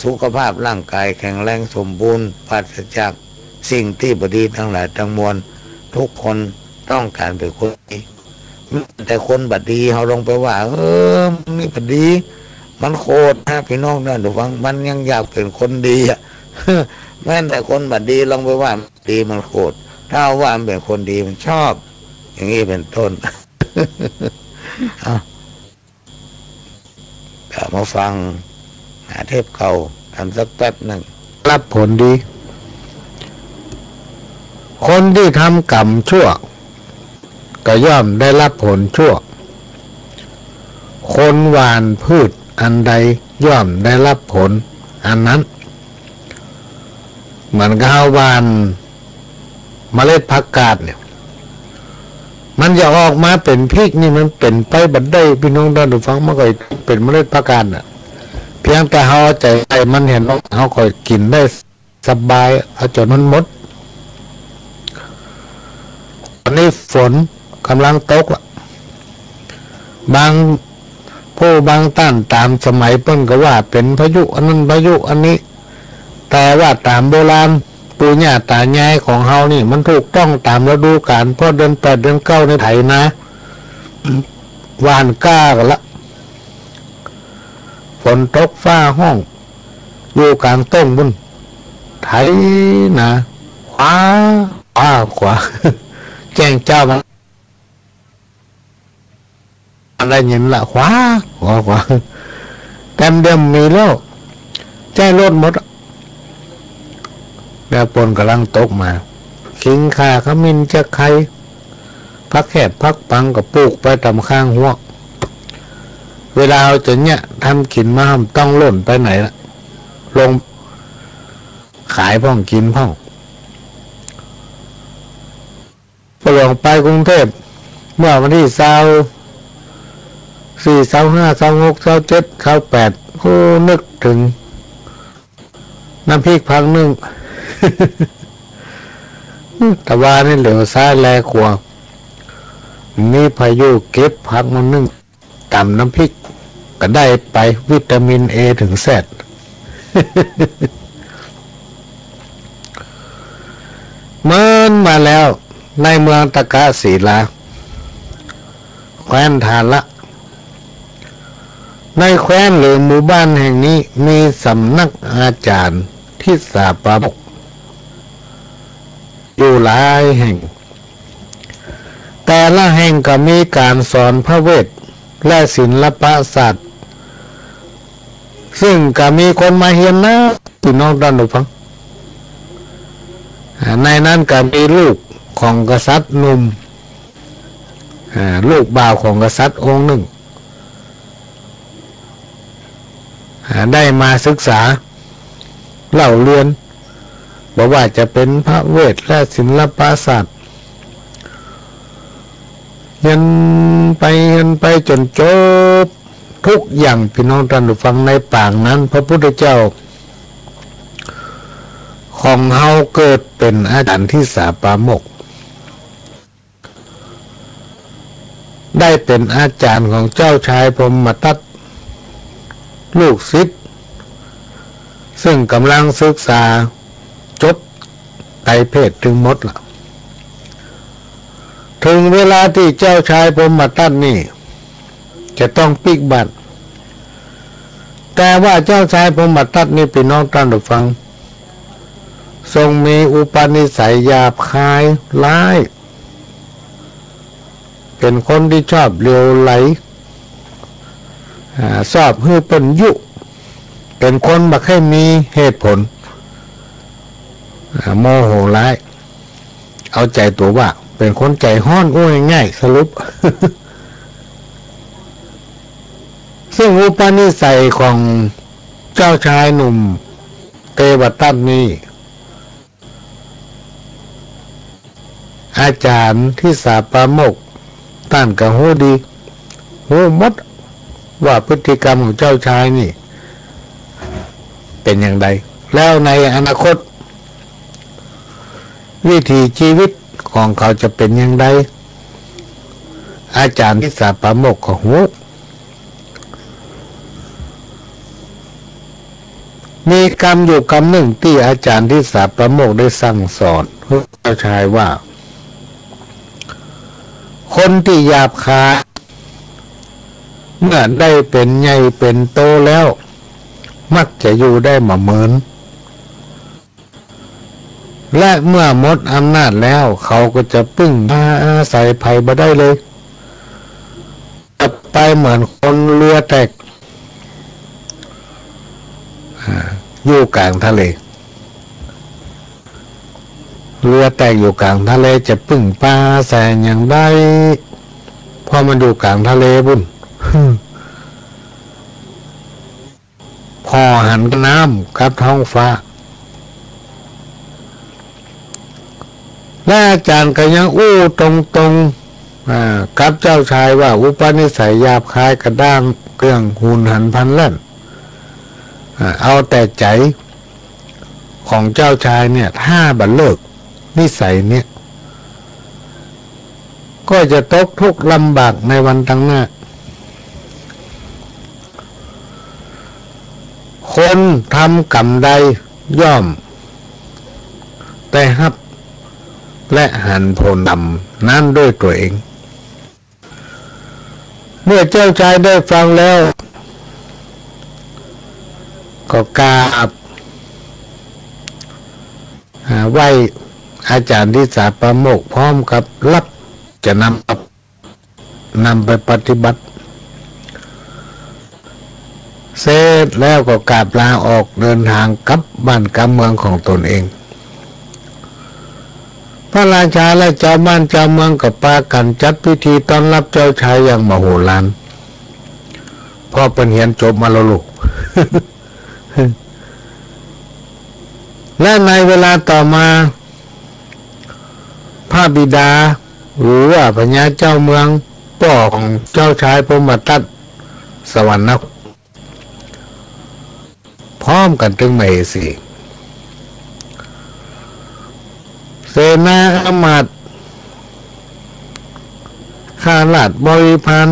สุขภาพร่างกายแข็งแรงสมบูรณ์ ปราศจากสิ่งตี้บ่ดีตังหลายตังมวล ทุกคนต้องก๋านเป๋นคนดี แม้แต่คนบ่ดี เฮาลองไปว่า เออ มันนี่บ่ดี มันโขดนะ ปี้น้องต้านผู้ฟัง มันยังอยากเป๋นคนดีอะ แม้แต่คนบ่ดี ลองไปว่ามันดี มันโขด ถ้าว่ามันเป๋นคนดี มันชอบ อย่างนี้เป๋นต้น เอา ก็มาฟัง หาเทปเก่า ทำสักแป๊บนึ่ง รับผลดี คนตี้ทำกรรมชั่ว ก็ย่อมได้รับผลชั่ว คนหว่านพืชอันใดย่อมได้รับผลอันนั้น เหมือนกับเฮาหว่านเมล็ดผักกาดเนี่ย มันจะออกมาเป๋นพริกนี่มันเป๋นไปบ่ได้ ปี้น้องต้านผู้ฟัง มันก็เป๋นเมล็ดผักกาดน่ะ เพียงแต่เฮาเอาใจ๋ใส่มัน เห็นว่าเฮาก็กิ๋นได้สบาย เอาจ๋นมันหมด ต๋อนนี้ฝนก่ำลังตกละ บางผู้บางต้านต๋ามสมัยเปิ้นก็ว่าเป๋นพายุอันนั้นพายุอันนี้ แต่ว่าต๋ามโบราณปู่ย่าต๋ายายของเฮานี่ มันถูกต้องต๋ามฤดูกาล เพราะเดือนแปดเดือนเก้านี่ไถนา หว่านกล้ากั๋นละ ฝนตกฟ้าฮ้อง อยู่ก๋างต้งปู้น ไถนา ขวา ขวา ขวา แจ้งเจ้ามัน มันได้ยินละ ขวา ขวา ขวา แต้มเดียวบ่มีแล้ว ใจ๊ลดหมด แล้วฝนก่ำลังตกมา ขิง ข่า ขมิ้น จะไคร้ ผักแขด ผักปัง ก็ปูกไปต๋ามข้างฮวก เวลาเฮาจะเยียะทำกิ๋นมา บ่ต้องล่นไปไหนละ ลงขายพ่องกิ๋นพ่อง ป้อหลวงไปกรุงเทพฯ เมื่อวันตี้ซาวสี่ ซาวห้า ซาวหก ซาวเจ็ด ซาวแปด โอ้ นึกเถิงน้ำพริกผักนึ่ง ตะวานี่เหลียวซ้ายแลขวา มีผาอยู่เก็บผักมานึ่ง ต๋ำน้ำพริก ก็ได้ไปวิตามินเอเถิงแซด เมินมาแล้ว ในเมืองตะกะศิลา แคว้นทาระ ในแคว้นหรือหมู่บ้านแห่งนี้มีสำนักอาจ๋ารย์ทิสาปาโมกข์อยู่หลายแห่ง แต่ละแห่งก็มีก๋านสอนพระเวทและศิลปศาสตร์ ซึ่งก็มีคนมาเฮียนนัก ปี้น้องต้านผู้ฟัง อ่า ในนั้นก็มีลูกของกษัตริย์หนุ่ม อ่า ลูกบ่าวของกษัตริย์องค์นึ่ง อ่า ได้มาศึกษาเล่าเรียน บ่ว่าจะเป๋นพระเวทและศิลปศาสตร์ เฮียนไปเฮียนไปจ๋นจบกู้อย่าง ปี้น้องต้านผู้ฟัง ในป๋างนั้น พระพุทธเจ้าของเฮาเกิดเป๋นอาจ๋ารย์ทิสาปาโมกข์ ได้เป๋นอาจ๋ารย์ของเจ้าชายพรหมทัตติ์ ลูกศิษย์ ซึ่งก่ำลังศึกษาจบไตรเพทเถิงหมดละ เถิงเวลาตี้เจ้าชายพรหมทัตติ์นี่จะต้องปิ๊กบัตร แต่ว่าเจ้าชายพรหมทัตติ์นี่ ปี้น้องต้านผู้ฟัง ทรงมีอุปนิสัยหยาบคายร้าย เป๋นคนตี้ชอบเหลวไหล อ่า ชอบหื้อเปิ้นยุ เป๋นคนบ่ใค่มีเหตุผล อ่า โมโหร้าย เอาใจ๋ตั๋วว่าเป๋นคนใจ๋ฮ้อน อู้ง่ายๆ สรุป ซึ่งอุปนิสัยของเจ้าชายหนุ่มเตวทัตติ์นี้ อาจ๋ารย์ทิสาปาโมกข์ต้านก็ฮู้ดี ฮู้หมดว่าพฤติกรรมของเจ้าชายนี่เป๋นอย่างใด แล้วในอนาคต วิถีชีวิตของเขาจะเป๋นอย่างใด อาจ๋ารย์ทิสาปาโมกข์ก็ฮู้ มีกำอยู่กำนึ่งตี้อาจ๋ารย์ทิสาปาโมกข์ได้สั่งสอนเจ้าชายว่า คนตี้หยาบคาย เมื่อได้เป๋นใหญ่เป๋นโตแล้ว มักจะอยู่ได้บ่เหมิน และเมื่อหมดอำนาจแล้ว เขาก็จะปึ้งพาอาศัยใผบ่ได้เลย จะไปเหมือนคนเฮือแตก อ่า อยู่ก๋างทะเล เฮือแตกอยู่ก๋างทะเล จะปึ้งปาอาศัยหยังได้ เพราะมันอยู่ก๋างทะเลปู้น ผ่อหันน้ำกับท้องฟ้า และอาจ๋ารย์ก็ยังอู้ตรงๆ อ่า กับเจ้าชายว่าอุปนิสัยหยาบคายกระด้างเรื่องหุนหันพลันแล่น อ่า เอาแต่ใจ๋ของเจ้าชายเนี่ย ถ้าบ่เลิกนิสัยเนี่ย ก็จะตกทุกข์ลำบากในวันตังหน้า คนทำกรรมใดย่อมได้ฮับและหันผลกรรมนั้นด้วยตั๋วเอง เมื่อเจ้าชายได้ฟังแล้ว ก็กราบ อ่า ไหว้อาจ๋ารย์ทิสาปาโมกข์ พร้อมกับรับจะนำ นำไปปฏิบัติ เสร็จแล้วก็กราบลาออกเดินทางกลับบ้านกลับเมืองของตนเอง พระราชาและจาวบ้านจาวเมืองก็ปากั๋นจัดพิธีต้อนรับเจ้าชายอย่างมโหฬาร เพราะเปิ้นเฮียนจบมาแล้วลูก และในเวลาต่อมา พระบิดา หรือว่าพญาเจ้าเมือง ป้อของเจ้าชายพรหมทัต สวรรคต พร้อมกั๋นตึงมเหสี เสนาอามาตย์ ข้าราชบริพาร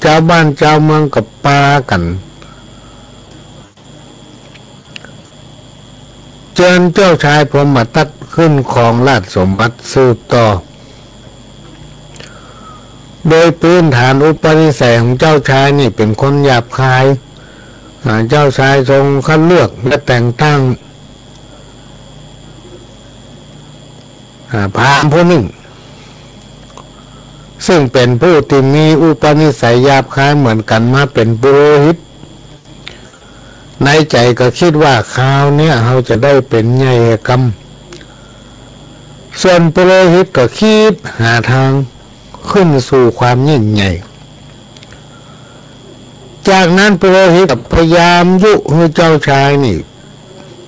จาวบ้านจาวเมืองก็ปากั๋น เจิญเจ้าชายพรหมทัตขึ้นครองราชสมบัติสืบต่อ โดยพื้นฐานอุปนิสัยของเจ้าชายนี่เป๋นคนหยาบคาย อ่า เจ้าชายทรงคัดเลือกและแต่งตั้ง อ่า พราหมณ์ผู้นึ่ง ซึ่งเป๋นผู้ตี้มีอุปนิสัยหยาบคายเหมือนกั๋นมาเป๋นปุโรหิต ในใจ๋ก็กึ๊ดว่าคราวเนี้ยเฮาจะได้เป๋นใหญ่กำ ส่วนปุโรหิตก็กึ๊ดหาตางขึ้นสู่ความยิ่งใหญ่ จากนั้นปุโรหิตก็พยายามยุหื้อเจ้าชายนี่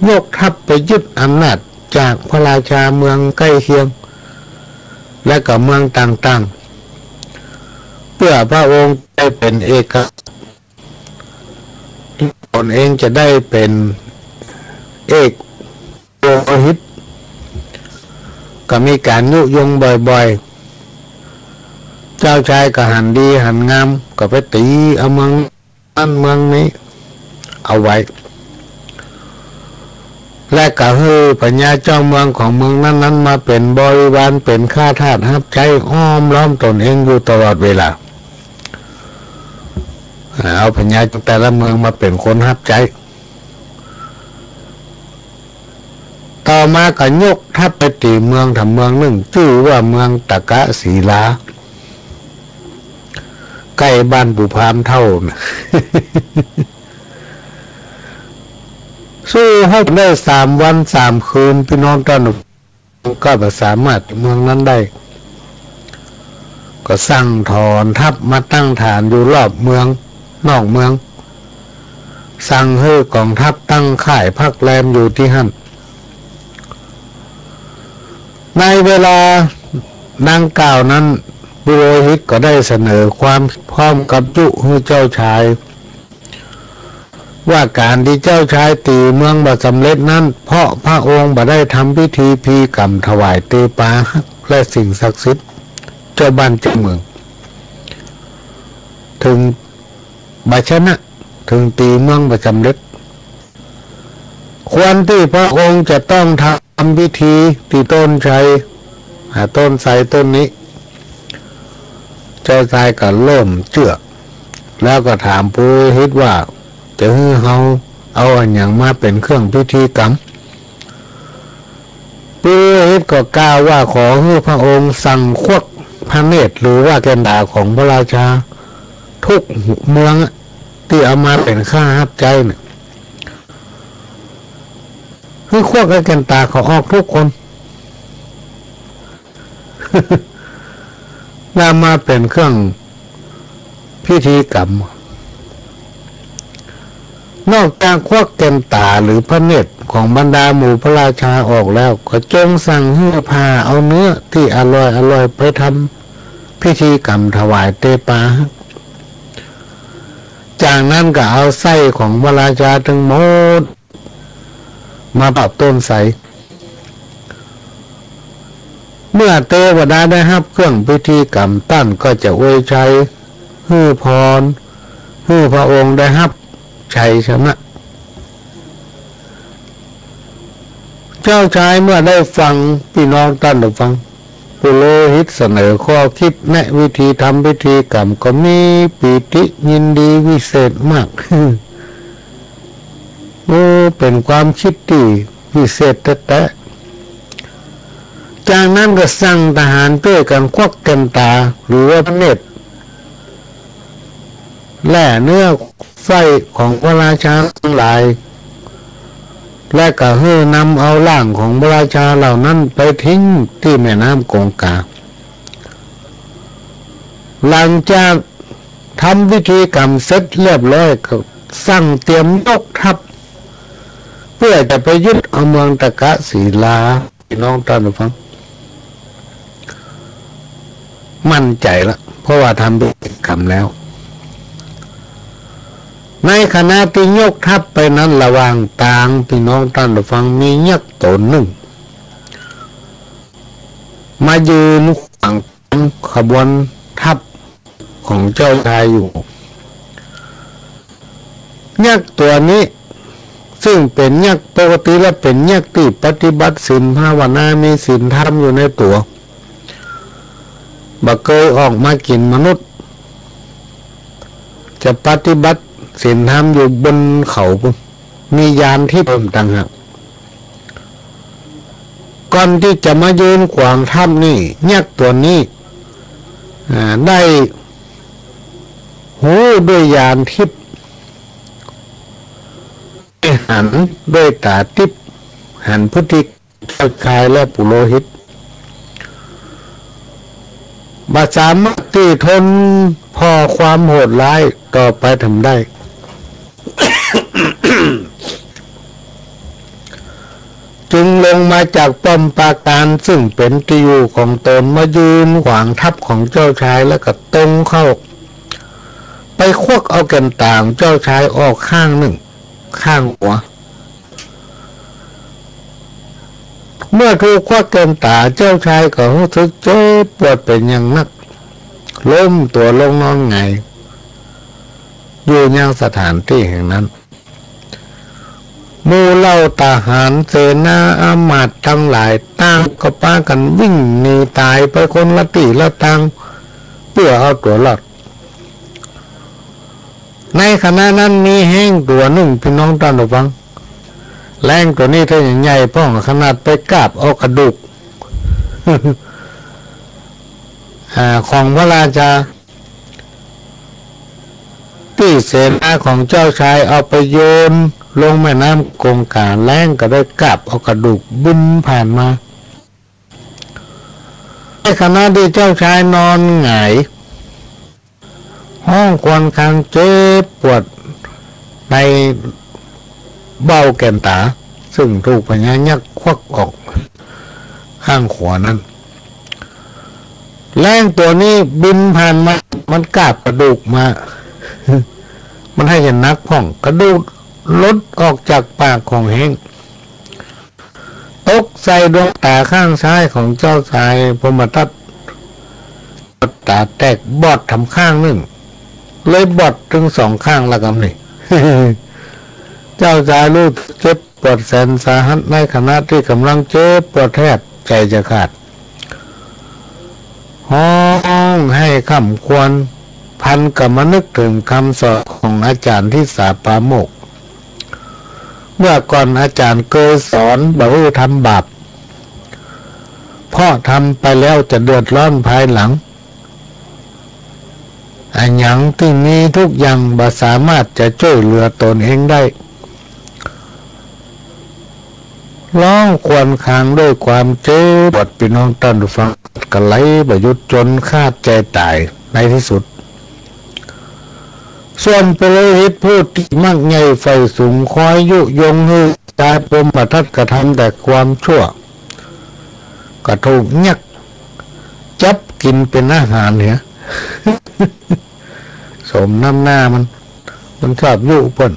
ยกทัพไปยึดอำนาจจากพระราชาเมืองใก้เคียง และก็เมืองต่างๆ เปื้อพระองค์ได้เป๋นเอก ตนเองจะได้เป๋นเอกปุโรหิต ก็มีก๋านยุยงบ่อยๆ เจ้าชายก็หันดีหันงาม ก็ไปตี๋เอาเมืองนั้นเมืองนี้เอาไว้ และก็หื้อพญาเจ้าเมืองของเมืองนั้นๆ มาเป๋นบริวาร เป๋นข้าทาสฮับใจ๊อ้อมล้อมตนเองอยู่ตลอดเวลา เอาพญาแต่ละเมืองมาเป๋นคนฮับใจ๊ ต่อมาก็ยกทัพไปตี๋เมืองถมเมืองนึ่ง จื้อว่าเมืองตะกะศิลา ใก้บ้านปู่พราหมณ์เฒ่าน่ะ สู้ฮบได้สามวันสามคืน ปี้น้องต้าน ก็บ่สามารถเมืองนั้นได้ ก็สั่งถอนทัพมาตั้งฐานอยู่รอบเมือง นอกเมือง สั่งหื้อกองทัพตั้งค่ายพักแรมอยู่ตี้หั้น ในเวลาดังกล่าวนั้น ปุโรหิตก็ได้เสนอความพร้อมกับยุหื้อเจ้าชาย ว่าก๋านตี้เจ้าชายตี๋เมืองบ่สำเร็จนั้น เพราะพระองค์บ่ได้ทำพิธีพลีกรรมถวายเตปาฮักษ์และสิ่งศักดิ์สิทธิ์ เจ้าบ้านเจ้าเมือง เถิงบ่ชนะ เถิงตี๋เมืองบ่สำเร็จ ควรตี้พระองค์จะต้องทำพิธีตี้ต้นไทร อ่า ต้นไทรต้นนี้ เจ้าชายก็เริ่มเจื้อ แล้วก็ถามปุโรหิตว่า จะหื้อเฮาเอาอะหยังมาเป๋นเครื่องพิธีกรรม ปุโรหิตก็กล่าวว่า ขอหื้อพระองค์สั่งควักพระเนตรหรือว่าแก่นต๋าของพระราชาทุกเมืองตี้เอามาเป๋นข้าฮับใจ๊เนี่ย หื้อควักเอาแก่นต๋าเขาออกทุกคน นำมาเป๋นเครื่องพิธีกรรม นอกจากควักแก่นต๋าหรือพระเนตรของบรรดาหมู่พระราชาออกแล้ว ก็จงสั่งหื้อผ่าเอาเนื้อตี้อร่อยๆ ไปทำพิธีกรรมถวายเตปาฮักษ์ จากนั้นก็เอาไส้ของพระราชาตึงหมด มาประดับต้นไทร เมื่อเตวดาได้ฮับเครื่องพิธีกรรม ต้านก็จะอวยชัย หื้อพร หื้อพระองค์ได้ฮับชัยชนะ เจ้าชายเมื่อได้ฟัง ปี้น้องต้านผู้ฟัง ปุโรหิตเสนอข้อคิดแนะวิธีทำพิธีกรรม ก็มีปีติยินดีวิเศษมาก โอ้ เป๋นความคิดตี้วิเศษแต๊ๆ จากนั้นก็สั่งทหารจ้วยกั๋นควักแก่นต๋า หรือว่าพระเนตร แล่เนื้อไส้ของพระราชาตังหลาย และก็หื้อนำเอาร่างของพระราชาเหล่านั้นไปทิ้งตี้แม่น้ำคงคา หลังจากทำพิธีกรรมเสร็จเรียบร้อย ก็สั่งเตรียมยกทัพ เปื้อจะไปยึดเอาเมืองตะกะศิลา ปี้น้องต้านผู้ฟัง มั่นใจ๋ละ เพราะว่าทำพิธีกรรมแล้ว ในขณะตี้ยกทัพไปนั้น ระหว่างตาง ปี้น้องต้านผู้ฟัง มียักษ์ต๋นนึ่ง มายืนขวางขบวนทัพของเจ้าชายอยู่ ยักษ์ตั๋วนี้ ซึ่งเป๋นยักษ์ ปกติแล้วเป๋นยักษ์ตี้ปฏิบัติศีลภาวนา มีศีลธรรมอยู่ในตั๋ว บ่เกยออกมากิ๋นมนุษย์ จะปฏิบัติศีลธรรมอยู่บนเขาปู๊น มีญาณทิพย์ต่างหาก ก่อนตี้จะมายืนขวางทัพนี่ ยักษ์ตั๋วนี้ อ่า ได้ฮู้ด้วยญาณทิพย์ ได้หันด้วยต๋าติ๊บ หันพฤติกรรมเจ้าชายและปุโรหิต บ่สามารถตี้ทนผ่อความโหดร้ายต่อไปทำได้ จึงลงมาจากป้อมปราการซึ่งเป๋นตี้อยู่ของต๋น มายืนขวางทัพของเจ้าชาย แล้วก็ตรงเข้าไปควักเอาแก่นต๋าของเจ้าชายออกข้างนึ่ง ข้างขวา เมื่อถูกควักแก่นต๋า เจ้าชายก็ฮู้สึกเจ็บปวดเป๋นอย่างนัก ล้มตั๋วลงนอนหงาย อยู่ยังสถานตี้แห่งนั้น หมู่เหล่าทหารเสนาอามาตย์ตังหลายต่างก็ปากั๋นวิ่งหนีต๋ายไปคนละตี้ละตาง เปื้อเอาตั๋วรอด ในขณะนั้นมีแฮ้งตั๋วนึ่ง ปี้น้องต้านผู้ฟัง แฮ้งตั๋วนี้เถิงใหญ่พ่อง ขนาดไปกาบเอากระดูก อ่า ของพระราชา ตี้เสนาของเจ้าชายเอาไปโยนลงแม่น้ำคงคา แฮ้งก็ได้กาบเอากระดูกบินผ่านมา ในขณะตี้เจ้าชายนอนหงาย ฮ้องครวญครางเจ็บปวดในเบ้าแก่นต๋า ซึ่งถูกพญายักษ์ควักออกข้างขวานั้น แฮ้งตั๋วนี้บินผ่านมา มันกาบกระดูกมา มันหาจะหนักพ่อง กระดูกหลุดออกจากปากของแฮ้ง ตกใส่ดวงต๋าข้างซ้ายของเจ้าชายพรหมทัต ต๋าแตกบอดถำข้างนึ่ง เลยบอดตึงสองข้างละกำนี้ เจ้าชายฮู้เจ็บปวดแสนสาหัส ในขณะตี้ก่ำลังเจ็บปวดแทบใจ๋จะขาด ฮ้องไห้คร่ำครวญ พลันก็มานึกเถิงกำสอนของอาจ๋ารย์ทิสาปราโมกข์ เมื่อก่อนอาจ๋ารย์เกยสอนบ่หื้อทำบาป เพราะทำไปแล้วจะเดือดร้อนภายหลัง อะหยังตี้มีทุกอย่างบ่สามารถจะจ้วยเหลือต๋นเองได้ ฮ้องครวญครางด้วยความเจ็บปวด ปี้น้องต้านผู้ฟัง ก็ไหลบ่หยุดจ๋นขาดใจ๋ต๋ายในตี้สุด ส่วนปุโรหิตผู้ตี้มักใหญ่ใฝ่สูงคอยยุยงหื้อชายพรหมทัตกระทำแต่ความชั่ว ก็ถูกยักษ์จับกิ๋นเป๋นอาหารเหีย สมน้ำหน้ามัน มันชอบยุเปิ้น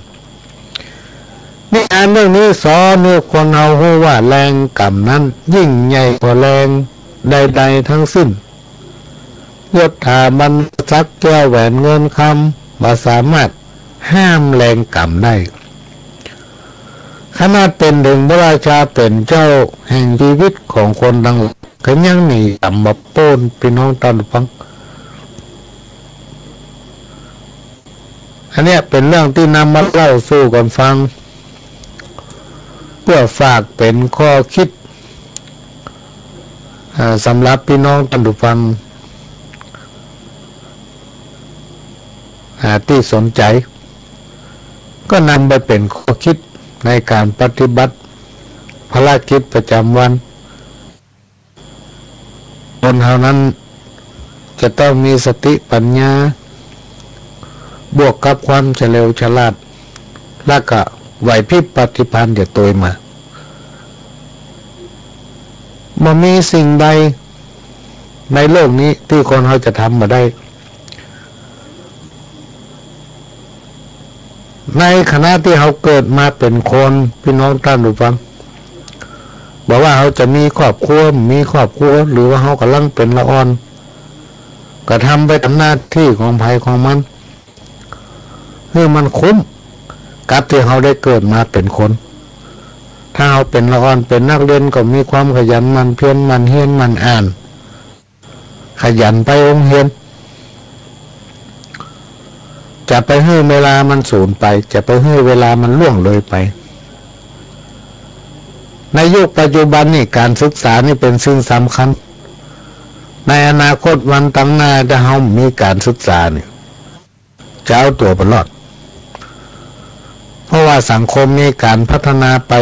นิทานเรื่องนี้สอนหื้อคนเฮาฮู้ว่าแฮงกรรมนั้นยิ่งใหญ่กว่าแฮงใดๆ ทั้งสิ้น ยศถาบรรดาศักดิ์แก้วแหวนเงินคำ บ่สามารถห้ามแฮงกรรมได้ ขนาดเป๋นเถิงพระราชาเป๋นเจ้าแห่งชีวิตของคนตังหลาย ก็ยังหนีกรรมบ่ป๊น ปี้น้องต้านผู้ฟัง อันเนี้ยเป๋นเรื่องตี้นำมาเล่าสู่กั๋นฟัง เปื้อฝากเป๋นข้อคิด อ่า สำหรับปี้น้องต้านผู้ฟัง อ่า ตี้สนใจ๋ ก็นำไปเป๋นข้อคิดในก๋านปฏิบัติภารกิจประจ๋ำวัน คนเฮานั้นจะต้องมีสติปั๋ญญา บวกกับความเฉลียวฉลาด และก็ไหวพริบปฏิภาณจะตวยมา บ่มีสิ่งใดในโลกนี้ตี้คนเฮาจะทำบ่ได้ ในขณะตี้เฮาเกิดมาเป๋นคน ปี้น้องต้านผู้ฟัง บ่ว่าเฮาจะมีครอบครัว บ่มีครอบครัว หรือว่าเฮาก่ำลังเป๋นละอ่อน ก็ทำไปต๋ามหน้าตี้ของใผของมัน หื้อมันคุ้มกับตี้เฮาได้เกิดมาเป๋นคน ถ้าเฮาเป๋นละอ่อน เป๋นนักเรียน ก็มีความขยันหมั่นเพียร หมั่นเฮียน หมั่นอ่าน ขยันไปโฮงเฮียน จะไปหื้อเวลามันสูญไป จะไปหื้อเวลามันล่วงเลยไป ในยุคปัจจุบันนี้ ก๋านศึกษานี่เป๋นสิ่งสำคัญ ในอนาคตวันตังหน้า ถ้าเฮาบ่มีก๋านศึกษานี่ จะเอาตั๋วบ่รอด เพราะว่าสังคมมีก๋านพัฒนาไป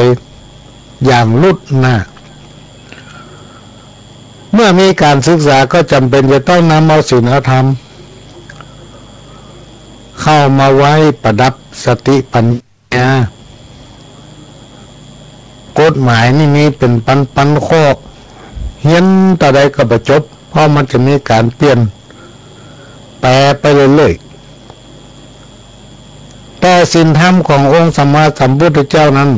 อย่างลุดหน้า เมื่อมีก๋านศึกษาก็จ๋ำเป๋นจะต้องนำเอาศีลเอาธรรม เข้ามาไว้ประดับสติปั๋ญญา กฎหมายนี่มีเป๋นปันๆ ข้อ เฮียนเต้าใดก็บ่จบ เพราะมันจะมีก๋านเปลี่ยนแปลไปเรื่อยๆ แต่ศีลธรรมขององค์สัมมาสัมพุทธเจ้านั้น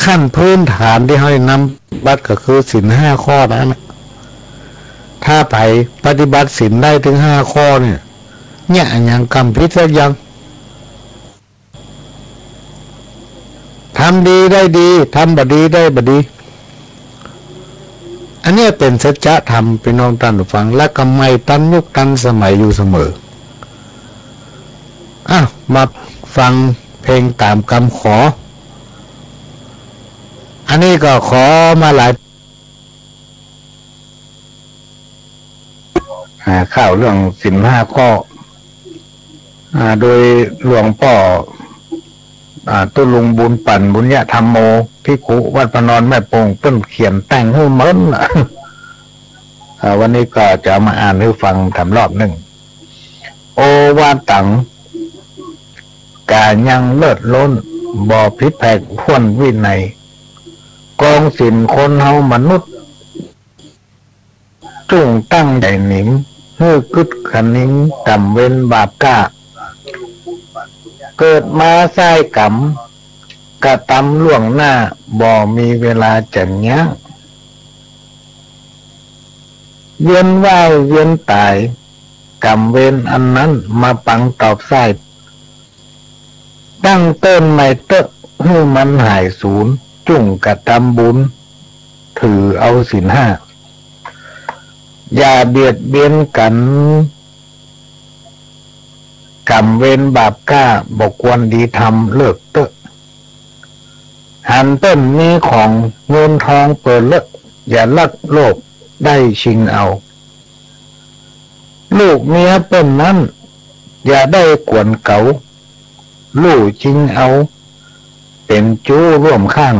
ขั้นพื้นฐานตี้เฮาได้นำปฏิบัติก็คือศีลห้าข้อนั้นน่ะ ถ้าใผปฏิบัติศีลได้เถิงห้าข้อเนี่ย เยียะอะหยังกำผิดสักอย่าง ทำดีได้ดี ทำบ่ดีได้บ่ดี อันเนี้ยเป๋นสัจธรรม ปี้น้องต้านผู้ฟัง และก็ใหม่ตันยุคตันสมัยอยู่เสมอ อ่ะ มาฟังเพลงต๋ามกำขอ อันนี้ก็ขอมาหลาย อ่า ข่าวเรื่องศีลห้าข้อ อ่า โดยหลวงป้อ อ่า ตุ๊ลุง บุญปั่น บุญญธรรมโม ภิกขุวัดพระนอนแม่โป่ง เปิ้นเขียนแต่งหื้อเมิน อ่า วันนี้ก็จะเอามาอ่านหื้อฟังแถมรอบนึ่ง โอวาตัง ก๋ายังเลิศล้น บ่ผิดแผกถ้วนวินัย กองศีลคนเฮามนุษย์ จุ่งตั้งใจ๋หนิม หื้อกึ๊ดคะนิง กำเวรบาปกล้า เกิดมาสร้างกรรม กระตำล่วงหน้า บ่มีเวลาจะยั้ง เวียนว่ายเวียนต๋าย กรรมเวรอันนั้น มาปังตอบสาย ตั้งเติ๊นใหม่เต๊อะ หื้อมันหายสูญ จุ่งกระตำบุญ ถือเอาศีลห้า อย่าเบียดเบียนกั๋น กรรมเวรบาปกล้า บ่ควรดีทำ เลิกเต๊อะ หันเปิ้นมีของเงินทองเป๋อเลอะ อย่าลักโลภได้ชิงเอา ลูกเมียเปิ้นนั้น อย่าได้กวนเก๋า ลู่ชิงเอา เป๋นจู๊ร่วมข้าง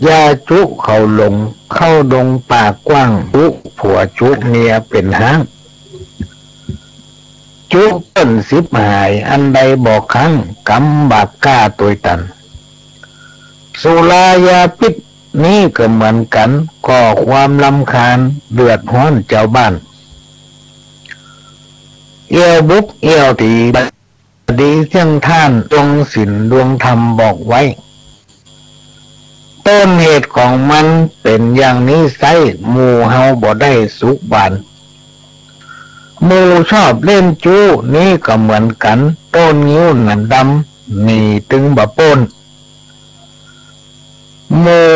อย่าจุเขาหลง เข้าดงป่ากว้าง จุผัวจุเมียเป๋นฮ้าง จุเปิ้นฉิบหาย อันใดบ่คั้ง กรรมบาปกล้าตวยตัน สุรายาพิษนี้ก็เหมือนกั๋น ก่อความรำคาญ เดือดฮ้อนจาวบ้าน เอี่ยวบุบเอี่ยวตี๋ บ่ดีเสี้ยงท่าน ดวงศีลดวงธรรมบอกไว้ ต้นเหตุของมันเป๋นอย่างนี้ไซร้ หมู่เฮาบ่ได้สุขบาน หมู่ชอบเล่นจู๊นี้ก็เหมือนกั๋น ต้นงิ้วหนามดำ หนีตึงบ่ป๊น หมู่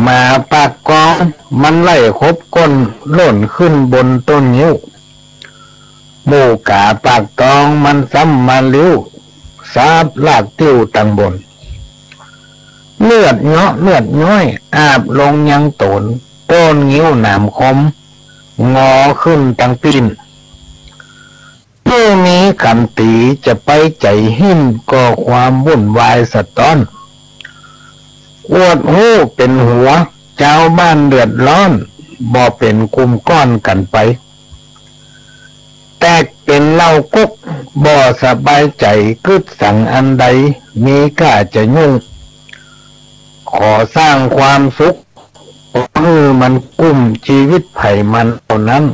หมาปากกอง มันไล่ขบก้น โล่นขึ้นบนต้นงิ้ว หมู่ก๋าปากตอง มันซ้ำมาลิ้ว สาบลากติ้วตังบน เลือดเยาะเลือดย้อย อาบลงยังโตน ต้นงิ้วหนามคม งอขึ้นตังปีน ขันตีจะไปใจ๋หิ้มก่อความวุ่นวายสะต๊อน อวดฮู้เป๋นหัว จาวบ้านเดือดร้อน บ่เป๋นกุมก้อนกั๋นไป แตกเป๋นเหล้ากก บ่สบายใจ๋ กึ๊ดสังอันใด มีก้าจะยุ่ง ขอสร้างความสุข หื้อมันกุ้ม จีวิตใผมันเต้านั้น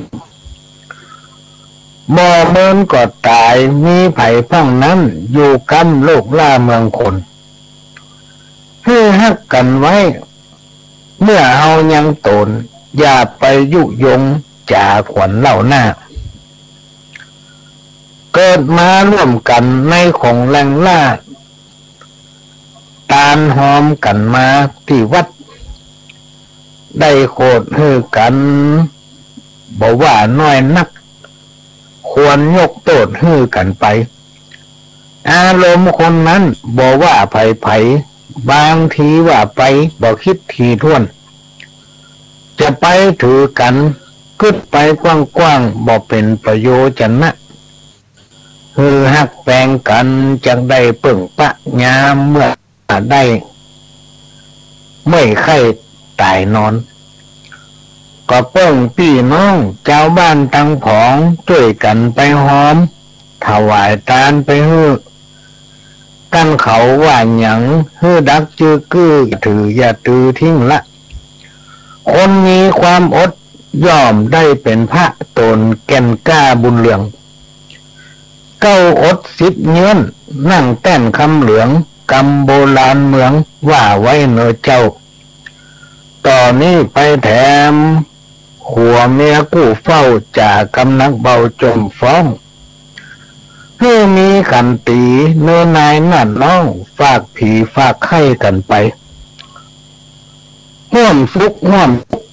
บ่เมินก็ต๋าย มีใผพ่องนั้น อยู่ก้ำโลกหล้าเมืองคน หื้อฮักกั๋นไว้ เมื่อเฮายังโต๋น อย่าไปยุยงจ๋าขวัญเล่าหน้า เกิดมาร่วมกั๋นในของแรงหล้า ตานฮอมกั๋นมาตี้วัด ได้โขดหื้อกั๋น บ่ว่าน้อยนัก ควรยกโต้ษหื้อกั๋นไป อารมณ์คนนั้นบ่ว่าใผๆ บางทีว่าไปบ่คิดถี่ถ้วน จะไปถือกั๋น กึ๊ดไปกว้างๆ บ่เป๋นประโยชนะ หื้อฮักแปงกั๋น จักได้เปิ้งปะยามเมื่อได้ เมื่อยไข้ต๋ายนอน ก็เปิ้งปี้น้องจาวบ้านตังผอง จ้วยกั๋นไปฮอม ถวายตานไปหื้อ กั๋นเขาว่าหยัง หื้อดักจื้อกื้อ ถืออย่าตือทิ้งละ คนมีความอด ย่อมได้เป๋นพระ ต๋นแก่นกล้าบุญเหลือง เก๊าอดสิบเยื้อน นั่งแต้นคำเหลือง กำโบราณเมือง ว่าไว้เน่อเจ้า ต่อนี้ไปแถม ผัวเมียกู้เฝ้า จ๋ากำนักเบาจมฟ้อง หื้อมีขันตี เน่อนายนาดน้อง ฝากผีฝากไข้กั๋นไป ฮ่วมสุขฮ่วมทุกข์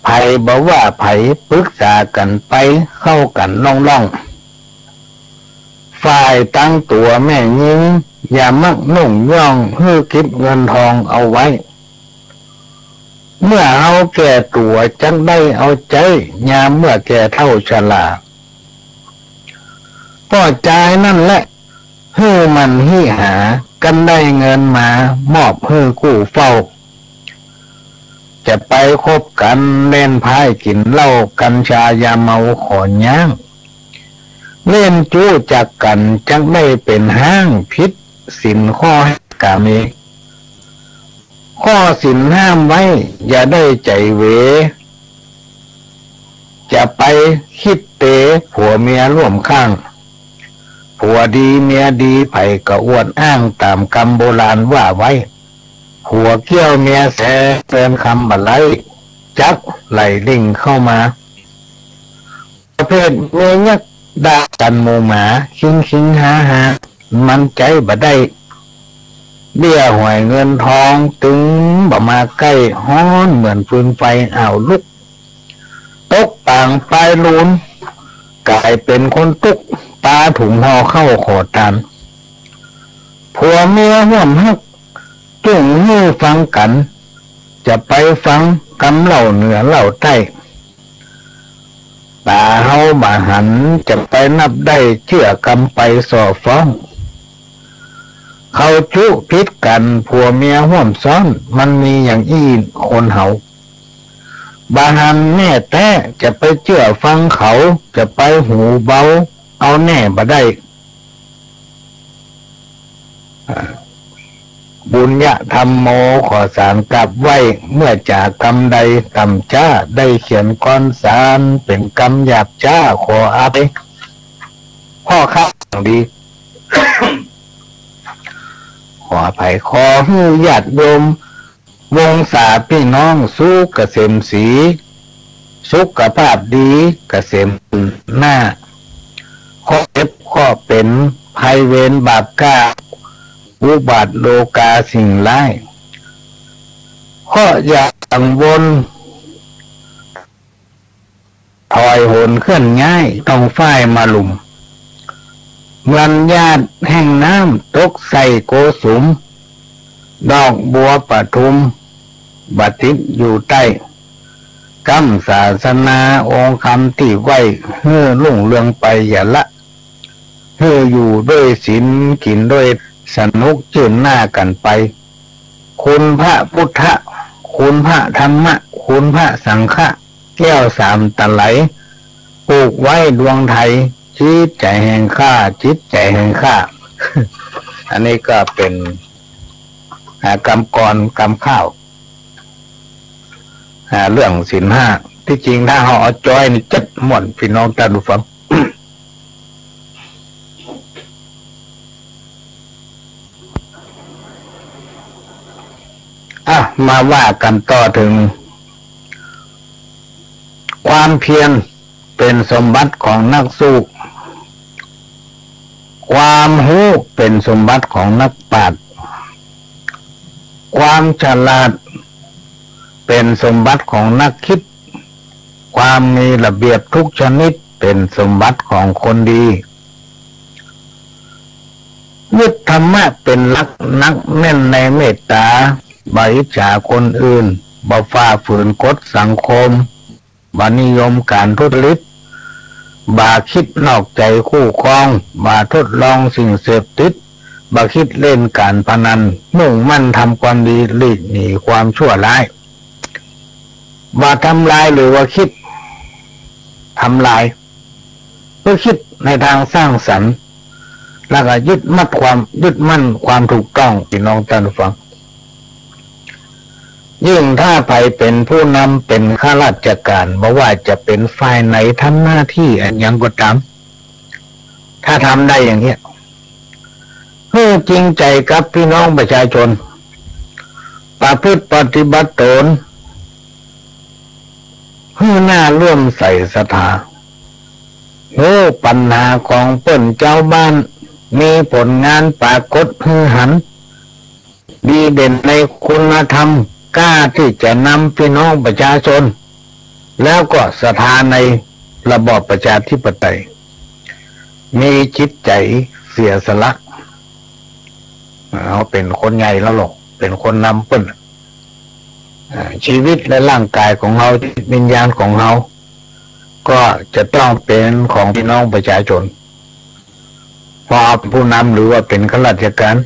ใผบ่ว่าใผ ปึกษากั๋นไป เข้ากั๋นล่องๆ ฝ่ายตังตั๋วแม่ญิง อย่ามักนุ่งย่อง หื้อเก็บเงินทองเอาไว้ เมื่อเฮาแก่ตั๋ว จักได้เอาใจ๊ ยามเมื่อแก่เฒ่าชรา ป้อจายนั้นแหละ หื้อหมั่นฮิหา กันได้เงินมา มอบหื้อกู้เฝ้า จะไปคบกั๋น เล่นไพ่กิ๋นเหล้า กัญชายาเมาขอย้าง เล่นจู๊จักกั๋น จักได้เป๋นฮ้าง ผิดศีลข้อห้ามกาเม ข้อศีลห้ามไว้ อย่าได้ใจ๋เหว จะไปคิดเต ผัวเมียร่วมข้าง ผัวดีเมียดี ใผก็อวดอ้าง ต๋ามกำโบราณว่าไว้ ผัวเกี้ยวเมียแส เซินคำบ่ไล้ จักไหลลิ่งเข้ามา ประเภทเมียยักษ์ ด่ากั๋นหมู่หมา คิงคิงฮาฮา มันใจ๊บ่ได้ เบี้ยหวยเงินทอง ตึงบ่มาใก้ ฮ้อนเหมือนฟืนไฟ อ้าวลุก ตกปางปายลูน ก๋ายเป๋นคนตุ๊กข์ ปาถุงห่อข้าวขอตาน ผัวเมียฮ่วมฮัก จุ่งหื้อฟังกั๋น จะไปฟังกำเล่าเหนือเล่าใต้ ต๋าเฮาบ่หัน จะไปนับได้ เจื้อกำไปส่อฟ้อง เขาจุ๊ผิดกั๋น ผัวเมียฮ่วมซ้อน มันมีอย่างอี้คนเฮา บ่หันแน่แต๊ จะไปเจื้อฟังเขา จะไปหูเบา เอาแน่บ่ได้ อ่า ปุญญะธัมโม ขอสารกราบไหว้ เมื่อจ๋ากำใด ต่ำจ๊า ได้เขียนกรสาร เป๋นกำหยาบจ๊า ขออภัย ข้อข้างดี ขออภัย ขอหื้อญาติโยม วงศาพี่น้อง สุขเกษมศรี สุขภาพดี เกษมหน้า ข้อเจ็บข้อเป๋น ภัยเวรบาปกล้า อุบาทโลกาสิ่งร้าย ข้ออย่ากังวล ถอยโหนเคลื่อนย้าย ต้องฝ้ายมาลุม เหมือนหยาดแห่งน้ำ ตกใส่โกสุม ดอกบัวปทุม บ่ติดอยู่ใต้ กำศาสนาองค์คำตี้ไหว้ หื้อรุ่งเรืองไปอย่าละ หื้ออยู่ด้วยศีล กิ๋นด้วย สนุกจื้นหน้ากั๋นไป คุณพระพุทธะ คุณพระธรรมะ คุณพระสังฆะ แก้วสามตะไล ผูกไว้ดวงไทย จิตใจ๋แห่งข้า จิตใจ๋แห่งข้า อันนี้ก็เป๋น อ่า กำกรอนกำคาว อ่า เรื่องศีลห้า ตี้จริงถ้าเฮาเอาจ้อยนี่จัดม่วน ปี้น้องต้านผู้ฟัง อ่ะ มาว่ากั๋นต่อเถิง ความเพียรเป๋นสมบัติของนักสู้ ความฮู้เป๋นสมบัติของนักปราชญ์ ความฉลาดเป๋นสมบัติของนักคิด ความมีระเบียบทุกชนิดเป๋นสมบัติของคนดี ยึดธรรมะเป๋นหลัก หนักแน่นในเมตต๋า บ่อิจฉาคนอื่น บ่ฝ่าฝืนกฎสังคม บ่นิยมก๋านทุจริต บ่คิดนอกใจ๋คู่ครอง บ่ทดลองสิ่งเสพติด บ่คิดเล่นก๋านพนัน มุ่งมั่นทำความดี หลีกหนีความชั่วร้าย บ่ทำลายหรือว่าคิดทำลาย เปื้อคิดในตางสร้างสรรค์ แล้วก็ยึดมั่นความ ยึดมั่นความถูกต้อง ปี้น้องต้านผู้ฟัง ยิ่งถ้าใผเป๋นผู้นำ เป๋นข้าราชก๋าน บ่ว่าจะเป๋นฝ่ายไหน ทำหน้าตี้อะหยังก็ต๋าม ถ้าทำได้อย่างเนี้ย หื้อจริงใจ๋กับปี้น้องประชาชน ประพฤติปฏิบัติต๋น หื้อหน้าเลื่อมใสศรัทธา ฮู้ปัญหาของเปิ้นจาวบ้าน มีผลงานปรากฏหื้อหัน ดีเด่นในคุณธรรม กล้าตี้จะนำปี้น้องประชาชน แล้วก็ศรัทธาในระบอบประชาธิปไตย มีจิตใจ๋เสียสละ เฮาเป๋นคนใหญ่แล้วลอ เป๋นคนนำเปิ้น อ่า ชีวิตและร่างก๋ายของเฮา จิตวิญญาณของเฮา ก็จะต้องเป๋นของปี้น้องประชาชน เพราะเฮาเป๋นผู้นำหรือว่าเป๋นข้าราชก๋าน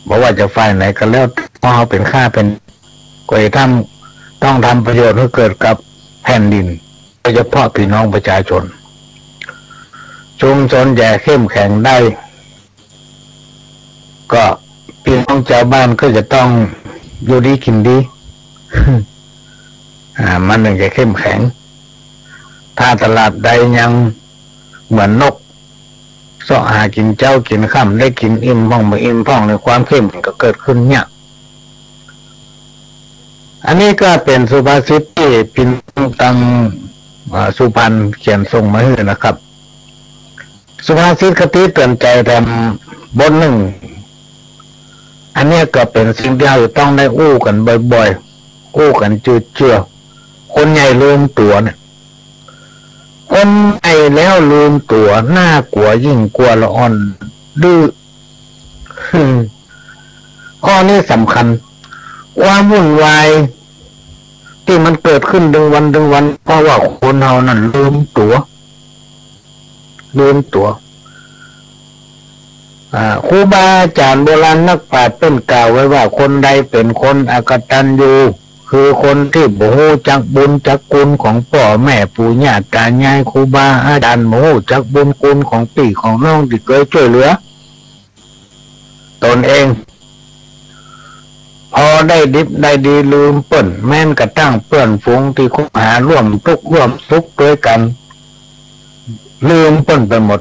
บ่ว่าจะฝ่ายไหนก็แล้ว เพราะเฮาเป๋นข้าเป๋น ก็จะต้อง ต้องทำประโยชน์หื้อเกิดกับแผ่นดิน โดยเฉพาะปี้น้องประชาชน ชุมชนจะเข้มแข็งได้ ก็ปี้น้องจาวบ้านก็จะต้องอยู่ดีกิ๋นดี อ่า มันถึงจะเข้มแข็ง ถ้าตราบใดยังเหมือนนก เซาะหากิ๋นเจ๊ากิ๋นค่ำ ได้กิ๋นอิ่มพ่องบ่อิ่มพ่อง ในความเข้มแข็งก็เกิดขึ้นยาก อันนี้ก็เป๋นสุภาษิตตี้ปี้น้องตาง อ่า สุพรรณเขียนส่งมาหื้อนะครับ สุภาษิตคติเตือนใจ๋แถมบทนึ่ง อันเนี้ยก็เป๋นสิ่งตี้เฮาจะต้องได้อู้กั๋นบ่อยๆ อู้กั๋นเจือๆ คนใหญ่ลืมตั๋วเนี่ย คนใหญ่แล้วลืมตั๋ว น่ากลัวยิ่งกว่าละอ่อนดื้อ ข้อนี้สำคัญ ความวุ่นวายตี้มันเกิดขึ้นตึงวันตึงวัน เพราะว่าคนเฮานั้นลืมตั๋ว ลืมตั๋ว อ่า ครูบาอาจ๋ารย์โบราณนักปราชญ์เปิ้นกล่าวไว้ว่า คนใดเป๋นคนอกตัญญู คือคนตี้บ่ฮู้จักบุญจักคุณของป้อแม่ปู่ย่าต๋ายาย ครูบาอาจ๋ารย์ บ่ฮู้จักบุญคุณของปี้ของน้องตี้เกยจ้วยเหลือต๋นเอง พอได้ดิบได้ดีลืมเปิ้น แม้นกระทั่งเปื้อนฝูงตี้คบหาร่วมตุ๊กข์ร่วมสุขตวยกั๋น ลืมเปิ้นไปหมด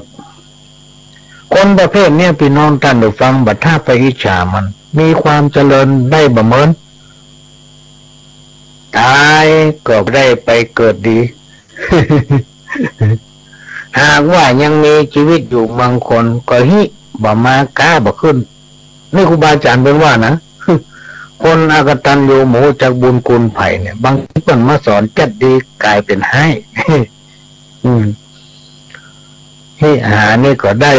คนประเภทเนี้ย ปี้น้องต้านผู้ฟัง บ่ถ้าไปอิจฉามัน มีความเจริญได้บ่เหมิน ต๋ายก็บ่ได้ไปเกิดดี หากว่ายังมีจีวิตอยู่บางคนก็ฮิบ่มาก้าบ่ขึ้น นี่ครูบาอาจ๋ารย์เปิ้นว่านะ คนอกตัญญูบ่ฮู้จักบุญคุณใผเนี่ย บางทีเปิ้นมาสอนจั๊ดดีก๋ายเป๋นฮ้าย อืม ฮิหานี่ก็ได้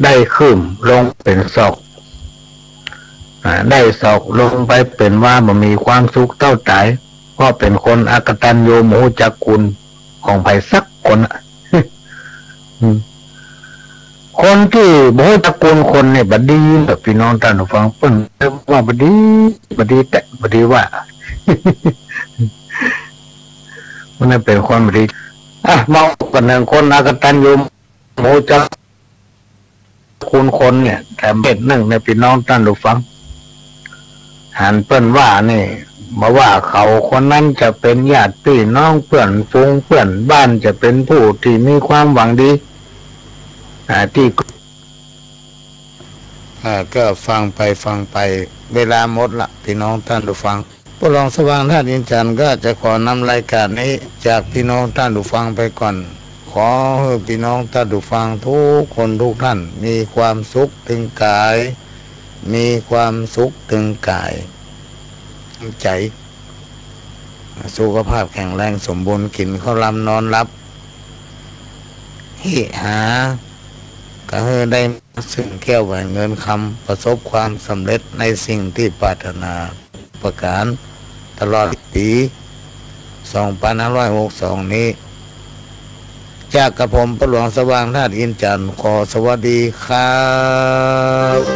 ได้คืบลงเป๋นศอก อ่า ได้ศอกลงไปเป๋นว่าบ่มีความสุขเต้าต๋าย เพราะเป๋นคนอกตัญญูบ่ฮู้จักคุณของใผสักคนอะ อืม ตี้บ่ฮู้จักกูลคนเนี่ยบ่ดีเนาะ ปี้น้องต้านผู้ฟัง เปิ้นว่าบ่ดี บ่ดีแต๊ บ่ดีว่า มันนั้นเป๋นคนบ่ดี อ่ะ มากั๋นเถิงคนอกตัญญู บ่ฮู้จักกูลคนเนี่ย แถมเม็ดนึ่งเนี่ย ปี้น้องต้านผู้ฟัง หันเปิ้นว่านี่ บ่ว่าเขาคนนั้นจะเป๋นญาติปี้น้อง เปื้อนฝูง เปื้อนบ้าน จะเป๋นผู้ตี้มีความหวังดี อ่า ตี้ อ่า ก็ฟังไปฟังไป เวลาหมดละ ปี้น้องต้านผู้ฟัง ป้อหลวงสว่างธาตุอินทร์จันทร์ก็จะขอนำรายก๋านนี้จากปี้น้องต้านผู้ฟังไปก่อน ขอหื้อปี้น้องต้านผู้ฟังกู้คนกู้ต้าน มีความสุขเถิงก๋าย มีความสุขเถิงก๋าย ใจ๋ สุขภาพแข็งแรงสมบูรณ์ กิ๋นข้าวลำนอนหลับ ฮิหา ก็หื้อได้ซึ่งแก้วแหวนเงินคำ ประสบความสำเร็จในสิ่งตี้ปรารถนาประก๋าน ตลอดปี๋ สองปันห้าร้อยหกสอง นี้ จากกระผมป้อหลวงสว่างธาตุอินทร์จันทร์ ขอสวัสดีครับ